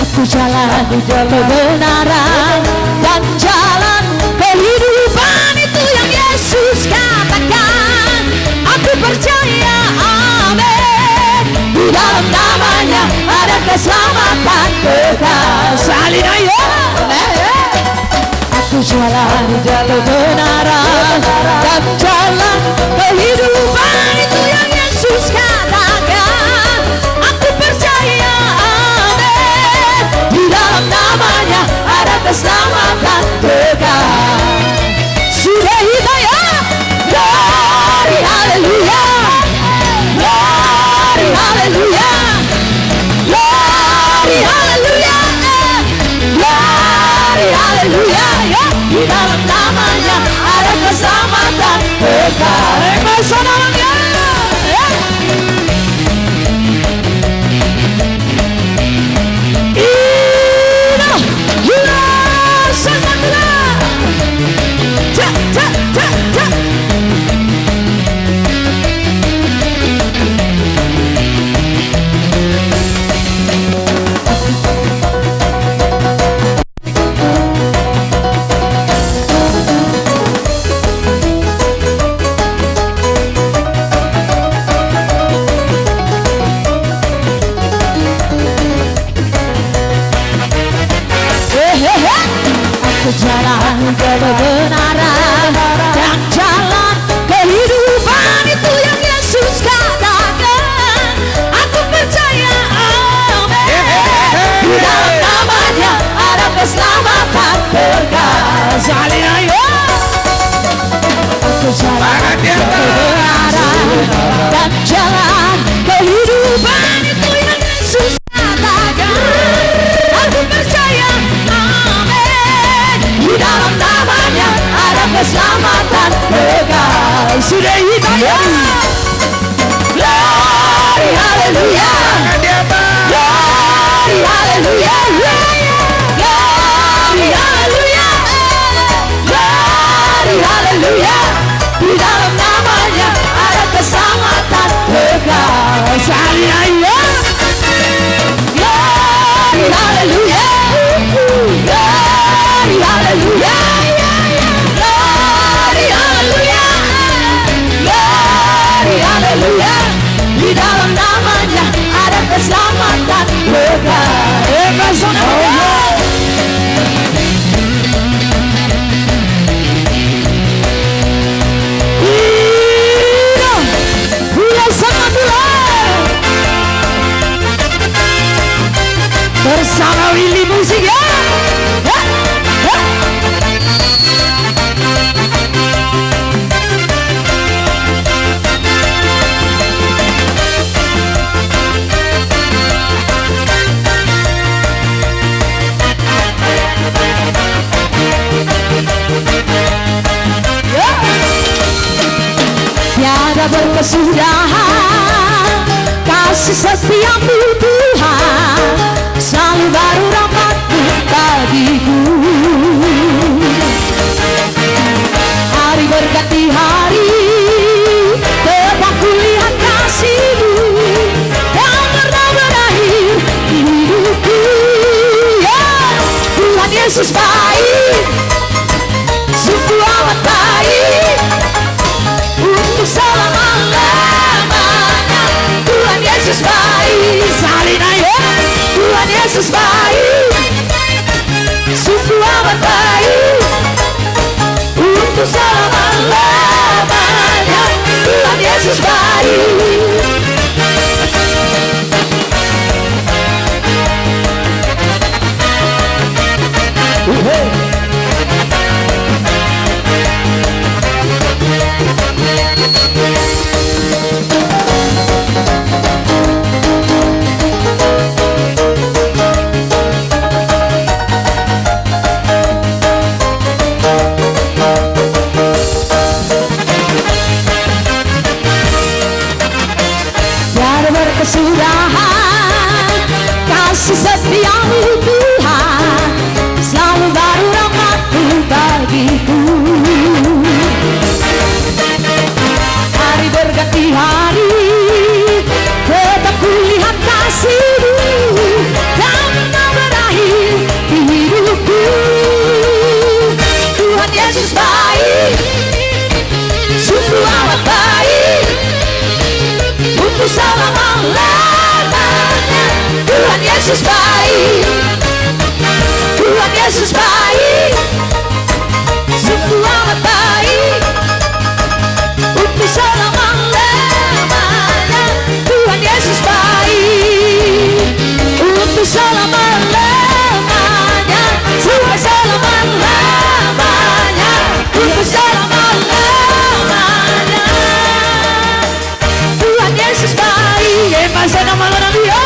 Aku jalan, aku jalan kebenaran, kebenaran, dan jalan kehidupan, itu yang Yesus katakan. Aku percaya, amin. Di dalam nama-Nya ada keselamatan kekal. Sekali, ayo. Aku jalan, aku jalan kebenaran, kebenaran, dan jalan kehidupan, itu yang Yesus katakan. Aku percaya, amin. Di dalam nama-Nya ada keselamatan kekal. Sudah hita ya. Glory, haleluya. Glory, haleluya. Glory, haleluya. Glory, haleluya. Ya, di dalam nama-Nya ada keselamatan kekal. Amen, saudara, ya. Ya. Ida, ida, sangkatula. Cak, cak, cak, cak. Glory, haleluya. Glory, haleluya. Glory, haleluya. Di dalam nama-Nya ada keselamatan kekal. Sekali lagi, ya. Glory, haleluya. Glory, haleluya. Glory, haleluya. Glory, haleluya. Di dalam nama-Nya ada keselamatan kekal. Eh, Pak Sono. Iya. Ulas sama dulu. Bersama Willy Musik, ya. Ya. Ya. Tiada berkesudahan kasih setia-Mu, Tuhan, selalu baru rahmat-Mu bagiku. Hari berganti hari, tetap kulihat kasih-Mu, tak pernah berakhir di hidupku. Ya, Tuhan Yesus baik, sungguh amat baik, untuk selama-lamanya. Tuhan Yesus baik, sekali lagi, ya. Tuhan Yesus baik, sungguh amat baik, untuk selama-lamanya. Tuhan Yesus baik. Tiada berkesudahan kasih setia-Mu, Tuhan, selalu baru rahmat-Mu bagiku. Hari berganti hari, tetap kulihat kasih-Mu, tak pernah berakhir di hidupku. Tuhan Yesus baik, sungguh amat baik, untuk selama-lamanya. Tuhan Yesus baik, Tuhan Yesus baik, sungguh amat baik, untuk selama-lamanya. Tuhan Yesus baik, untuk selama-lamanya. Tuhan selama-lamanya, untuk selama-lamanya. Tuhan Yesus baik. Emang saya nama lo nanti, ya.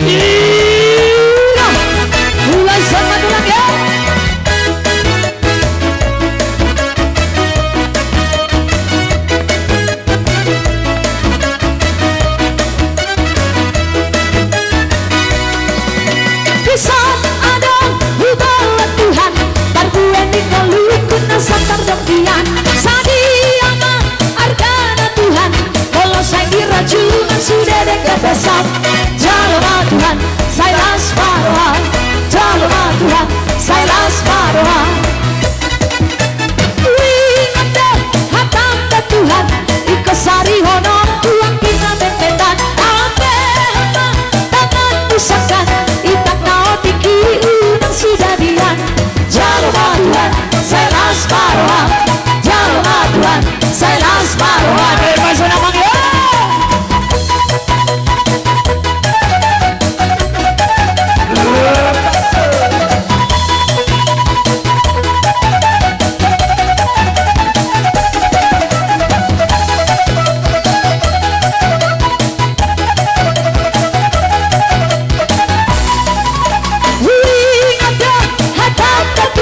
Ira, mulai sama tulang, ya.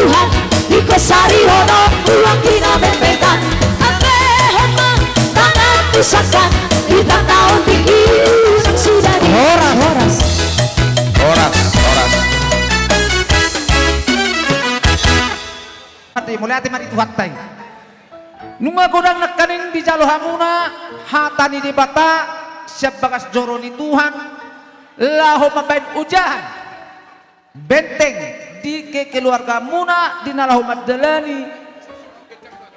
Tuhan, ingkon sarihonon tulang di na bengbeng an. Ambehon ma tangan tu sangkan, di tanggaon tinggi, unang suda di. Horas, horas. Horas, horas. Ate, mauliate ma di Tuhanta i. Nunga godang nangkaning dijalo hamuna hata ni Debata sian bagas joro ni Tuhan, laho mambahen ojahan benteng di kekeluargaanmuna di na laho mandalani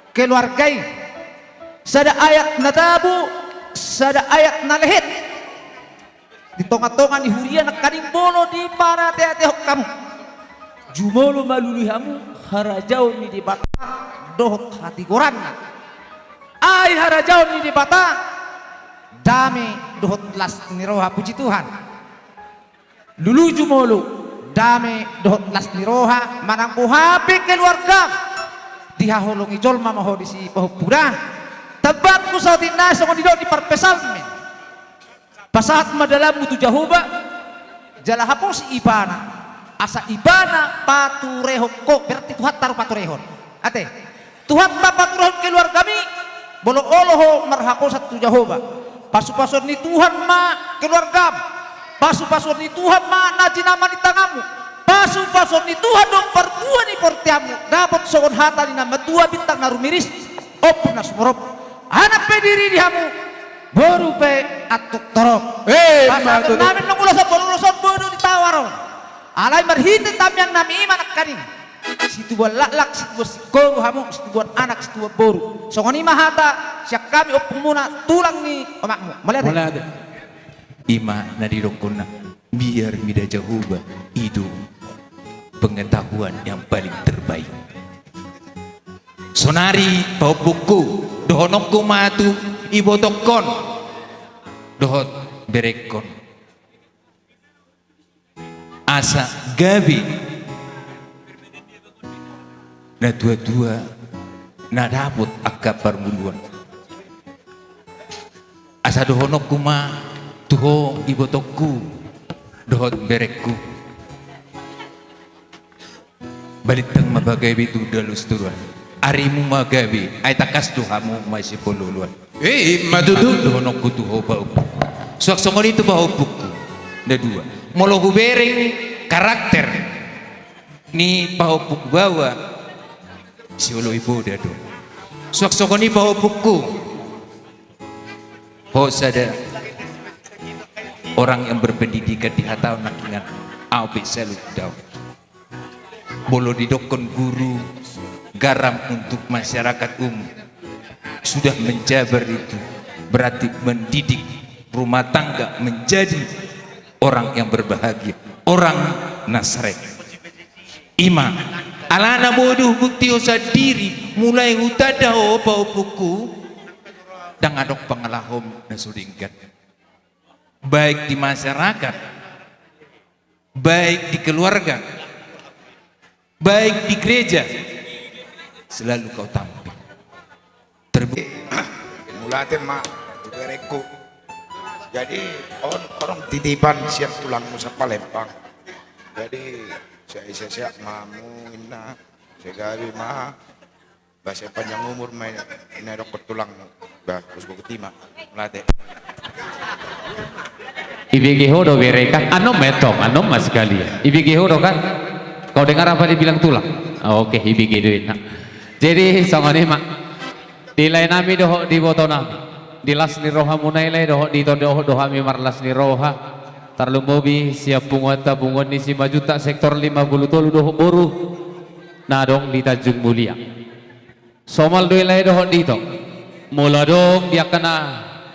keluarga i. Sada ayat na tabo, sada ayat na lehet. Di tongatonga ni huria nangkaning molo diparateatehon hamu, jumolo ma lului hamu harajaon ni Debata dohot hatigoranna. Ai harajaon ni Debata, dame dohot las ni roha, puji Tuhan. Lului jumolo dame dohot las ni roha, manang boha pe keluargam, dihaholongi jolma ma ho disi pahompu da. Tambanku saotik nai songon didok ni parpsalmen. Pasahat ma dalanmu tu Jahowa, jala haposi Ibana, asa Ibana paturehon ho, berarti Tuhanta do paturehon. Ate, Tuhanta paturehon keluargami, molo olo ho marhaposan tu Jahowa. Pasupasuon ni Tuhan ma keluargam, pasupasuon ni Tuhan ma na jinama ni tanganmu, pasupasuon ni Tuhan do parbue ni portianmu, dapot songon hata ni na matua bintang na rumiris, ombun na sumorop. Anak pe diri di hamu, boru pe antuk torop. Eh, pasahaton nami nang ulos on, molo ulos on boi do ditawar on. Alai marhite tamiang nami i ma nangkaning, situbuan laklak, situbuan singkoru hamu, situbuan anak, situbuan boru. Songon i ma hata sian hami ompungmuna, tulang ni omakmu. Mauliate. Mauliate. I ma na didokkonna, biar mida Jahowa, i do pengetahuan yang paling terbaik. Sonari pahompungku, dohononku ma tu ibotongkon dohot berengkon, asa gabe natuatua na dapot angka parngoluan. Asa dohononku ma tu ho ibotongku dohot berengku, balintang ma pagabe tu ulaon tubu, arimu ma gabe, ai tangkas do hamu masipoloan. Eh, ima tutu. Dohononku tu ho pahompu, suang songon i tu pahompungku na dua. Molo hubereng karakter ni pahompungku baoa, sioloi poda do. Suang songon i pahompungku, ho sada orang yang berpendidikan, di hata on nangkiningan, au pe salut do au. Molo didokkon guru garam untuk masyarakat umum, sudah menjabar itu, berarti mendidik rumah tangga menjadi orang yang berbahagia, orang na srek. I ma, alana molo hubuktihon sandiri, mulai hutanda ho pahompungku, ndang adong pangalahom na so denggan. Baik di masyarakat, baik di keluarga, baik di gereja, selalu kau tampil. Terbu- Mauliate ma tu berengku. Jadi on, on titipan sian tulangmu Sampalembang. Jadi sai sehat-sehat ma hamu, ninna, sai gabe ma. Ba sai panjang umur ma i, ninna, dokkon tulangmu. Ba, bagus, bogot i ma. Mauliate. Ibege ho do bere kan? Annon ma, antong, annon ma sekalian. Ibege ho do kan? Kau dengar apa dibilang tulang? Oh, oke, ibege do i, nah. Jadi songon i ma. Di lae nami dohot di iboto nami, di las ni rohamuna i lae, dohot di ito dohot do hami marlas ni roha. Tarlumobi sian punguanta, punguan ni Simanjuntak sektor lima puluh tolu dohot boru na adong di Tanjung Mulia. Somal do i lae dohot di ito, molo adong di angka na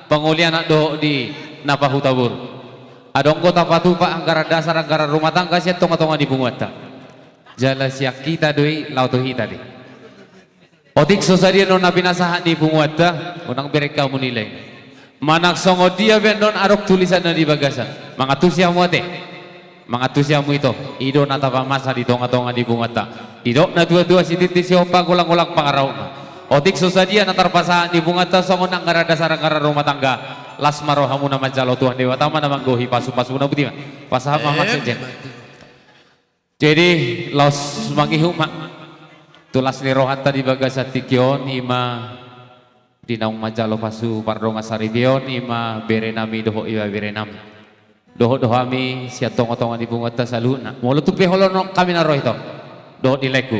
pangoli anak dohot di na pahuta boru, adong do tapatupa anggaran dasar, anggaran rumah tangga sian tongatonga ni punguanta. Jala sian hita do i laho tu hita do i. Otik so sadia annon na pinasahat ni punguanta, unang bereng hamu nilai. Manang songon dia pe annon adong tulisanna di bagasan, mangantusi hamu ate, mangantusi hamu ito, i do na tapamasa di tongatonga ni punguanta. Didok natuatua, sititi sihompa, golanggolang pangarahutna. Otik so sadia na tarpasahat ni punguanta songon anggaran dasar, anggaran rumah tangga, las ma rohamuna manjalo, Tuhan Debata ma na manggohi pasupasuna. Boti ma, pasahat ma, Mas Sekjen. Jadi laos mangihut ma. Tu las ni rohanta di bagasan tingki on, i ma di naung manjalo pasu pardongan saripeon, i ma berenami dohot iba berenami. Dohot do hami sian tonga-tonga ni punguanta saluhutna. Molo tung pe holong hami na ro i, tong, dohot di laengku.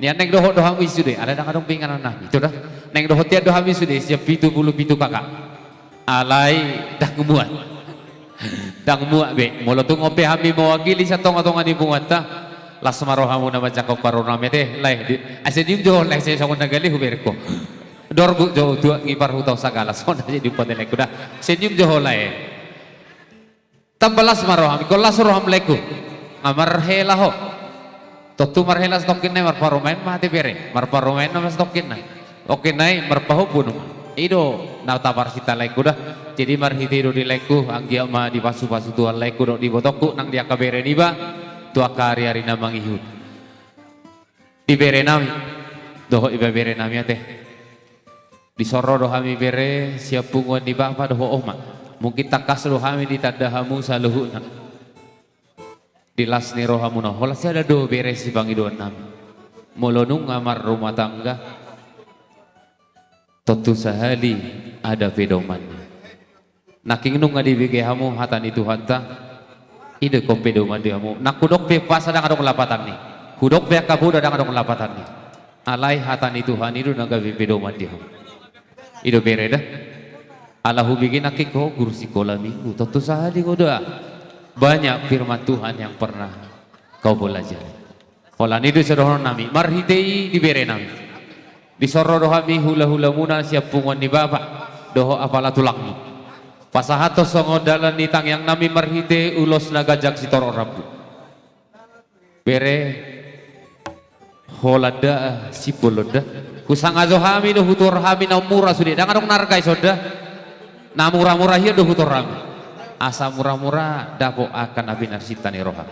Nian naeng dohot do hami sude, alai ndang adong pe inganannami, i do da. Naeng dohot hian do hami sude sian pitu pulu pitu K K. Alai ndang muat. Ndang muat be. Molo tung on pe hami mewakili sian tonga-tonga ni punguanta, las ma rohamuna manjangkon parorahon nami ate, lae. Di, ah, senyum jo ho, lae, sai songon na gale hubereng ho. Dorguk jo tuak ni parhuta on sagala, songon na senyum pate laengku da. Senyum jo ho, lae. Tamba las ma rohami, ingkon las roham, laengku. Nga marhela ho. Tontu marhela satongkin nai, marparumaen ma ate, bere. Marparumaen nama satongkin nai. Oke, nai marpahompu nama. I do na taparsinta, laengku da. Jadi marhite i do di laengku, anggiat ma dipasu-pasu Tuhan laengku dohot ibotongku nang di angka bere niba tu angka ari-ari na mangihut. Di berenami dohot iba berenami ate. Dison ro do hami, bere, sian punguan ni bapa dohot oma. Mungkin tangkas do hami ditanda hamu saluhutna. Di las ni rohamuna, holan sada do, bere, sipangidoannami. Molo nunga marrumah tangga, tontu sahali ada pedomanna. Nangkin nunga dibege hamu hata ni Tuhanta, i do ingkon pedoman di hamu. Nang hudok pe umpasa ndang adong lapatanni, hudok pe angka poda ndang adong lapatanni. Alai hata ni Tuhan i do na gabe pedoman di hamu. I do, bere, da. Ala hubege nangkin ho guru sikola minggu, tontu sahali ho da banyak firman Tuhan yang pernah kau pelajari. Holan i do sidohononnami, marhite i di berenami. Dison ro do hami hula-hulamuna sian punguan ni bapa dohot apala tulangmu. Pasahathon songon dalan ni tangiangnami marhite ulos na ganjang sitorop rambu. Bere, holan da, simbol on da. Husangajo hami do, hutuhor hami na ummura sude, ndang adong na arga i songon da. Na mura-mura hian do hutuhor hami, asa mura-mura dapot angka na pinarsinta ni roha.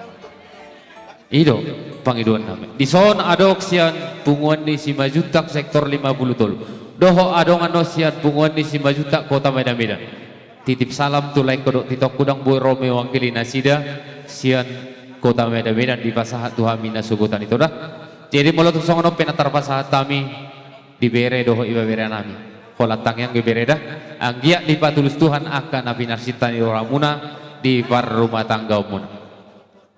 I do pangidoannami. Dison adong sian punguan ni Simanjuntak sektor lima pulu tolu, dohot adong annon sian punguan ni Simanjuntak Kota Medan-Medan. Titip salam tu laengku dohot itongku, ndang boi ro mewakili nasida sian Kota Medan-Medan, dipasahat tu hami na sogot an i, to da. Jadi molo tung songon on pe na tarpasahat hami di bere dohot iba berenami, holan tangiang do, bere, da. Anggiat dipatulus Tuhan angka na pinarsinta ni rohamuna di parrumatanggaonmuna.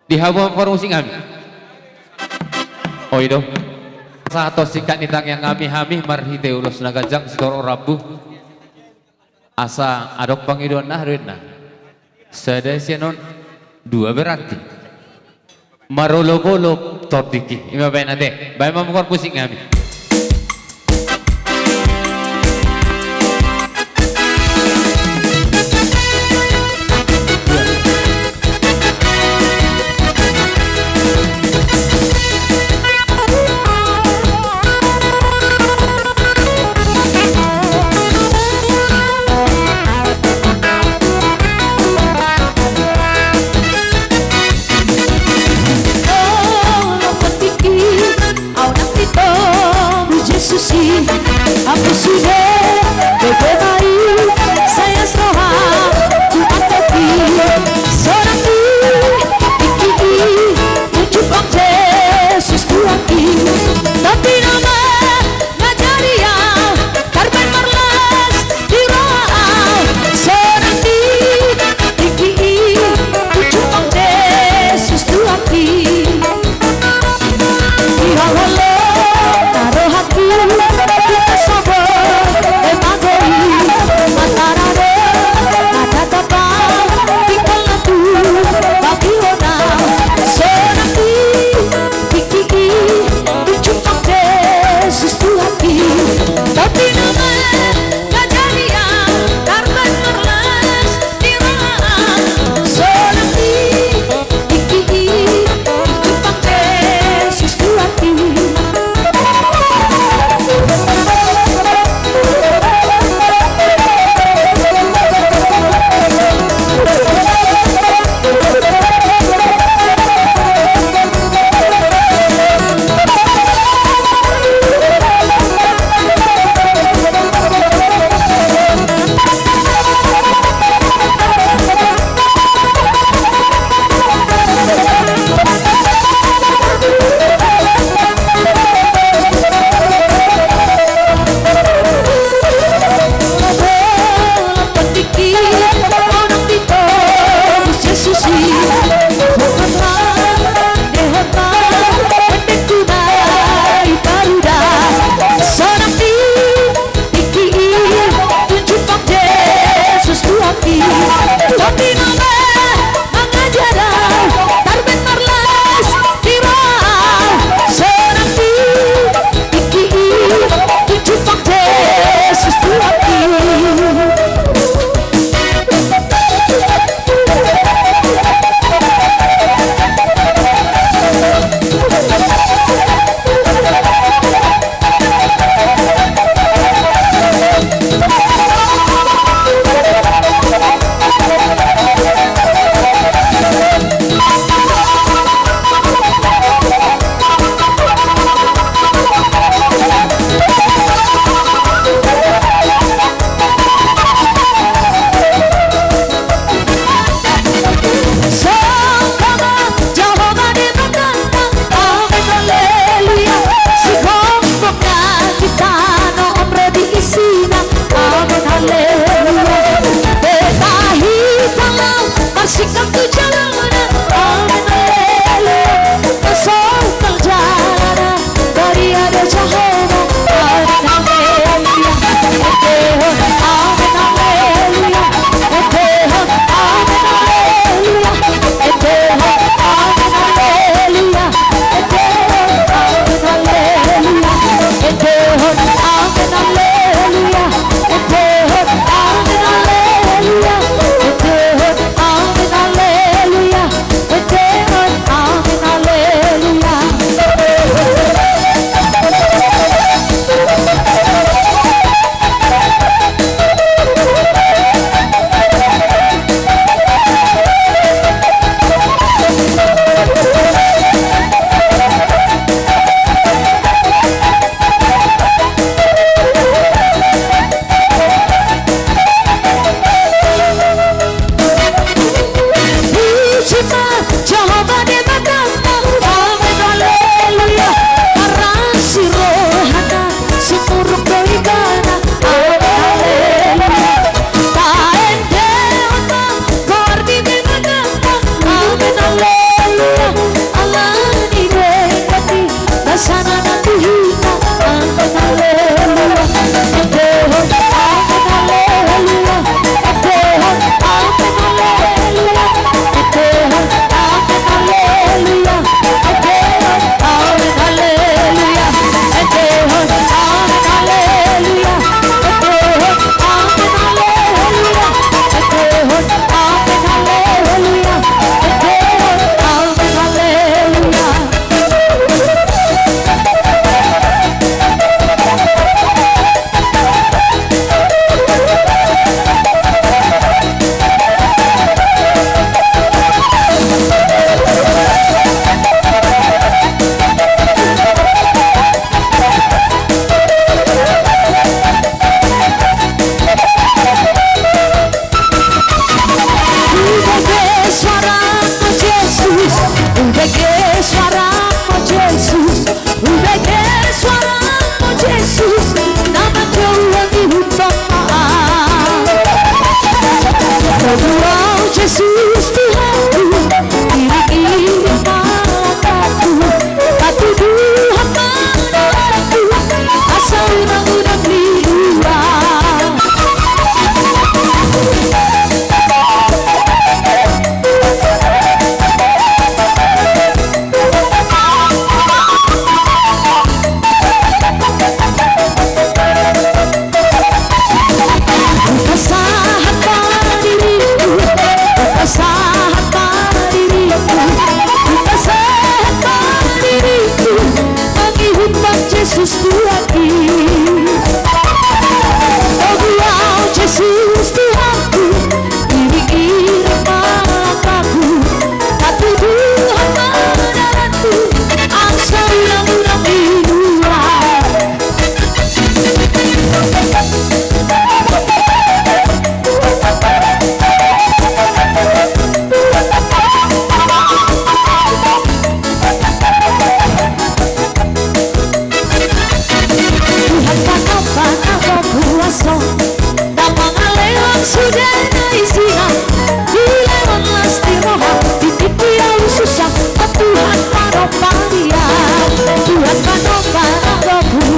Di hamu parmusik nami. O, i do. Pasahathon singkat ni tangiangnami hami marhite ulos na ganjang sitorop rambu. Asa adong pangidoanna, aha do inna? Sada sian on, dua berarti. Marolop-olop tordingki. I ma baen, ate. Baen ma mukor musik nami. Au nang ditomu Jesus i, hamu sude bege ma i, sai las roha tu angka i. Sonang i tingki i, unjuk Tuhan Jesus Tuhan i. Tapi nama na jadi au tarbaen marlas di roha au. Sonang i tingki i, unjuk Tuhan Jesus Tuhan i. Di haholomna rohangku, tung na sogot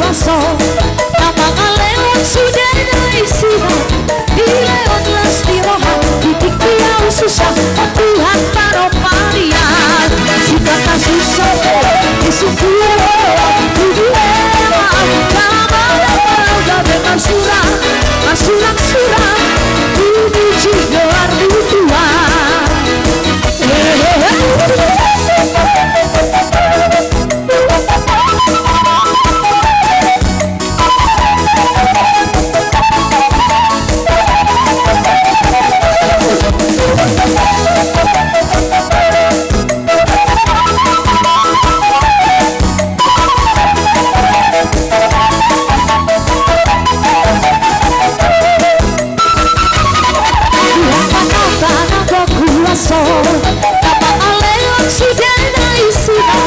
So, na mangalehon sude na isina, dilehon las ni roha, di tingki ahu susa, on Tuhan panompa nian. Sipata susa pe, disungkun do, tubu ema, jala marangmang gabe marsurak, marsurak-surak, dipuji goarmu Tuhan. Tuhan Pamotan na kuaso, na mangalehon sude na isina,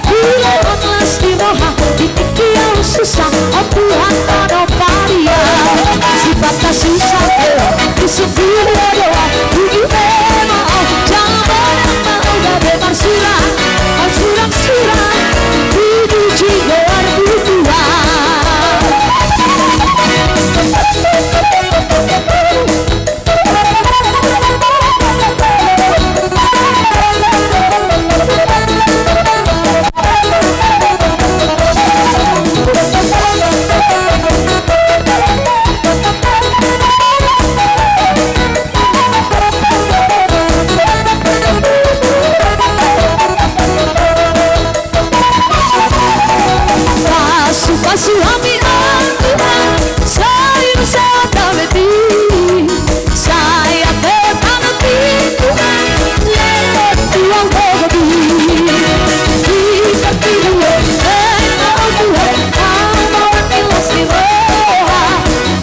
dilehon las ni roha, di tingki ahu susa, on Tuhan panompa nian. Sipata susa pe, disungkun do, tubu ema, jala marangmang gabe marsurak, marsurak-surak, dipuji goarmu Tuhan. Pasu-pasu hami on Tuhan, sai do sahat hami di, sai ate pangantin Tuhan, leleng tuau togu di. Di partingkian on Tuhan, hamu las ni roha,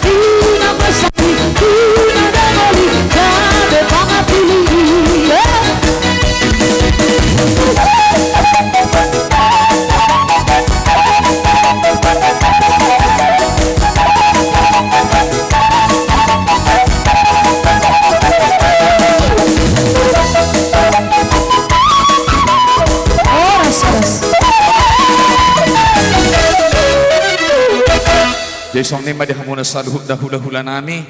di na masa, di na dagoli, gabe pangantin. Horas, horas. Jadi songon i ma di hamuna saluhut da hula-hula nami.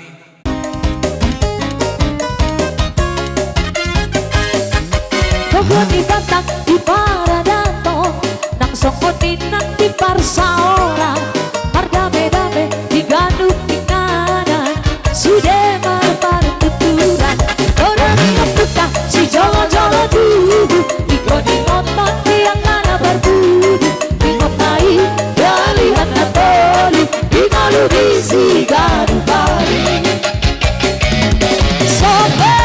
Gogo ni Batak di paradaton, nang songon i nang di parsaoran, mardame-dame di ganup inganan, sude marpartuturan. Ora ni ompunta sijolo-jolo tubu, ingkon ingoton di angka na parpudi, ingot ma i dalihan na tolu, di ngolu di siganup ari. Sope,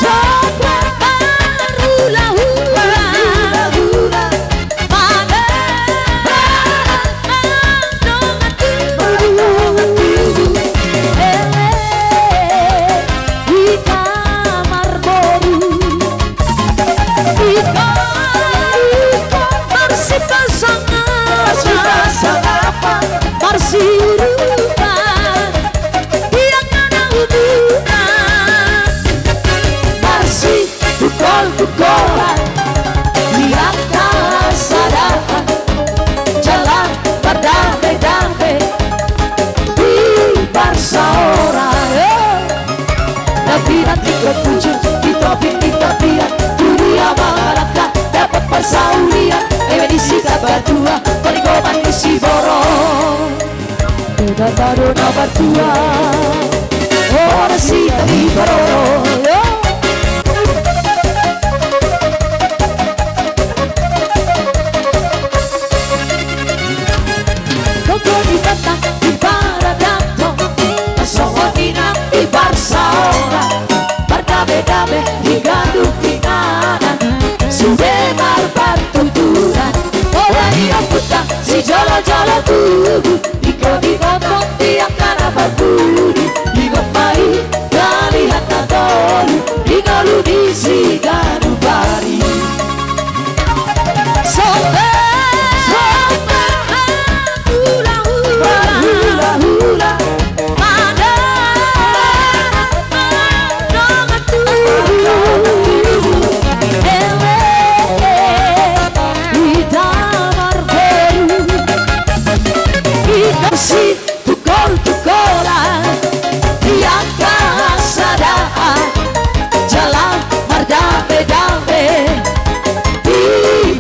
sope marhula-hula, hula-hula. Mane, mane, mardongan tubu. Mardongan tubu. Ele, hita marboru. Ingkon, ingkon marsipasangapan, marsiurupan, di angka na umurna, marsitungkol-tungkolan, di angka sadaan, jala mardame-dame di parsaoran. Na pinantikhon punjung di topi ni tapian, tu dia mangalangka dapot parsaulian, eme di sitambatua, palingoman ni siborok. Debata do na martua, horas hita diparorot. Gogo ni Batak di paradaton, songon i nang di parsaoran, mardame-dame di ganup inganan, sude marpartuturan. Ora ni ompunta sijolo-jolo tubu, ingkon ingoton di angka na parpudi, ingot ma i dalihan na tolu, di ngolu di siganup ari. Sope, sope, hula-hula. Situngkol-tungkolan di angka hasadaan, jala mardame-dame di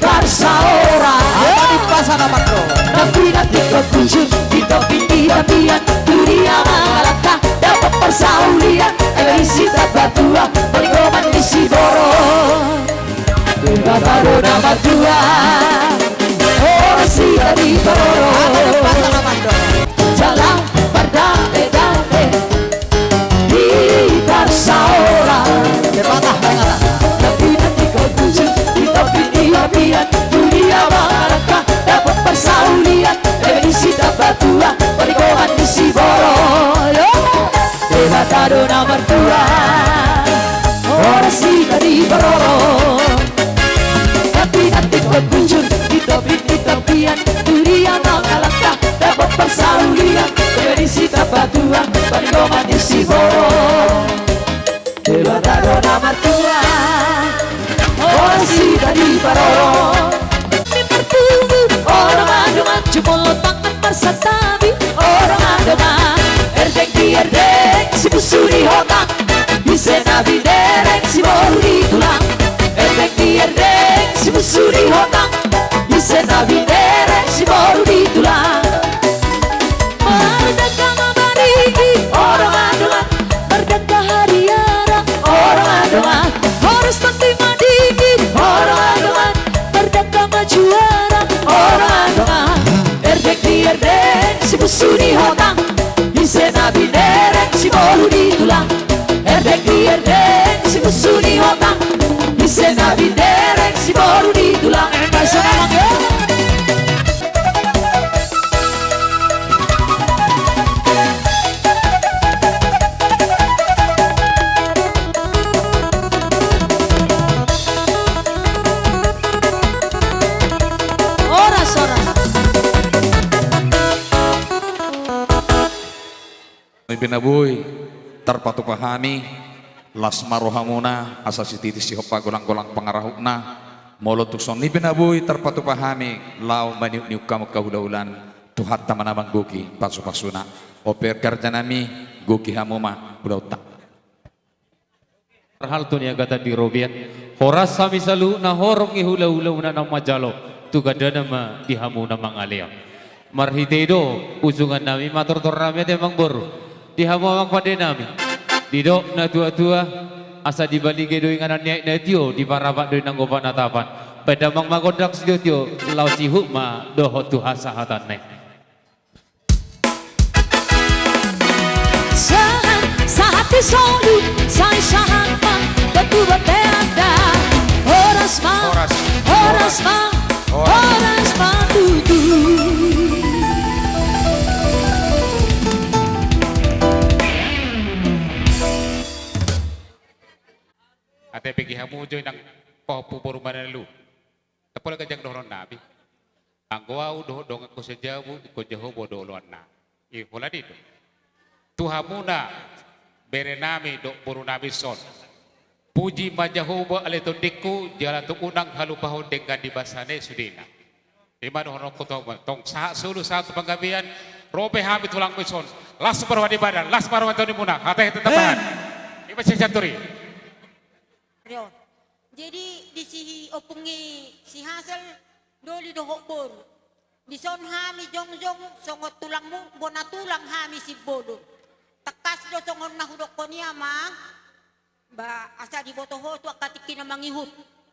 parsaoran. Apa di pasar apa, bro? Tapi nanti kau kunjung di topi di tapian, tu dia mangalangka dapot parsaulian, eme disi tabatua, palingoman disi borok. Debata do na martua, horas hita diparorot. Jala mardame-dame di parsaoran. Debata, debata. Tapi nanti kau kunjung di topi di tapian, tu dia mangalangka dapot parsaulian, eme disi tabatua, palingoman disi borok. Debata do na martua, horas hita diparorot. Tapi nanti kau kunjung di topi di tapian, tu dia mangalangka dapot parsaulian, eme disi tabatua, palingoman disi borok. Debata do na martua, horas hita diparorot. Ni martubu, o dongan-dongan, jumolo tangan marsantabi, o dongan-dongan. Erdeng di erdeng, si busu di hotang, ise na binereng, si boru di tulang. Erdeng di erdeng, si busu di hotang, ise na binereng, si boru di tulang. Mardangka ma marigi, o dongan-dongan. Mardangka hariara, o dongan-dongan. Horas tondi madingin, o dongan-dongan. Mardangka ma juara, o dongan-dongan. Erdeng di erdeng, si busu di hotang, ise na binereng, si boru di tulang. Erdeng di erdeng, si busu di hotang, ise na binereng, si boru di tulang. Ema sana mangge. Horas, horas. Nipe na boi tarpatupa hami, las ma rohamuna, asa sititi sihompa golang-golang pangarahutna. Molo tung songon i pe na boi tarpatupa hami laho maniuk-niuk hamu angka hula-hulaan, Tuhanta ma na manggohi pasu-pasuna. On pe angka raja nami, gohi hamu ma ulaonta. Marhal tu niagatan di robean, horas hami saluhutna horong ni hula-hulauna na manjalo, tu gandana ma di hamu na mangalean. Marhite i do usungan nami, mator-tor nami ate amangboru, di hamu amang pande nami. Didok natua-tua, asa dibalige do inganan ni aek na tio, diparapat do i nanggo panatapan. Baen damang ma gondang sitio-tio, laos ihut ma dohot tu hasahatanna i. Sahat, sahat di solu, sai sahat ma tutu bontean da. Horas ma, horas, horas ma, horas ma tutu. Ate bege hamu jo inang pahompu boru Manalu. Ndang pola ganjang dohonon nami. Anggo ahu dohot donganku sajabu, ingkon Jahowa do oloan nami. I holan i do. Tu hamuna bere nami dohot boru nami son. Puji ma Jahowa ale tondingku, jala tung unang halupahon denggan ni basana i sudena. I ma dohononku tu hamuna. Tong sahat solu sahat tu panggabean, ro pe hami tulangmu i son. Las ma roha ni badan, las ma roha ni tondimuna. Hata hita tambahan. Eh. I ma si Santuri. Rion. Jadi di si ompung i si Hasel, doli dohot boru. Dison hami jongjong songon tulangmu, bona tulang hami Simbolon. Tangkas do songon na hudokkon i amang, ba asa diboto ho tu angka tingki na mangihut.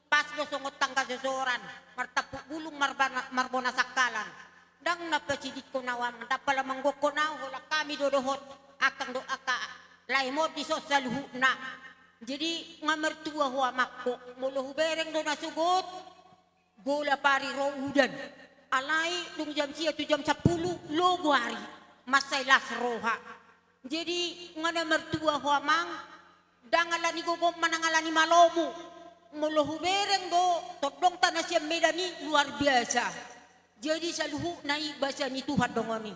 Pas do songon tangga jojoran, martampuk bulung marbana-, marbona sangkalan. Ndang na pasidingkon au amang, ndang pola manggokhon au, holan hami do dohot angkang dohot angka lae on dison saluhutna. Jadi nga martua ho amangko, molo hubereng do na sogot, golap ari ro udan. Alai dung jam sia tu jam sampulu logo ari, mansai las roha. Jadi nga na martua ho amang, ndang ala ni gogo manang ala ni malomu. Molo hubereng do tondongta na sian Medan i luar biasa. Jadi saluhutna i basa ni Tuhan do ngoni.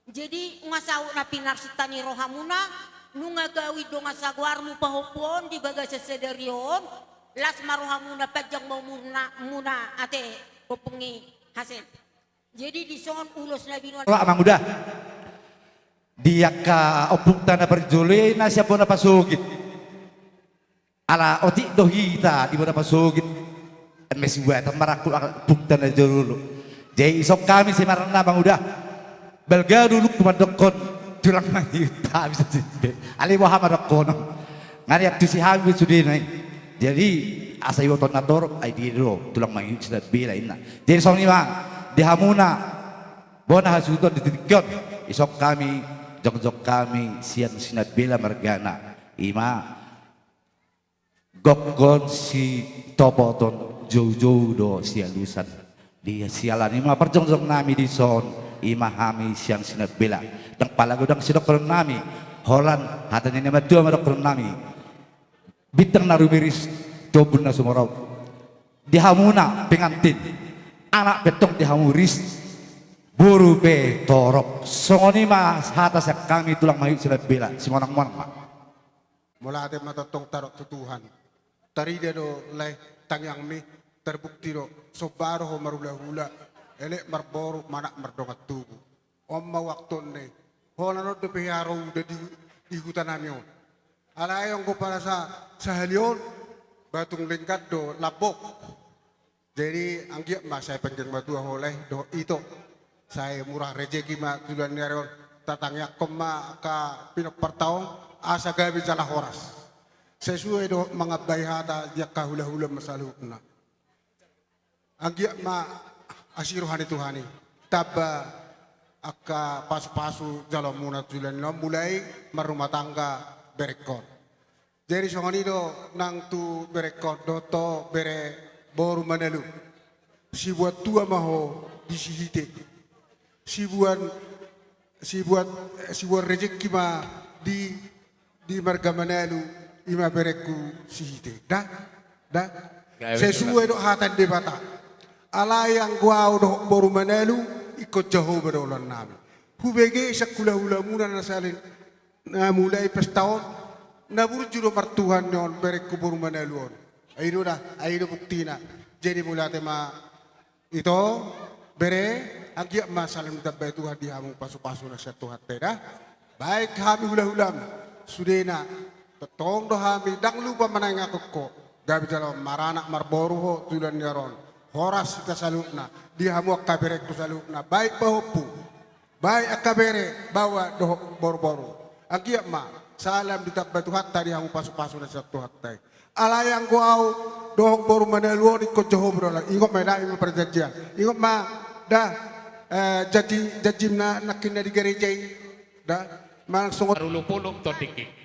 Jadi nga saut na pinarsinta ni rohamuna, nunga gawin dongan sagoarmu pahompu on di bagasan sadari on, las ma rohamuna, panjang ma umurna, muna ate ompung i Hasel. Jadi dison ulos na binoan. Ora manguda. Di angka ompungta na parjolo i na sian bona pasogit. Ala otik do hita di bona pasogit. Eme sibuatan marangkup ompungta na jolo. Jadi ison hami simarana manguda. Balga do ulungku mandokkon tulang mangihuta bisa jembe. Alai boha mandokkon. Ngani antusi hami sudena i. Jadi asa iboto na torop ai dia do tulang mangihuta si Nambela inna. Jadi songon i ma di hamuna bona hasuhuton di tingki on. Ison hami jongjong hami sian si Nambela margana. Ima gokhon sitopoton joujou do sialusan. Di siala ni ma parjongjong nami dison ima hami sian si Nambela. Ndang pala godang sidohonon nami. Holan hata ni na matua ma dohonon nami. Bintang na rumiris, tombun na sumorop. Di hamuna pengantin, anak pe tong di hamu ris, boru pe torop. Songon i ma hata sian hami tulang mangihuta si Nambela. Simonang-monang ma. Mauliate ma tongtong taruhon tu Tuhan. Tarida do lae tangiangmi, tarbukti do somba do ho marhulahula, elek marboru, manat mardongan tubu. On ma waktu on ne. Holan on dope hea ro uda di, di huta nami on. Alai anggo pala sa, sahali on, Batung Lenggan do lambok. Jadi anggiat ma sai penggeng matua ho lae dohot ito. Sai murah rejeki ma tulan ni ari on. Tatangiangkon ma angka pinomparta on asa gabe jala horas. Sesuai dohot mangambai hata di angka hulahula ma saluhutna. Anggiat ma asi roha ni Tuhan i. Tamba angka pasupasu jaloonmuna tulan on mulai marrumah tangga berengkon. Jadi songon i do nang tu berengkon dohot bere boru Manalu. Sibuan tua ma ho di Sihite. Sibuan, sibuan, sibuan rejeki ma di, di marga Manalu ima berengku Sihite. Da? Da? Sesuai dohot hata ni Debata. Alai anggo au dohot boru Manalu ingkon Jahowa do ulaon nami. Hubege sian hulahulamuna na saleleng na mulai pesta on, na burju do martuhan ni on berengku boru Manalu on. Ai do da, ai do buktina. Jadi mauliate ma ito, bere, anggiat ma salam ditambai Tuhan di hamu pasupasu na sian Tuhanta i da. Baik hami hulahulam, sudena, tongtong do hami ndang lupa manangiangkon ho. Gabe jala maranak marboru ho tulan ni ari on. Horas hita saluhutna, di hamu angka berengku saluhutna, baik pahompu. Baik angka bere, baoa dohot boruboru. Anggiat ma salam ditambai Tuhanta di hamu pasupasu na sian Tuhanta i. Alai anggo au dohot boru Manalu on ingkon Jahowa do ulaon. Ingot ma da, ima parjanjian. Ingot ma da, eh, janji, janjimna nangkin na di gereja i. Da, manang songon. Rulupuluk tondingki.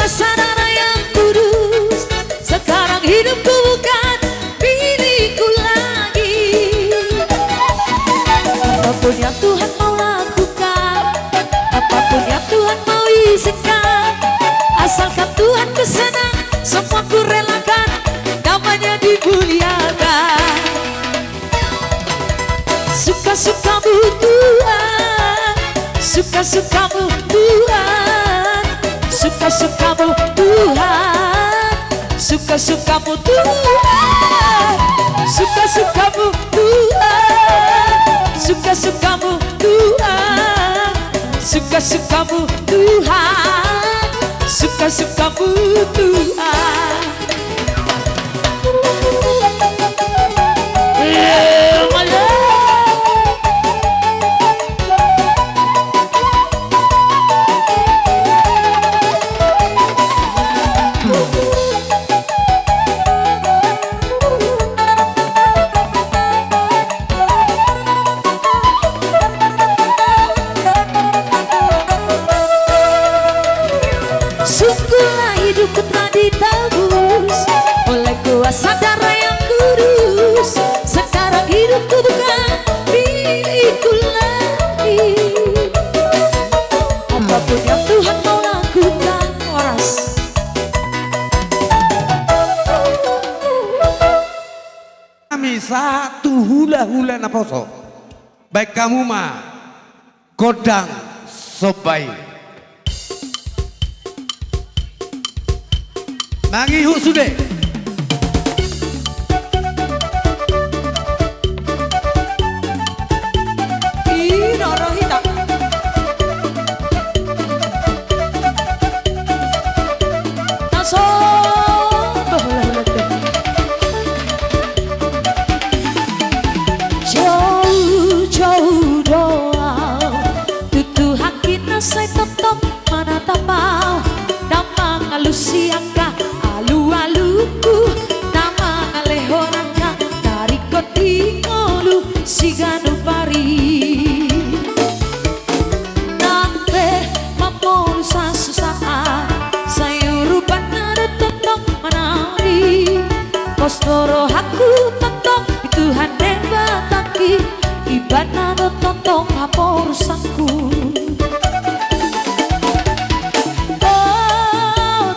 Saudara yang kudus, sekarang hidupku bukan milikku lagi. Apapun yang Tuhan mau lakukan, apapun yang Tuhan mau izinkan, asalkan Tuhan ku senang, semua ku relakan, namanya dimuliakan. Suka-sukamu Tuhan, suka-sukamu Tuhan, suka-sukamu Tuhan, suka-sukamu Tuhan, suka-sukamu Tuhan, suka-sukamu Tuhan, suka-sukamu Tuhan, suka-sukamu Tuhan. Sungguhlah hidupku telah ditebus oleh kuasa darah yang kudus. Sekarang hidupku bukan milikku lagi. Apapun yang Tuhan mau lakukan, horas. Hami sahat tu hula-hula naposo. Baen hamu ma gondang somba i. Mangihut sude. Ih, rohita. Taso. Jou-jou do au tu Tuhanki na sai tongtong manatap au, na mangalusi angka alu-aluku, na mangalehon angka na ringkot di ngolu siganup ari. Nang pe mamolus hasusaan, sai urupanna do tongtong manaon i. Pos do rohangku tongtong di Tuhan Debatangki, Ibana do tongtong haporusanku. O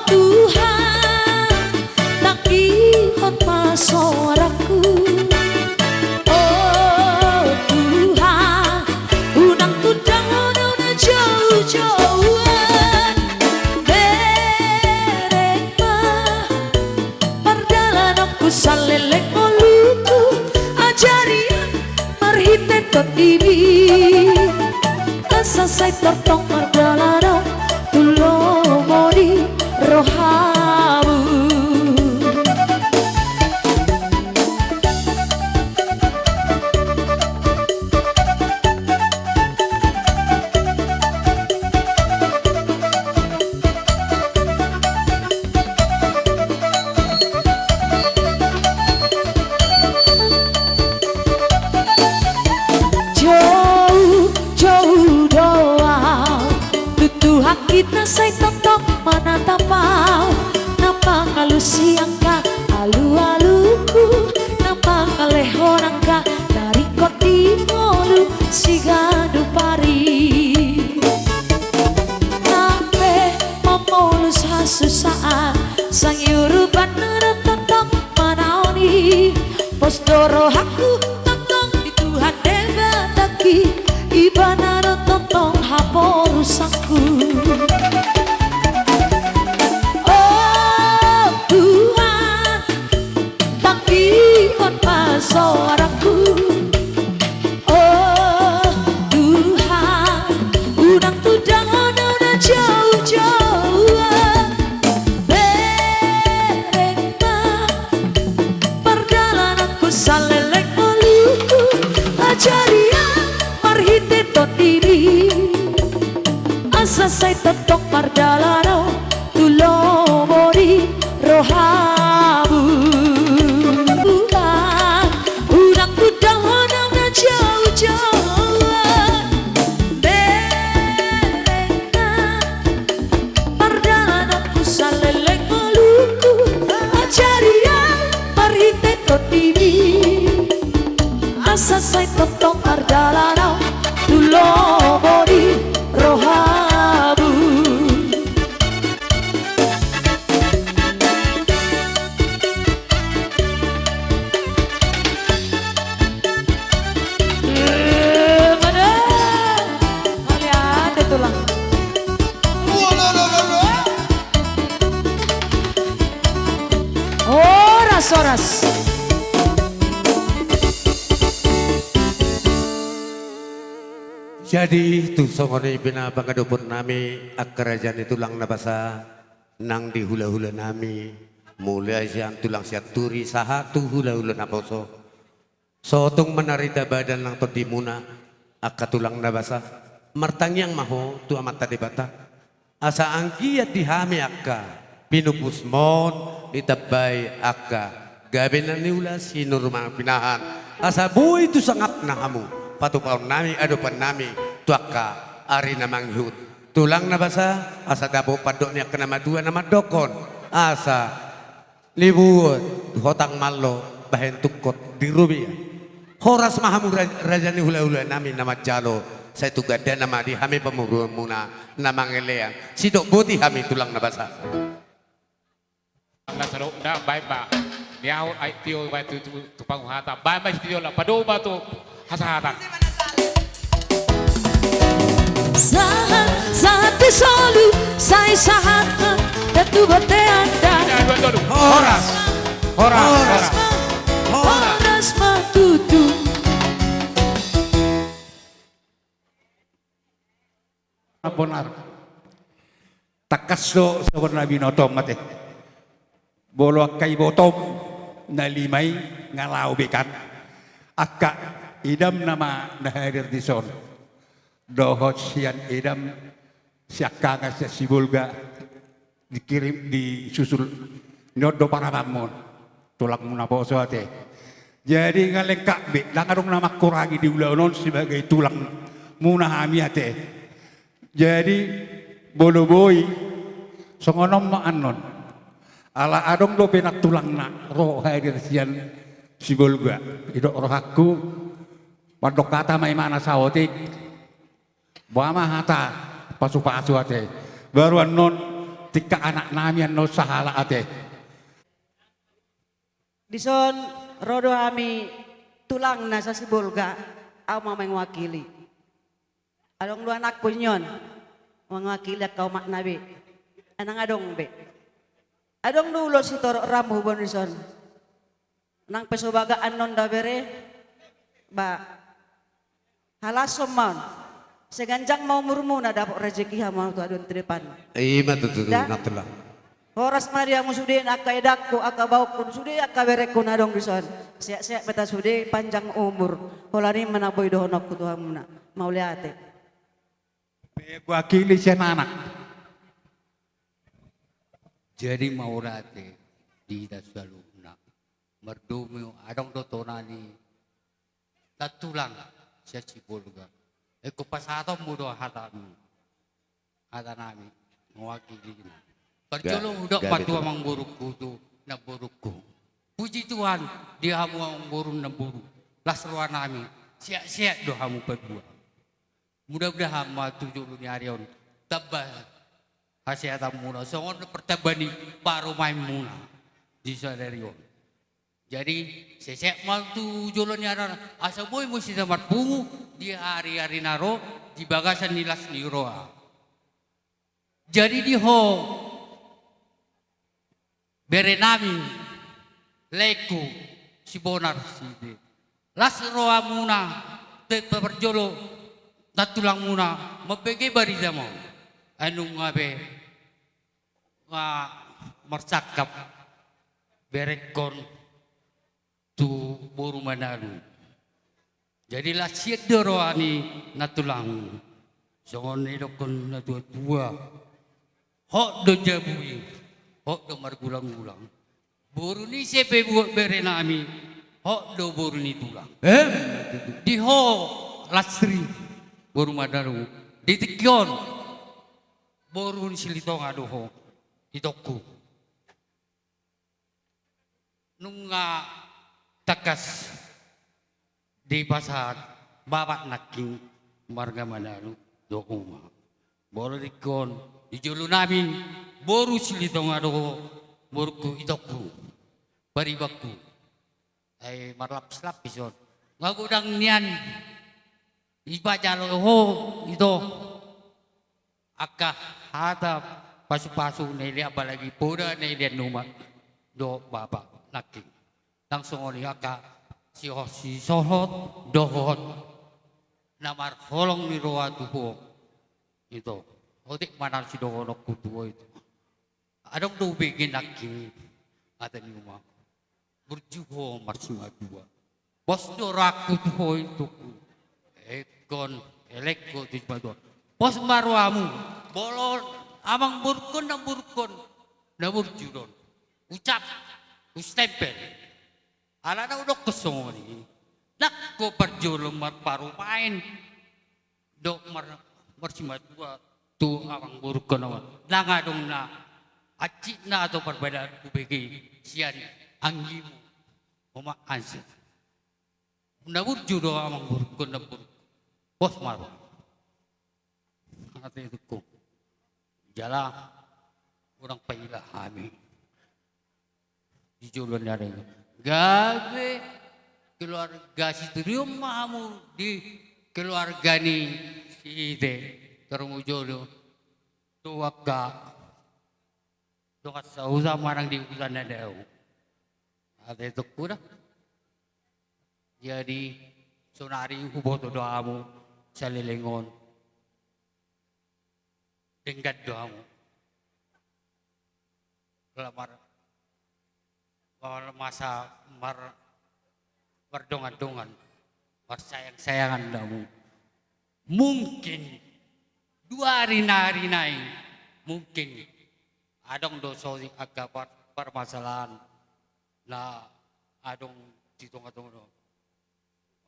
Tuhan, tanggihon ma soarangku. O Tuhan, unang tundalhon au na jou-jouon. Bereng ma pardalananku saleleng ngoluku, ajari au marhite Tondim i. Asa sai tongtong mardalan au tu lomo ni rohamu. Jou-jou do au tu Tuhanki na sai tongtong manatap au, na mangalusi angka alu-aluku, na mangalehon angka na ringkot di ngolu siganup ari. Nang pe mamolus hasusaan, sai urupanna do tongtong manaon i. Pos do rohangku tongtong di Tuhan Debatangki, Ibana do tongtong haporusanku. O Tuhan, tanggihon ma soarangku. O Tuhan, unang tundalhon au na jou-jouon. Bereng ma pardalananku saleleng ngoluku, ajari au marhite Tondim i. Asa sai tongtong mardalan au tu lomo ni rohamu. Tuhan, unang tundalhon au na jou-jouon. Bereng ma pardalananku sa Sai tongtong mardalan au tu lomo ni rohamu. Eh, mana? Mauliate tulang. Horas, horas. Jadi, tung songon i pe na pangadopon nami, angka raja ni tulang na basa, nang di hula-hula nami, mulai sian tulang Sianturi, sahat tu hula-hula naposo. So tung manarida badan nang tondimuna, angka tulang na basa, martangiang ma ho tu Amanta Debata. Asa anggiat di hami angka pinupusmon, ditambai angka gabe na niula, sinur ma pinahan. Asa boi tu sangapna hamu, patupaon nami, adopan nami, tu angka ari na mangihut. Tulang na basa, asa dapot pandok ni angka na matua na mandokkon. Asa libuot hotang mallo bahen tungkot di rubia. Horas ma hamu ra-, raja ni hula-hula nami na manjalo, sai tu gandana ma di hami pamoruonmuna na mangelean. Sidok boti hami tulang na basa. Ala sadok na baen ma. Ni ahu ai tio baen tu, tu, tu panguhata. Baen ma sitio la padoma tu hasahatan. Sahat, sahat di solu, sai sahat ma, datu bontean da. Dua, dua, dua. Horas. Horas, horas. Horas ma tutu. Bonar. Tangkas do songon na binotom ate. Molo angka ibotom na lima i nga laho be kan. Angka idam nama na hadir dison. Dohot sian idam siangkangan sian Sibolga dikirim, disusul. Ni on do paramanmon. Tulangmuna poso ate. Jadi nga lengkap be, ndang adong na mangkurangi di ulaon on sebagai tulangmuna hami ate. Jadi, molo boi, songon on ma annon. Ala adong dope nang tulangna, ro hadir sian Sibolga. Didok rohangku, mandok hata ma imana saotik. Boha ma hata, pasu-pasu ate. Baru annon, tingkos anak nami annon sahalak ate. Dison ro do hami tulang na sa Sibolga, au ma mewakili. Adong do anakku nion, mewakili angka omakna be. Ndang adong be. Adong do ulos sitorop rambu boan dison. Nang pe so bagak annon da bere, ba. Halashon ma on. Seganjang ma umurmuna dapot rejeki hamu tu adong tu depan. Ima tutu, tutu, da? Natulang. Horas ma di hamu sude angka edangku, angka baongku, sude angka berengku na adong dison. Sehat-sehat ma hita sude, panjang umur. Holan i ma na boi dohononku tu hamuna. Mauliate. Mewakili sian anak. Jadi mauliate di hita saluhutna. Mardomu adong do tona ni nantulang sian Sibolga. Ingkon pasahatonmu do hatami. Hatanami mewakili na. Parjolo hudok ma tu amangborungku tu namborungku. Puji Tuhan, di hamu amangboru namboru, las rohanami, sehat-sehat do hamu padua. Mudah-mudahan ma tu jolo ni ari on tamba hasehatanmuna songon do partamba ni parumaenmuna di sadari on. Jadi sehat-sehat ma tu jolo ni ari on, asa boi muse hita marpungu di ari-ari na ro di bagasan ni las ni roha. Jadi di ho berenami, laengku, si Bonar, si de. Las rohamuna, te parjolo nantulangmuna mambege barita ma on. Ai nunga be nga marsangkap berengkon tu boru Manalu. Jadi las sian do roha ni nantulang. Songon nidokkon na tua-tua. Hot do jabu i, hot do margulang-gulang. Boru ni ise pe buat berenami, hot do boru ni tulang. Em. Di ho Lastri, boru Manalu. Di tingki on, boru ni Silitonga do ho, itongku. Nunga tangkas dipasahat bapak nangkin marga Manado dohot uma. Molo denggan di jolo nami boru Silitonga do borungku, itongku, paribanku. Ai marlapis-lapis on. Nga godang nian dipajalo ho ito angka hata pasu-pasu na dilean, apalagi poda na dilean ni uma dohot bapak nangkin. Ndang songon i angka siho-, sisohot dohot na marholong ni roha tu ho ito. Otik ma na sidohononku tu ho ito. Adong do hubege nangkin hata ni uma. Burju ho marsimatua. Pos do rohangku tu ho itongku. Ingkon elek ho tu simatua. Pos ma rohamu. Molo amangborungkon, namborungkon, na burju do on. Ucap, hustempel. Alana hudokkon songon i. Ndang ho parjolo marparumaen dohot mar-, marsimatua tu amangborungkon on. Ndang adong na hansit na atau parbadaan hubege sian anggimu, omak hansit. Na burju do amangborungkon, namborungkon. Pos ma roha. Ate itongku. Jala unang paila hami di joloan ni ari on. Gabe keluarga sitiri on ma hamu di keluarga ni Sihite. Tarlumobi jolo tu angka dongan sahuta manang di huta na dao. Ate itongku da. Jadi sonari huboto do hamu saleleng on. Denggan do hamu. Lamar, lamar masa mar-, mardongan-dongan, marsayang-sayangan do hamu. Mungkin dua ari na ari nai, mungkin adong do so angka par-, parmasalahan na adong di tonga-tonga do.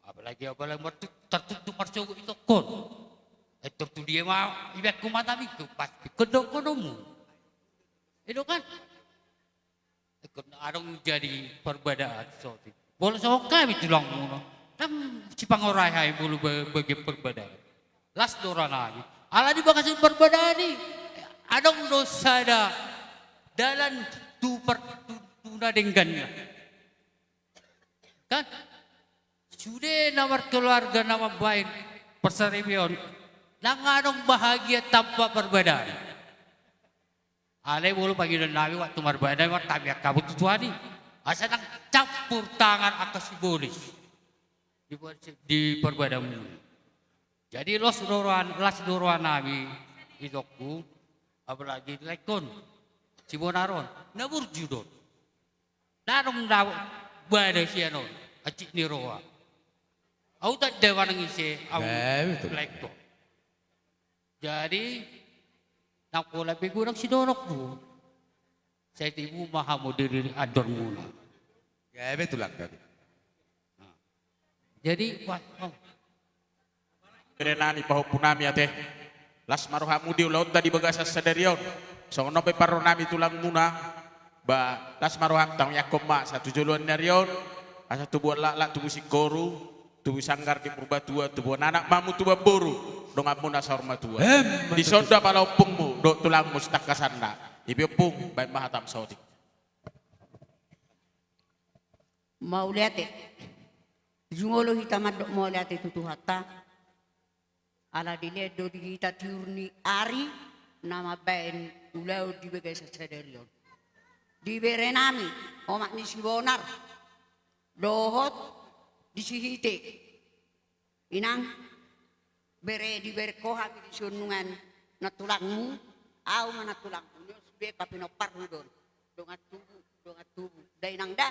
Apalagi, apalagi martu-, tartuktuk marsogot itongkon. Eh, tortu dia ma, ibaen ho mata minggu, pasti kedokononmu. Itu kan? Ikut adong jadi perbedaan, so. Boleh sama kami tulangmu, no. Kan si pangorai hai bulu be-, bagi perbedaan. Las do roha nami. Ala di bagasan perbedaan i, adong do sada dalan tu per-, tu, tu na denggan. Kan? Sude na markeluarga na mambaen parsaripeon, ndang adong bahagia tanpa perbedaan. Alai molo pangidoan nami waktu marbadai martamiang hamu tu Tuhan i. Asa ndang campur tangan angka sibolis di, di parbadaanmuna. Jadi los do roha, las do roha nami itongku, apalagi laengkon, si Bonar on, na burju do on. Ndang adong na bada sian on, hansit ni roha. Au tanda manang ise, au. Eh, betul. Laengkon. Jadi, nang pola pe godang sidohononku. Sai tibu ma hamu di andormuna. Gabe tulang, gabe. Jadi, wah, oh. Bere nami, pahompu nami ate. Las ma rohamu di ulaonta di bagasan sadari on. Songon on pe parro nami tulangmuna. Ba, las ma roham, tangiangkon ma asa tu joloan ni ari on, asa tubuan laklak, tubu singkoru, tubu sanggar di Purbatua, tubuan anak ma hamu, tubuan boru, donganmuna saur matua. Em, dison do apala ompungmu dohot tulangmu sitangkasanna. Ipe ompung, baen ma hatam saotik. Mauliate. Jumolo hita mandok mauliate tu Tuhanta. Ala dilehon do di hita tiur ni ari na mambaen ulaon di bagasan sadari on. Di bere nami, omak ni si Bonar, dohot di Sihite. Inang, bere, dibereng ho hami dison nunga nantulangmu, au ma nantulangmu, nion sude papinomparhu do on. Dongan tubu, dongan tubu. Da inang da,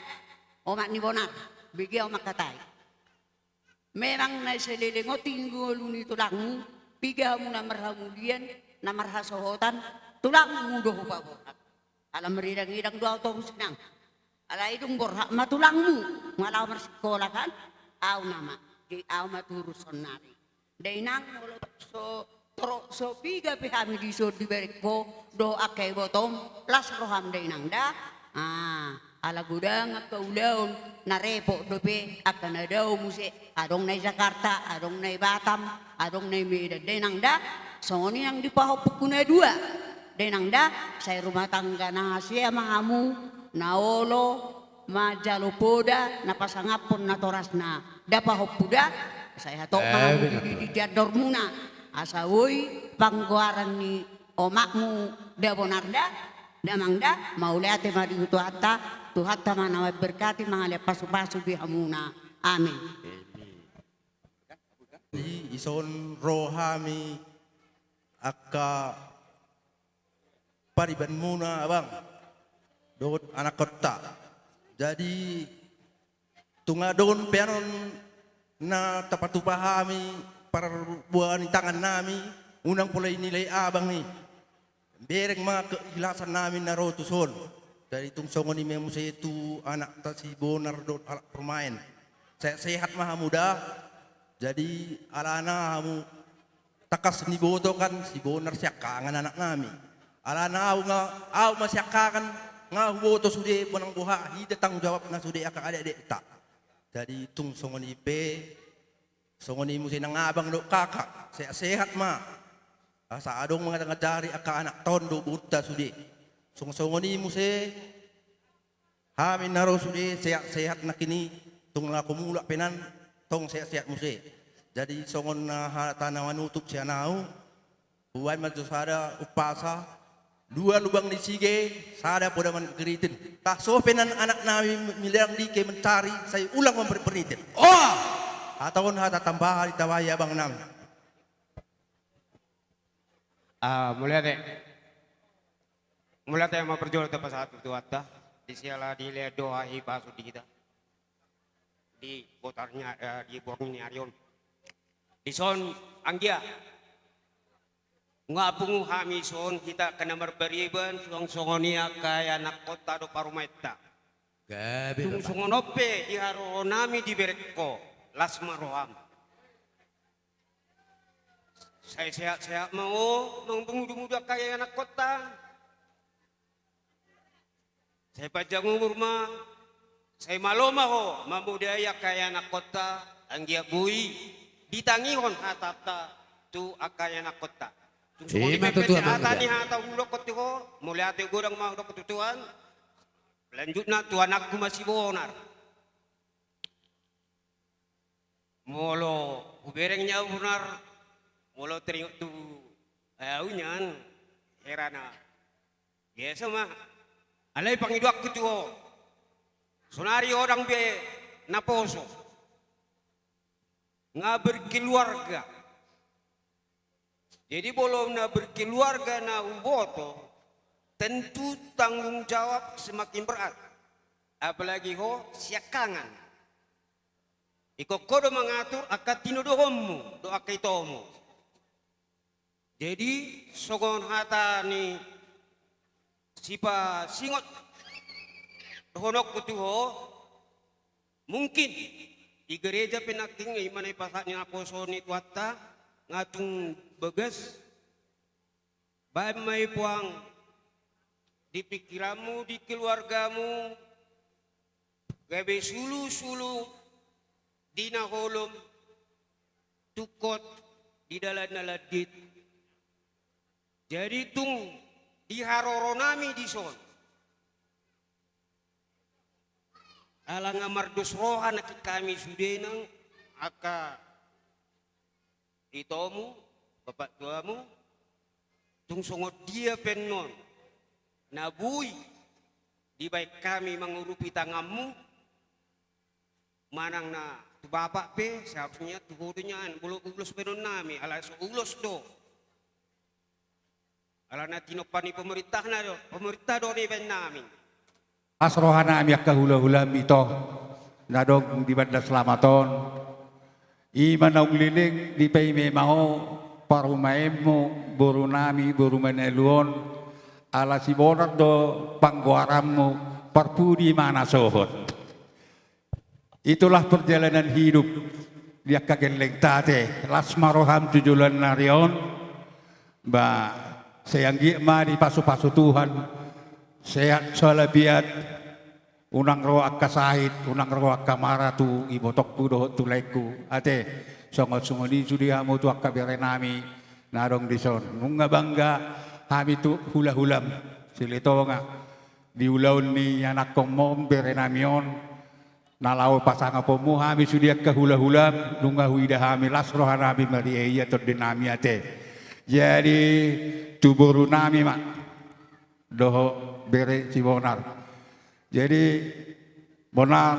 omak ni Bonar, bege au mangkatai. Memang na saleleng on tingki ngolu ni tulangmu, piga hamu na marhamulian, na marhasohotan, tulangmu do hupaborhat. Ala maridang-idang do au torus inang. Alai dung borhat ma tulangmu, nga laho marsikola kan, au nama, jadi au ma turus sonnari. Da inang, molo so, torop so piga pe hami dison dibereng ho, dohot angka ibotom, las roham da inang da. Ah. Ala godang angka ulaon na repot dope, angka na dao muse, adong na i Jakarta, adong na i Batam, adong na i Medan, da inang da. Songon i nang di pahompungku na dua, da inang da. Sai rumah tangga na hasea ma hamu, na olo manjalo poda na pasangaphon natorasna, da pahompu da. Sai hatop ma hamu di, di, di andormuna, asa boi panggoaran ni omakmu, da bonar da. Damang da, mauliate ma di Tuhanta. Tuhanta ma na mamberkati, mangalean pasupasu di hamuna. Amin. Jadi, ison ro hami angka paribanmuna, abang, dohot anakkonta. Jadi, tung adong pe annon na tapatupa hami, parbuah ni tangannami, unang pola inilai abang i. Bereng ma keikhlasan nami na ro tuson. Jadi tung songon i ma muse tu anakta si Bonar dohot halak parumaen. Sehat-sehat ma hamu da. Jadi alana hamu tangkas niboto kan si Bonar siangkangan anaknami. Alana au nga, au ma siangkangan, nga huboto sude manang boha hita tanggung jawabna sude angka adik-adikta. Jadi tung songon i pe, songon i muse nang abang dohot kakak, sehat-sehat ma. Asa adong mangajari angka anakta on dohot boruta sude. Songon-songon i muse hami na ro sude sehat-sehat nangkin i, tung laho mulak pe nan tong sehat-sehat muse. Jadi songon na hata na manutup sian au, hubaen ma jo sada umpasa: Dua lubang ni sige, sada poda manggaritin. Taso pe nan anaknami milang dike mencari, sai ulang mamberperniten. Oh! Hata on hata tambahan ditambai abangnami. Ah, mauliate. Mauliate ma parjolo tapasahat tu Tuhanta, di siala dilehon do hahipason di hita di botar ni a-, eh, di borngin ni ari on. Dison anggia, nunga pungu hami dison, hita angka na marpariban, suang songon i angka ianakkonta dohot parumaenta. Gabe, Bapak. Tung songon on pe di haroronami dibereng ho, las ma roham. Sai sehat-sehat ma ho mangumudu-mudu angka ianakkonta. Sai panjang umur ma, sai malo ma ho mamodai angka ianakkonta, anggiat boi ditangihon hatanta tu angka ianakkonta. Tung songon i pe hata ni hata hudokkon tu ho, mauliate godang ma hudokkon tu Tuhan. Lanjutna tu anakku ma si Bonar. Molo hubereng nian Bonar, molo teringot tu, eh, au nian, herana. Biasa ma. Alai pangidoanku tu ho, sonari ho ndang be naposo, nga berkeluarga. Jadi molo na berkeluarga na huboto, tentu tanggung jawab semakin berat. Apalagi ho siangkangan. Ingkon ho do mangatur angka tinodohonmu dohot angka itomu. Jadi songon hata ni sipasingot dohononku tu ho, mungkin di gereja pe nangkin, i ma na dipasahat ni naposo ni Tuhanta, nga tung bagas. Baen ma i puang di pingkiranmu, di keluargamu, gabe sulu-sulu di na holom, tungkot di dalan na landit. Jadi tung di haroronami dison, ala nga mardos roha nangkin hami sude nang angka itomu, bapak tuamu, tung songon dia pe annon na boi dibaen hami mangurupi tanganmu, manang na tu bapak pe, seharusnya tu ho do nian, molo ulos baenonnami, alai so ulos do. Alana tinompa ni pemerintahna do, pemerintah do na dibaennami. Las rohanami angka hula-hulam ito, na adong di Banda Selamat on. I ma naung leleng dipaima-ima ho parumaenmu, borunami, boru Manalu on. Ala si Bonar do panggoaranmu, parpudi ma na sohot. Itulah perjalanan hidup di angka gellengta ate. Las ma roham tu joloan ni ari on. Ba, sai anggiat ma dipasu-pasu Tuhan, sehat walafiat, Unang ro angka sahit, unang ro angka mara tu ibotongku dohot tu laengku. Ate, songon, songon i sude hamu tu angka berenami na adong dison. Nunga bangga hami tu hulahulam Silitonga di ulaon ni anakkonmon, berenami on, na laho pasangaponmu hami sude angka hulahulam, nunga huida hami las rohanami, marria ia tondinami, ate. Jadi, tu borunami ma dohot bere si Bonar. Jadi, Bonar,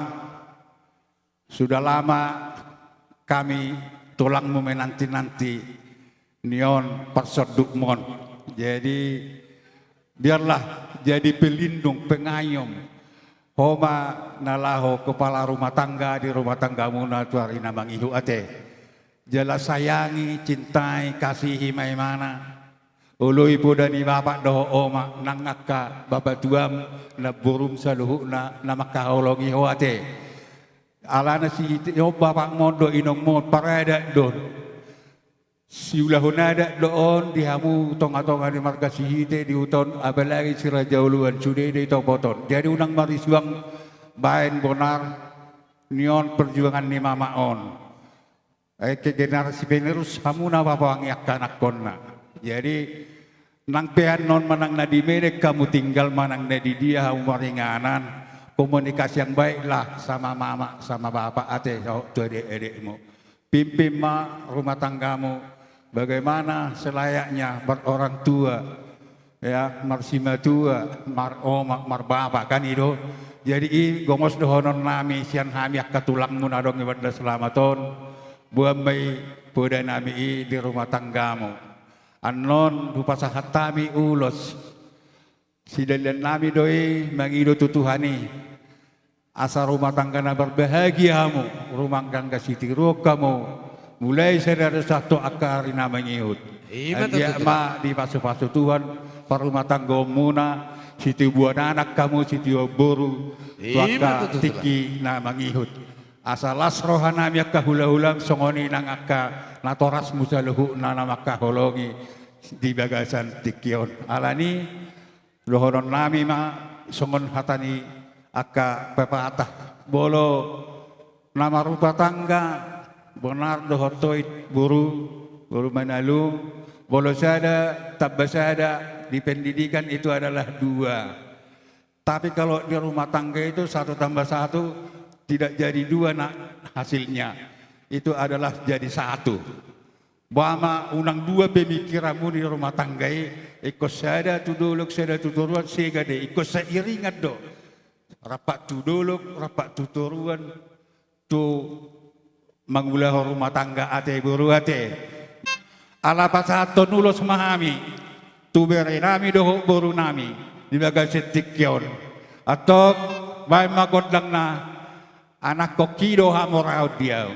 sudah lama kami tulangmu menanti-nanti nion parsondukmon. Jadi, biarlah jadi pelindung, pengayom, ho ma na laho kepala rumah tangga di rumah tanggamuna tu ari na mangihut, ate. Jala sayangi, cintai, kasihi ma ibana. Oloi poda ni bapak dohot omak nang angka bapatuam, namborum saluhutna na mangkaholongi ho, ate. Alana sihite on bapakmon dohot inongmon, paradat do on. Siulahon adat do on di hamu tonga-tonga ni marga Sihite di huta on, apalagi si Raja Uluan, sude do i topoton. Jadi unang marisuang baen, Bonar, nion perjuangan ni mama on. Ai ke generasi penerus hamu na papoangi angka anakkonna. Jadi, nang pe annon manang na di Medan hamu tinggal, manang na di dia hamu maringanan, komunikasi yang baiklah sama mama, sama bapak, ate, sahat tu adek-adekmu. Pimpin ma rumah tanggamu, bagaimana selayaknya berorang tua, ya, marsimatua, maromak, marbapa, kan i do. Jadi i gomos dohononnami sian hami angka tulangmu na adong i Banda Slamet on, boan ma i podanami i di rumah tanggamu. Annon hupasahat hami ulos, sidaliannami do i mangido tu Tuhan i. Asa rumah tangga na berbahagia hamu, rumah tangga sitiruon hamu, mulai sadari on sahat tu angka ari na mangihut. Ima tutu. Anggiat ma dipasu-pasu Tuhan parrumahtanggaonmuna, sitibuan anak hamu, sitibuan boru, tu angka tingki na mangihut. Asa las rohanami angka hulahulam, songon i nang angka natorasmu saluhutna na mangkaholongi di bagasan tingki on. Alani, dohononnami ma songon hata ni angka pepatah, molo na marrumah tangga, Bonar dohot Toit, boru, boru Manalung, molo sada tambah sada di pendidikan itu adalah dua. Tapi kalau di rumah tangga itu satu tambah satu tidak jadi dua, nak, hasilnya. Itu adalah jadi satu. Boha ma unang dua pemikiranmu di rumah tangga i, ingkon sada tu dolok, sada tu toruan, sega do i, ingkon sairingan do. Rap tu dolok, rap tu toruan, tu mangulahon rumah tangga, ate boru, ate. Ala pasahathon ulos ma hami tu berenami dohot borunami di bagasan tingki on. Antong, baen ma gondangna, anakkon, hido hamoraon di ahu.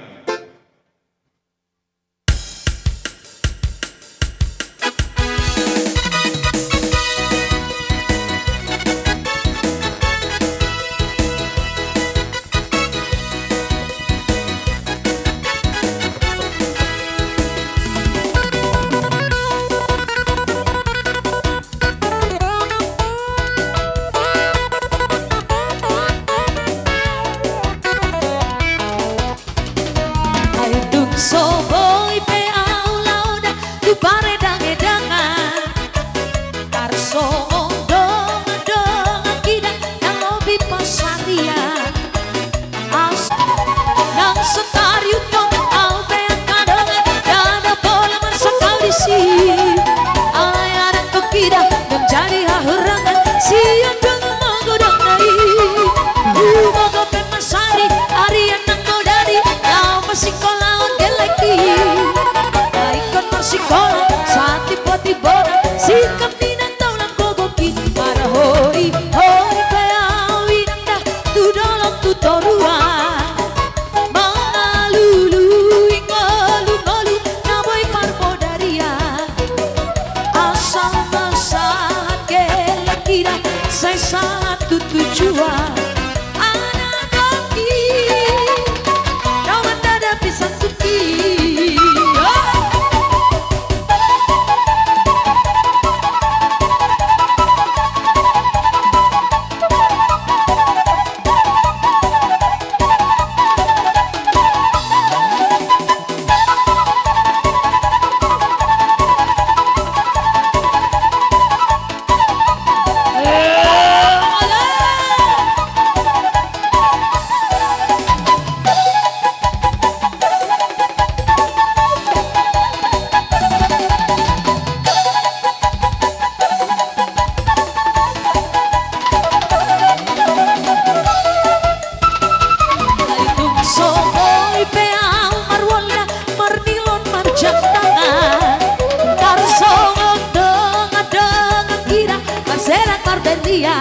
Ia,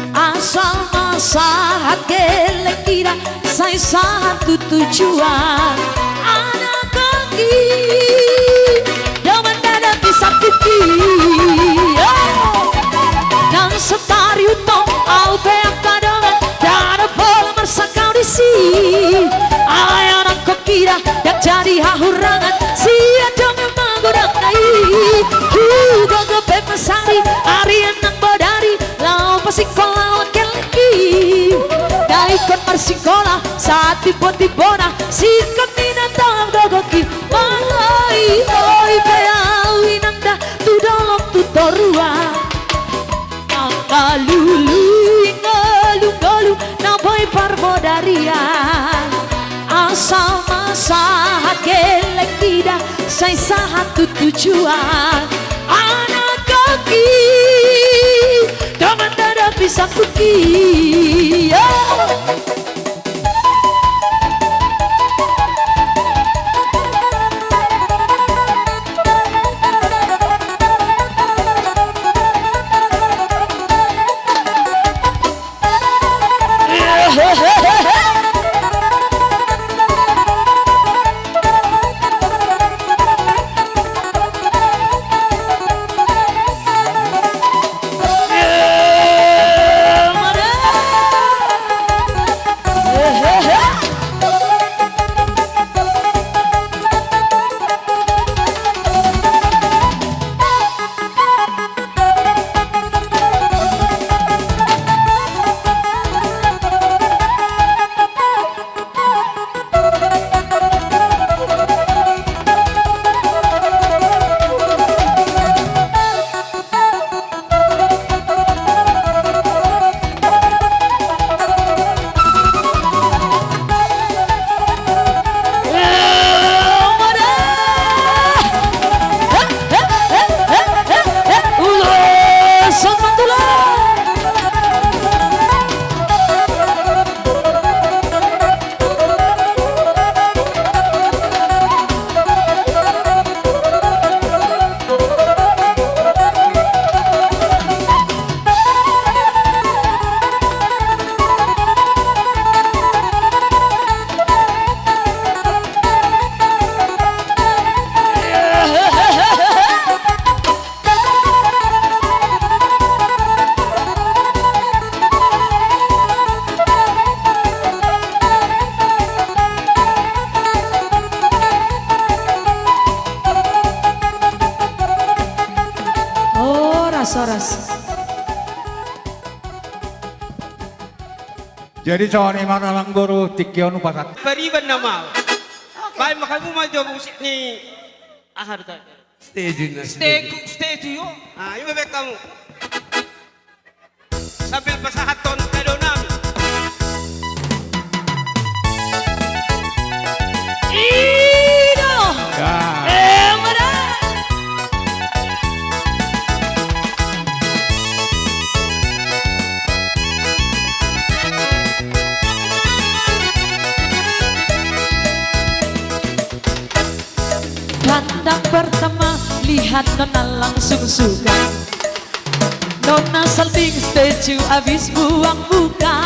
asal ma sahat gellengkida, sai sahat tu tujuan. Anak koki, dongan dada pisang kuki. Oh. Nang so tariuthon au pe angka dongan, dada pola marsangkap disi. Alai anak koki da, ndang jadi hahurangan sian dongan magodang na i. Hugogo pe masari, arian nang bodari, laho pasingkola on gellengki. Na ingkon marsingkola sahat timbo-timbona, singkop ni na tong gogoki. Mangoi-oi pe au inang da, tu dolok tu toruan. Angka lului ngolu-ngolu na boi parbodarian. Asal ma sahat gellengkida, sai sahat tu tujuan. Anak koki, dongan dada pisang kuki. Yo. Horas, horas. Jadi songon i ma, Amangboru, tingki on hupasahat. Pariban nama. Oke. Baen ma hamu ma jo musik ni aha do tadi. Setuju na, setuju. Setuju, setuju, yo. Ah, ima baen hamu. Sambil pasahathon pedonami. I do. Ya. Emang dah. Pandang pertama, lihat nona langsung suka. Nona salting, setuju abis buang muka.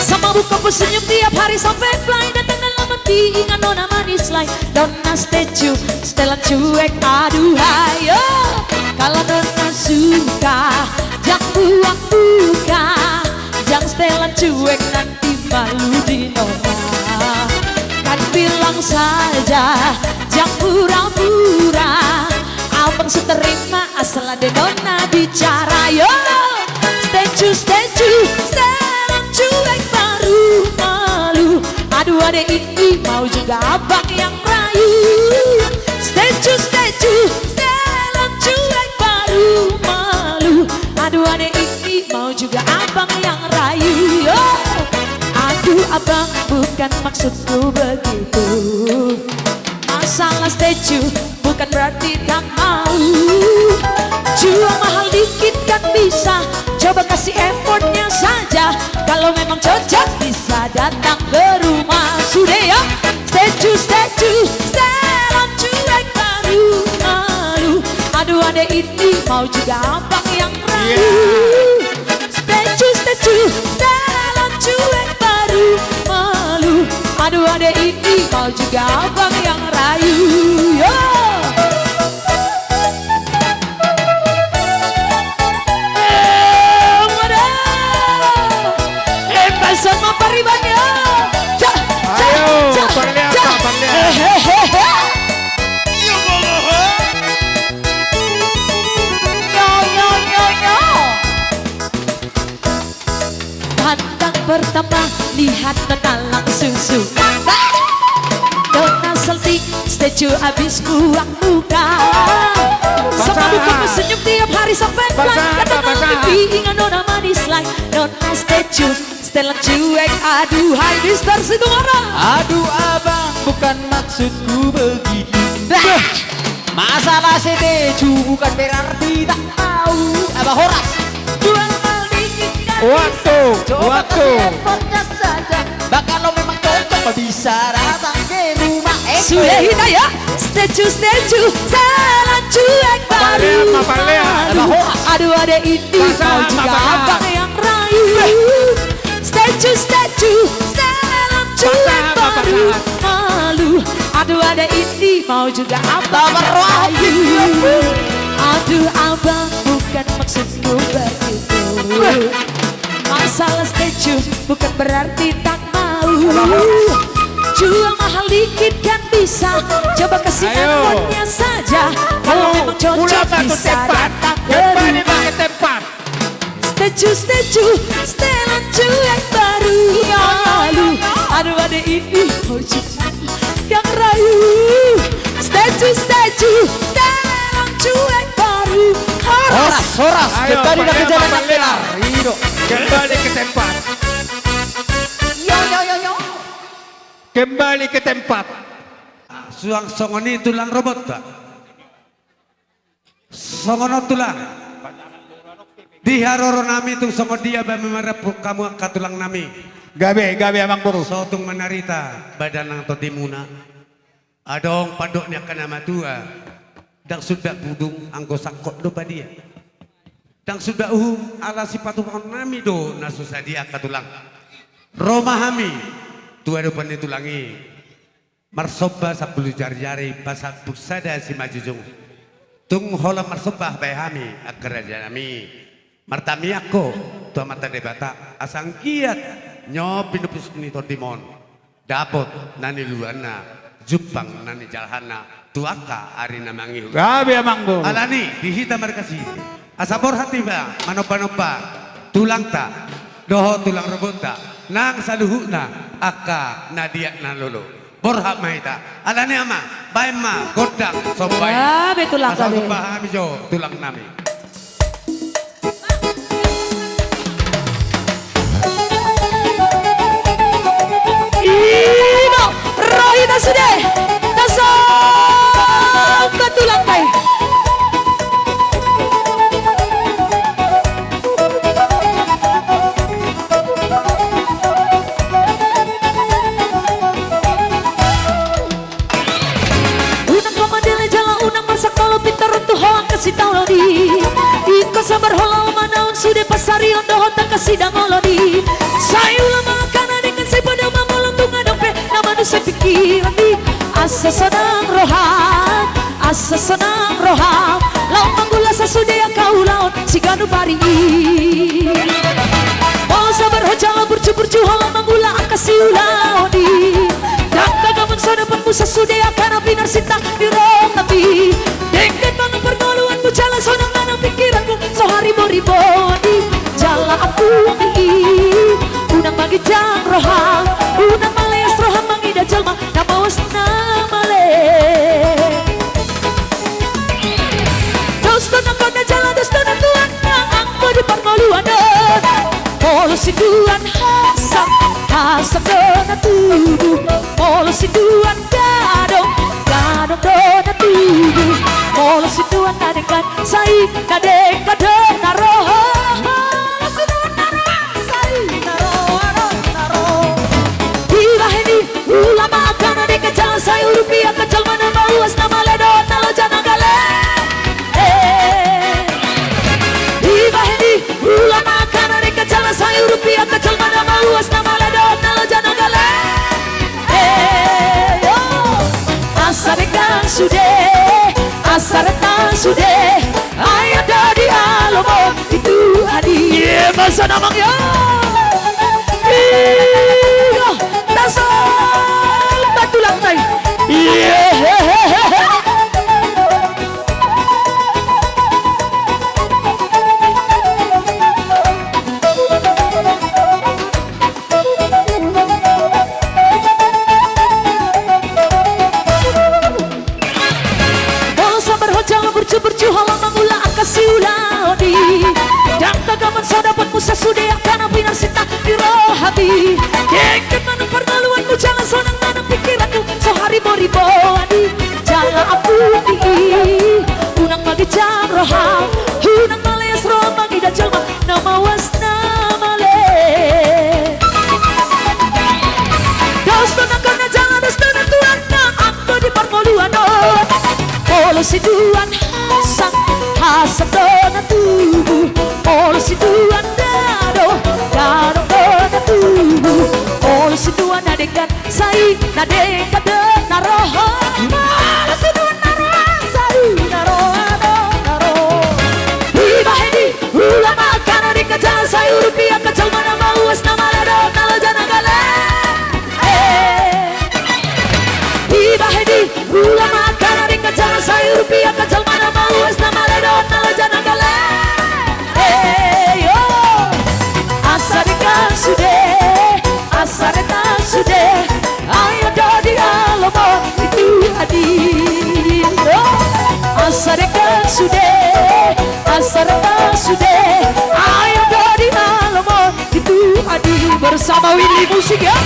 Sama buka pesenyum tiap hari sampe fly, datang dalam hati ingat nona manis lai. Nona setuju, setelan cuek, aduhai, oh. Kalo nona suka, jang buang muka. Jang setelan cuek, nanti malu di nona. Kan bilang saja, jang pura-pura. Abang so terima, asal ade nona bicara, yo. Setuju, setuju, setelan cuek baru malu. Aduh, ade ini mau juga abang yang rayu. Setuju, setuju, setelan cuek baru malu. Aduh, ade ini mau juga abang yang rayu, yo. Aduh, abang, bukan maksudku begitu. Masalah setuju bukan berarti tak mau. Jua mahal dikit kan bisa, coba kasih effortnya saja. Kalau memang cocok bisa datang ke rumah. Sudah, ya? Setuju, setuju, setelan cuek baru malu. Aduh, ade ini mau juga abang yang rayu. Stage, stage, setelan cuek baru malu. Aduh, adek ini mau juga abang yang rayu. Yo. Eh, waduh. Eh, pasang apa ribannya? Cak, cak, ayo, cak, parlihat, cak. Parlihat. Eh, he, he, he. Yo, yo, yo, yo. Pandang pertama, lihat nona langsung suka. Nona salting, stage abis buang muka. Sama bukan senyum tiap hari sampai pulang. Kata nona pipi, ingat nona manis lai. Nona stage, setelan cuek, aduh hai Mister Situmorang. Aduh abang, bukan maksudku begitu. Dah. Masalah stage bukan berarti tak mau. Apa horas? Jual mahal dikit kan bisa. Waktu, coba waktu. Kasih effortnya saja. Bah, kalau memang cocok, bisa datang ke rumah. Eh, sudah kita ya. Stage, stage, setelan cuek baru. Apa lihat, apa lihat? Apa horas? Aduh, adek ini mau juga abang yang rayu. Stage, stage, setelan cuek baru malu. Aduh, adek ini mau juga abang yang rayu. Aduh, abang, bukan maksudku begitu. Masalah stage bukan berarti tak mau. Jual mahal dikit kan bisa. Coba kasih effortnya saja. Kalau memang cocok, bisa datang ke rumah. Kembali ke tempat. Stage, stage, setelan cuek baru malu. Aduh, adek ini mau juga yang rayu. Stage, stage, setelan cuek baru. Horas. Horas, horas. Ayo, kembali ke jalan yang benar. Kembali ke tempat. Yo, yo, yo, yo. Kembali ke tempat. Suang songon i tulang robot, Pak. Songon on tulang. Di haroro nami tung songon dia ba marampuk hamu angka tulang nami. Gabe, gabe amang boru. So tung manarita badan nang tondimuna. Adong pandok ni angka na matua. Ndang suda pudung anggo sangkot do padia. Ndang suda uhum ala sipatupaon nami do na so sadia angka tulang. Ro ma hami tu adopan ni tulang i. Marsomba sampulu jarijari, pasampulu sada simanjujung. Tung holan marsomba bahen hami angka raja nami. Martamiang ho tu Amanta Debata asa anggiat nyopi nupus ni tondimon dapot na niluluanna, jumpang na nijalahanna tu angka ari na mangihut. Gabe amang boru. Alani di hita marga Sidi asa borhat iba manombanomba tulangta dohot tulang robonta nang saluhutna angka na diat na lolo. Borhat ma hita. Alani ama, baen ma gondang somba i. Gabe tulang, gabe. Asa somba hami jo tulang nami. Ima ro hita sude. Tasomba tulang nami. Unang ho mandele jala unang marsak molo pintor on tu ho angka sitaonon i. Ingkon sabar holan manaon sude pansarion dohot angka sidangolon i. Sai ula ma angka na denggan sai padomu molo tung adong pe na manusai pingkiran i. Asa sonang roham, asa sonang roham. Laho manggula sasude angka ulaon siganup ari i. Molo sabar ho jala burjuburju holan manggula angka siulaon i. Ndang tagamon sodopanmu sasude angka na pinarsinta ni rohangmi. Denggan ma nang parngoluanmu jala sonang ma nang pingkiranmu so hariboriboan i. Jala ampuni i. Unang maginjang roham, unang maleas roham mangida jolma na maos na male. Dos do nang gondang jala dos do nang tuan nang anggo di parngoluan on. Molo sinduan hasang, hasang do na tubu. Molo sinduan gadong, gadong do na tubu. Molo sinduan na denggan, sai na denggan do na ro. Molo sinduan na ro, sai na ro, ro, na ro. Dibahen i Ula ma angka na denggan jala sai urupi angka jolma na mauas na male dohot na loja na gale. Eh. Dibahen Sude, asa rentang sude, ai dadi alomo i tu adi. Ia masa namang ya. Iya, dasar batu lantai. Iya. Molo sabar hojang burju-burju holan mangula angka siulaon i. Ndang tagamon so dapot muse sude angka na pinarsinta di rohami. Dengke manang parngoluanmu jala sonang manang pingkiranmu so haribo-riboan i. Jala ampuni i. Unang maginjang roham, unang maleas roham mangida jolma na mauas na male. Dos do na angka na jala dos do na tuan na anggo di parngoluan on. Molo sinduan hasang, hasang do na tubu. Molo sinduan dado, dado do na tubu. Molo sinduan na denggan, sai na denggan do na roha. Molo sinduan na roha, sai na roha do na roha. Dibahen i, ula ma angka na denggan jala sai urupi angka jolma na mauas na male dohot na loja na gale. Eh. Dibahen i, ula ma angka na denggan jala sai urupi angka jolma na mauas na male dohot na loja na gale. Eh, yo. Asa denggan sude, asa rentang sude, ai dadi alomo i tu adi. Yo. Asa denggan sude, asa rentang sude, ai dadi alomo i tu adi. Bersama Willy Musik ya.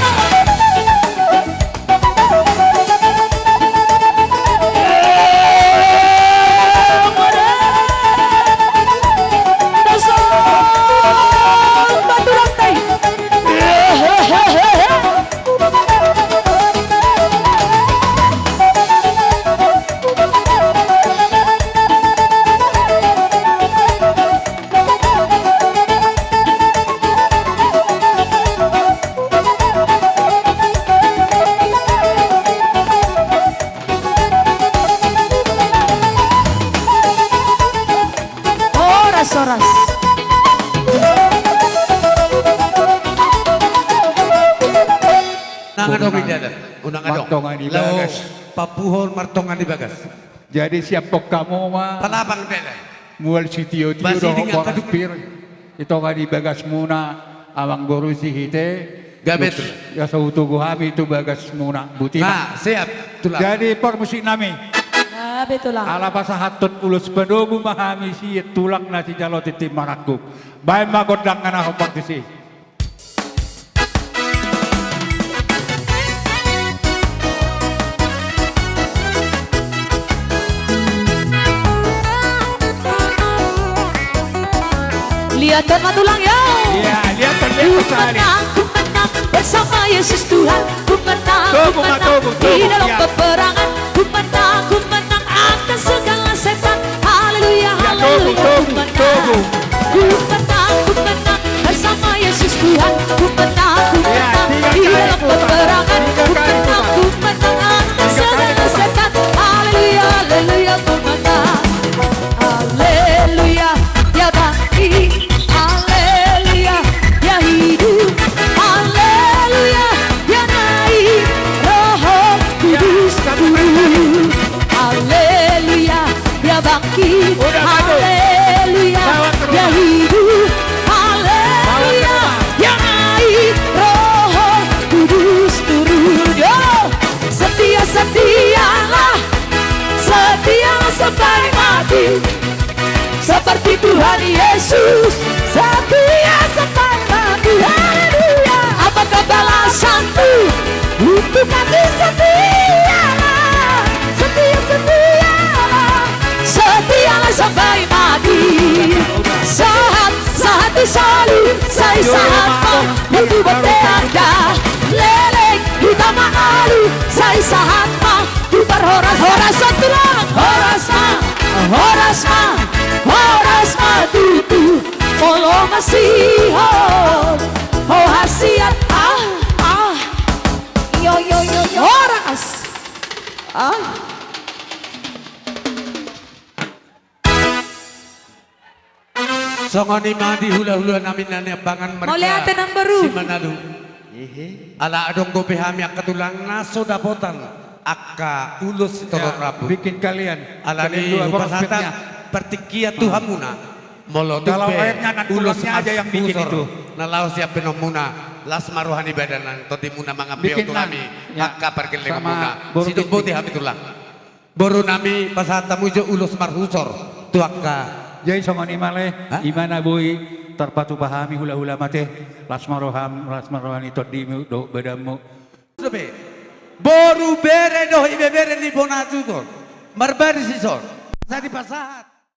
Horas, horas. Unang adong i, unang adong. Martonga ni bagas. Laho papuhon martonga ni bagas. Jadi siaphon hamu ma. Palapang bela. Mual sitio-tio dohot boras pir. I tonga ni bagasmuna, amang boru Sihite. Gabe, Tulang. Ia so hutogu hami tu bagasmuna, boti ma. Nah, siap, Tulang. Jadi parmusik nami. Gabe, Tulang. Ala pasahathon ulos panogu ma hami sian tulang na sijalo tintin marangkup. Baen ma gondang na hombar tusi. Liathon ma, Tulang, yo. Iya, liathon, liathon sahali. Ku menang, ku menang bersama Yesus Tuhan. Ku menang, ku menang di dalam peperangan. Ku menang, ku menang atas segala setan. Haleluya, haleluya, ku menang. Ku menang, ku menang bersama Yesus Tuhan. Ku menang, ku menang di dalam peperangan. Ku menang, ku menang atas segala setan. Haleluya, haleluya, ku menang. Haleluya, ya bangkit. Haleluya, ya hidup. Haleluya, ya naik. Roh Kudus turun. Haleluya, ya bangkit. Haleluya, ya hidup. Haleluya, ya naik. Roh Kudus turun. Yo, setia, setialah. Setia sampai mati. Seperti Tuhan Yesus. Setia sampai mati. Haleluya. Apakah balasanku untuk kasih setia? Setia, setia. Setialah sampai mati. Sahat, sahat tu solu, sai sahat ma, ya tu bertanda. Leleng hita mangalu, sai sahat ma, tu parhoras, horas ma, Tulang, horas ma, horas ma, horas ma tutu. Molo masihol ho hasian, ah, ah. Yo, yo, yo, yo. Horas. Ah. Songon i ma di hulahula nami na niambangan marga Mauliate namboru. Si Manado. Ehe. Ala adong dope hami angka tulang na so dapotan angka ulos sitorop rambu. Ya, bikin kalian. Alani i hupasahat partingkian tu hamuna. Molo tung pe ulos marhusor na laho sian bahenonmuna, las ma roha ni badan nang tondimuna mangambion tu hami angka pargellengonmuna. Sidung boti hami tulang. Boru nami, pasahat hamu jo ulos marhusor tu angka. Jadi songon i ma lae, ima na boi tarpatupa hami hulahula mate, las ma roham, las ma roha ni tondimu dohot badanmu. Boru, bere dohot ibebere ni bona tutu. Marbaris dison. Sai dipasahat.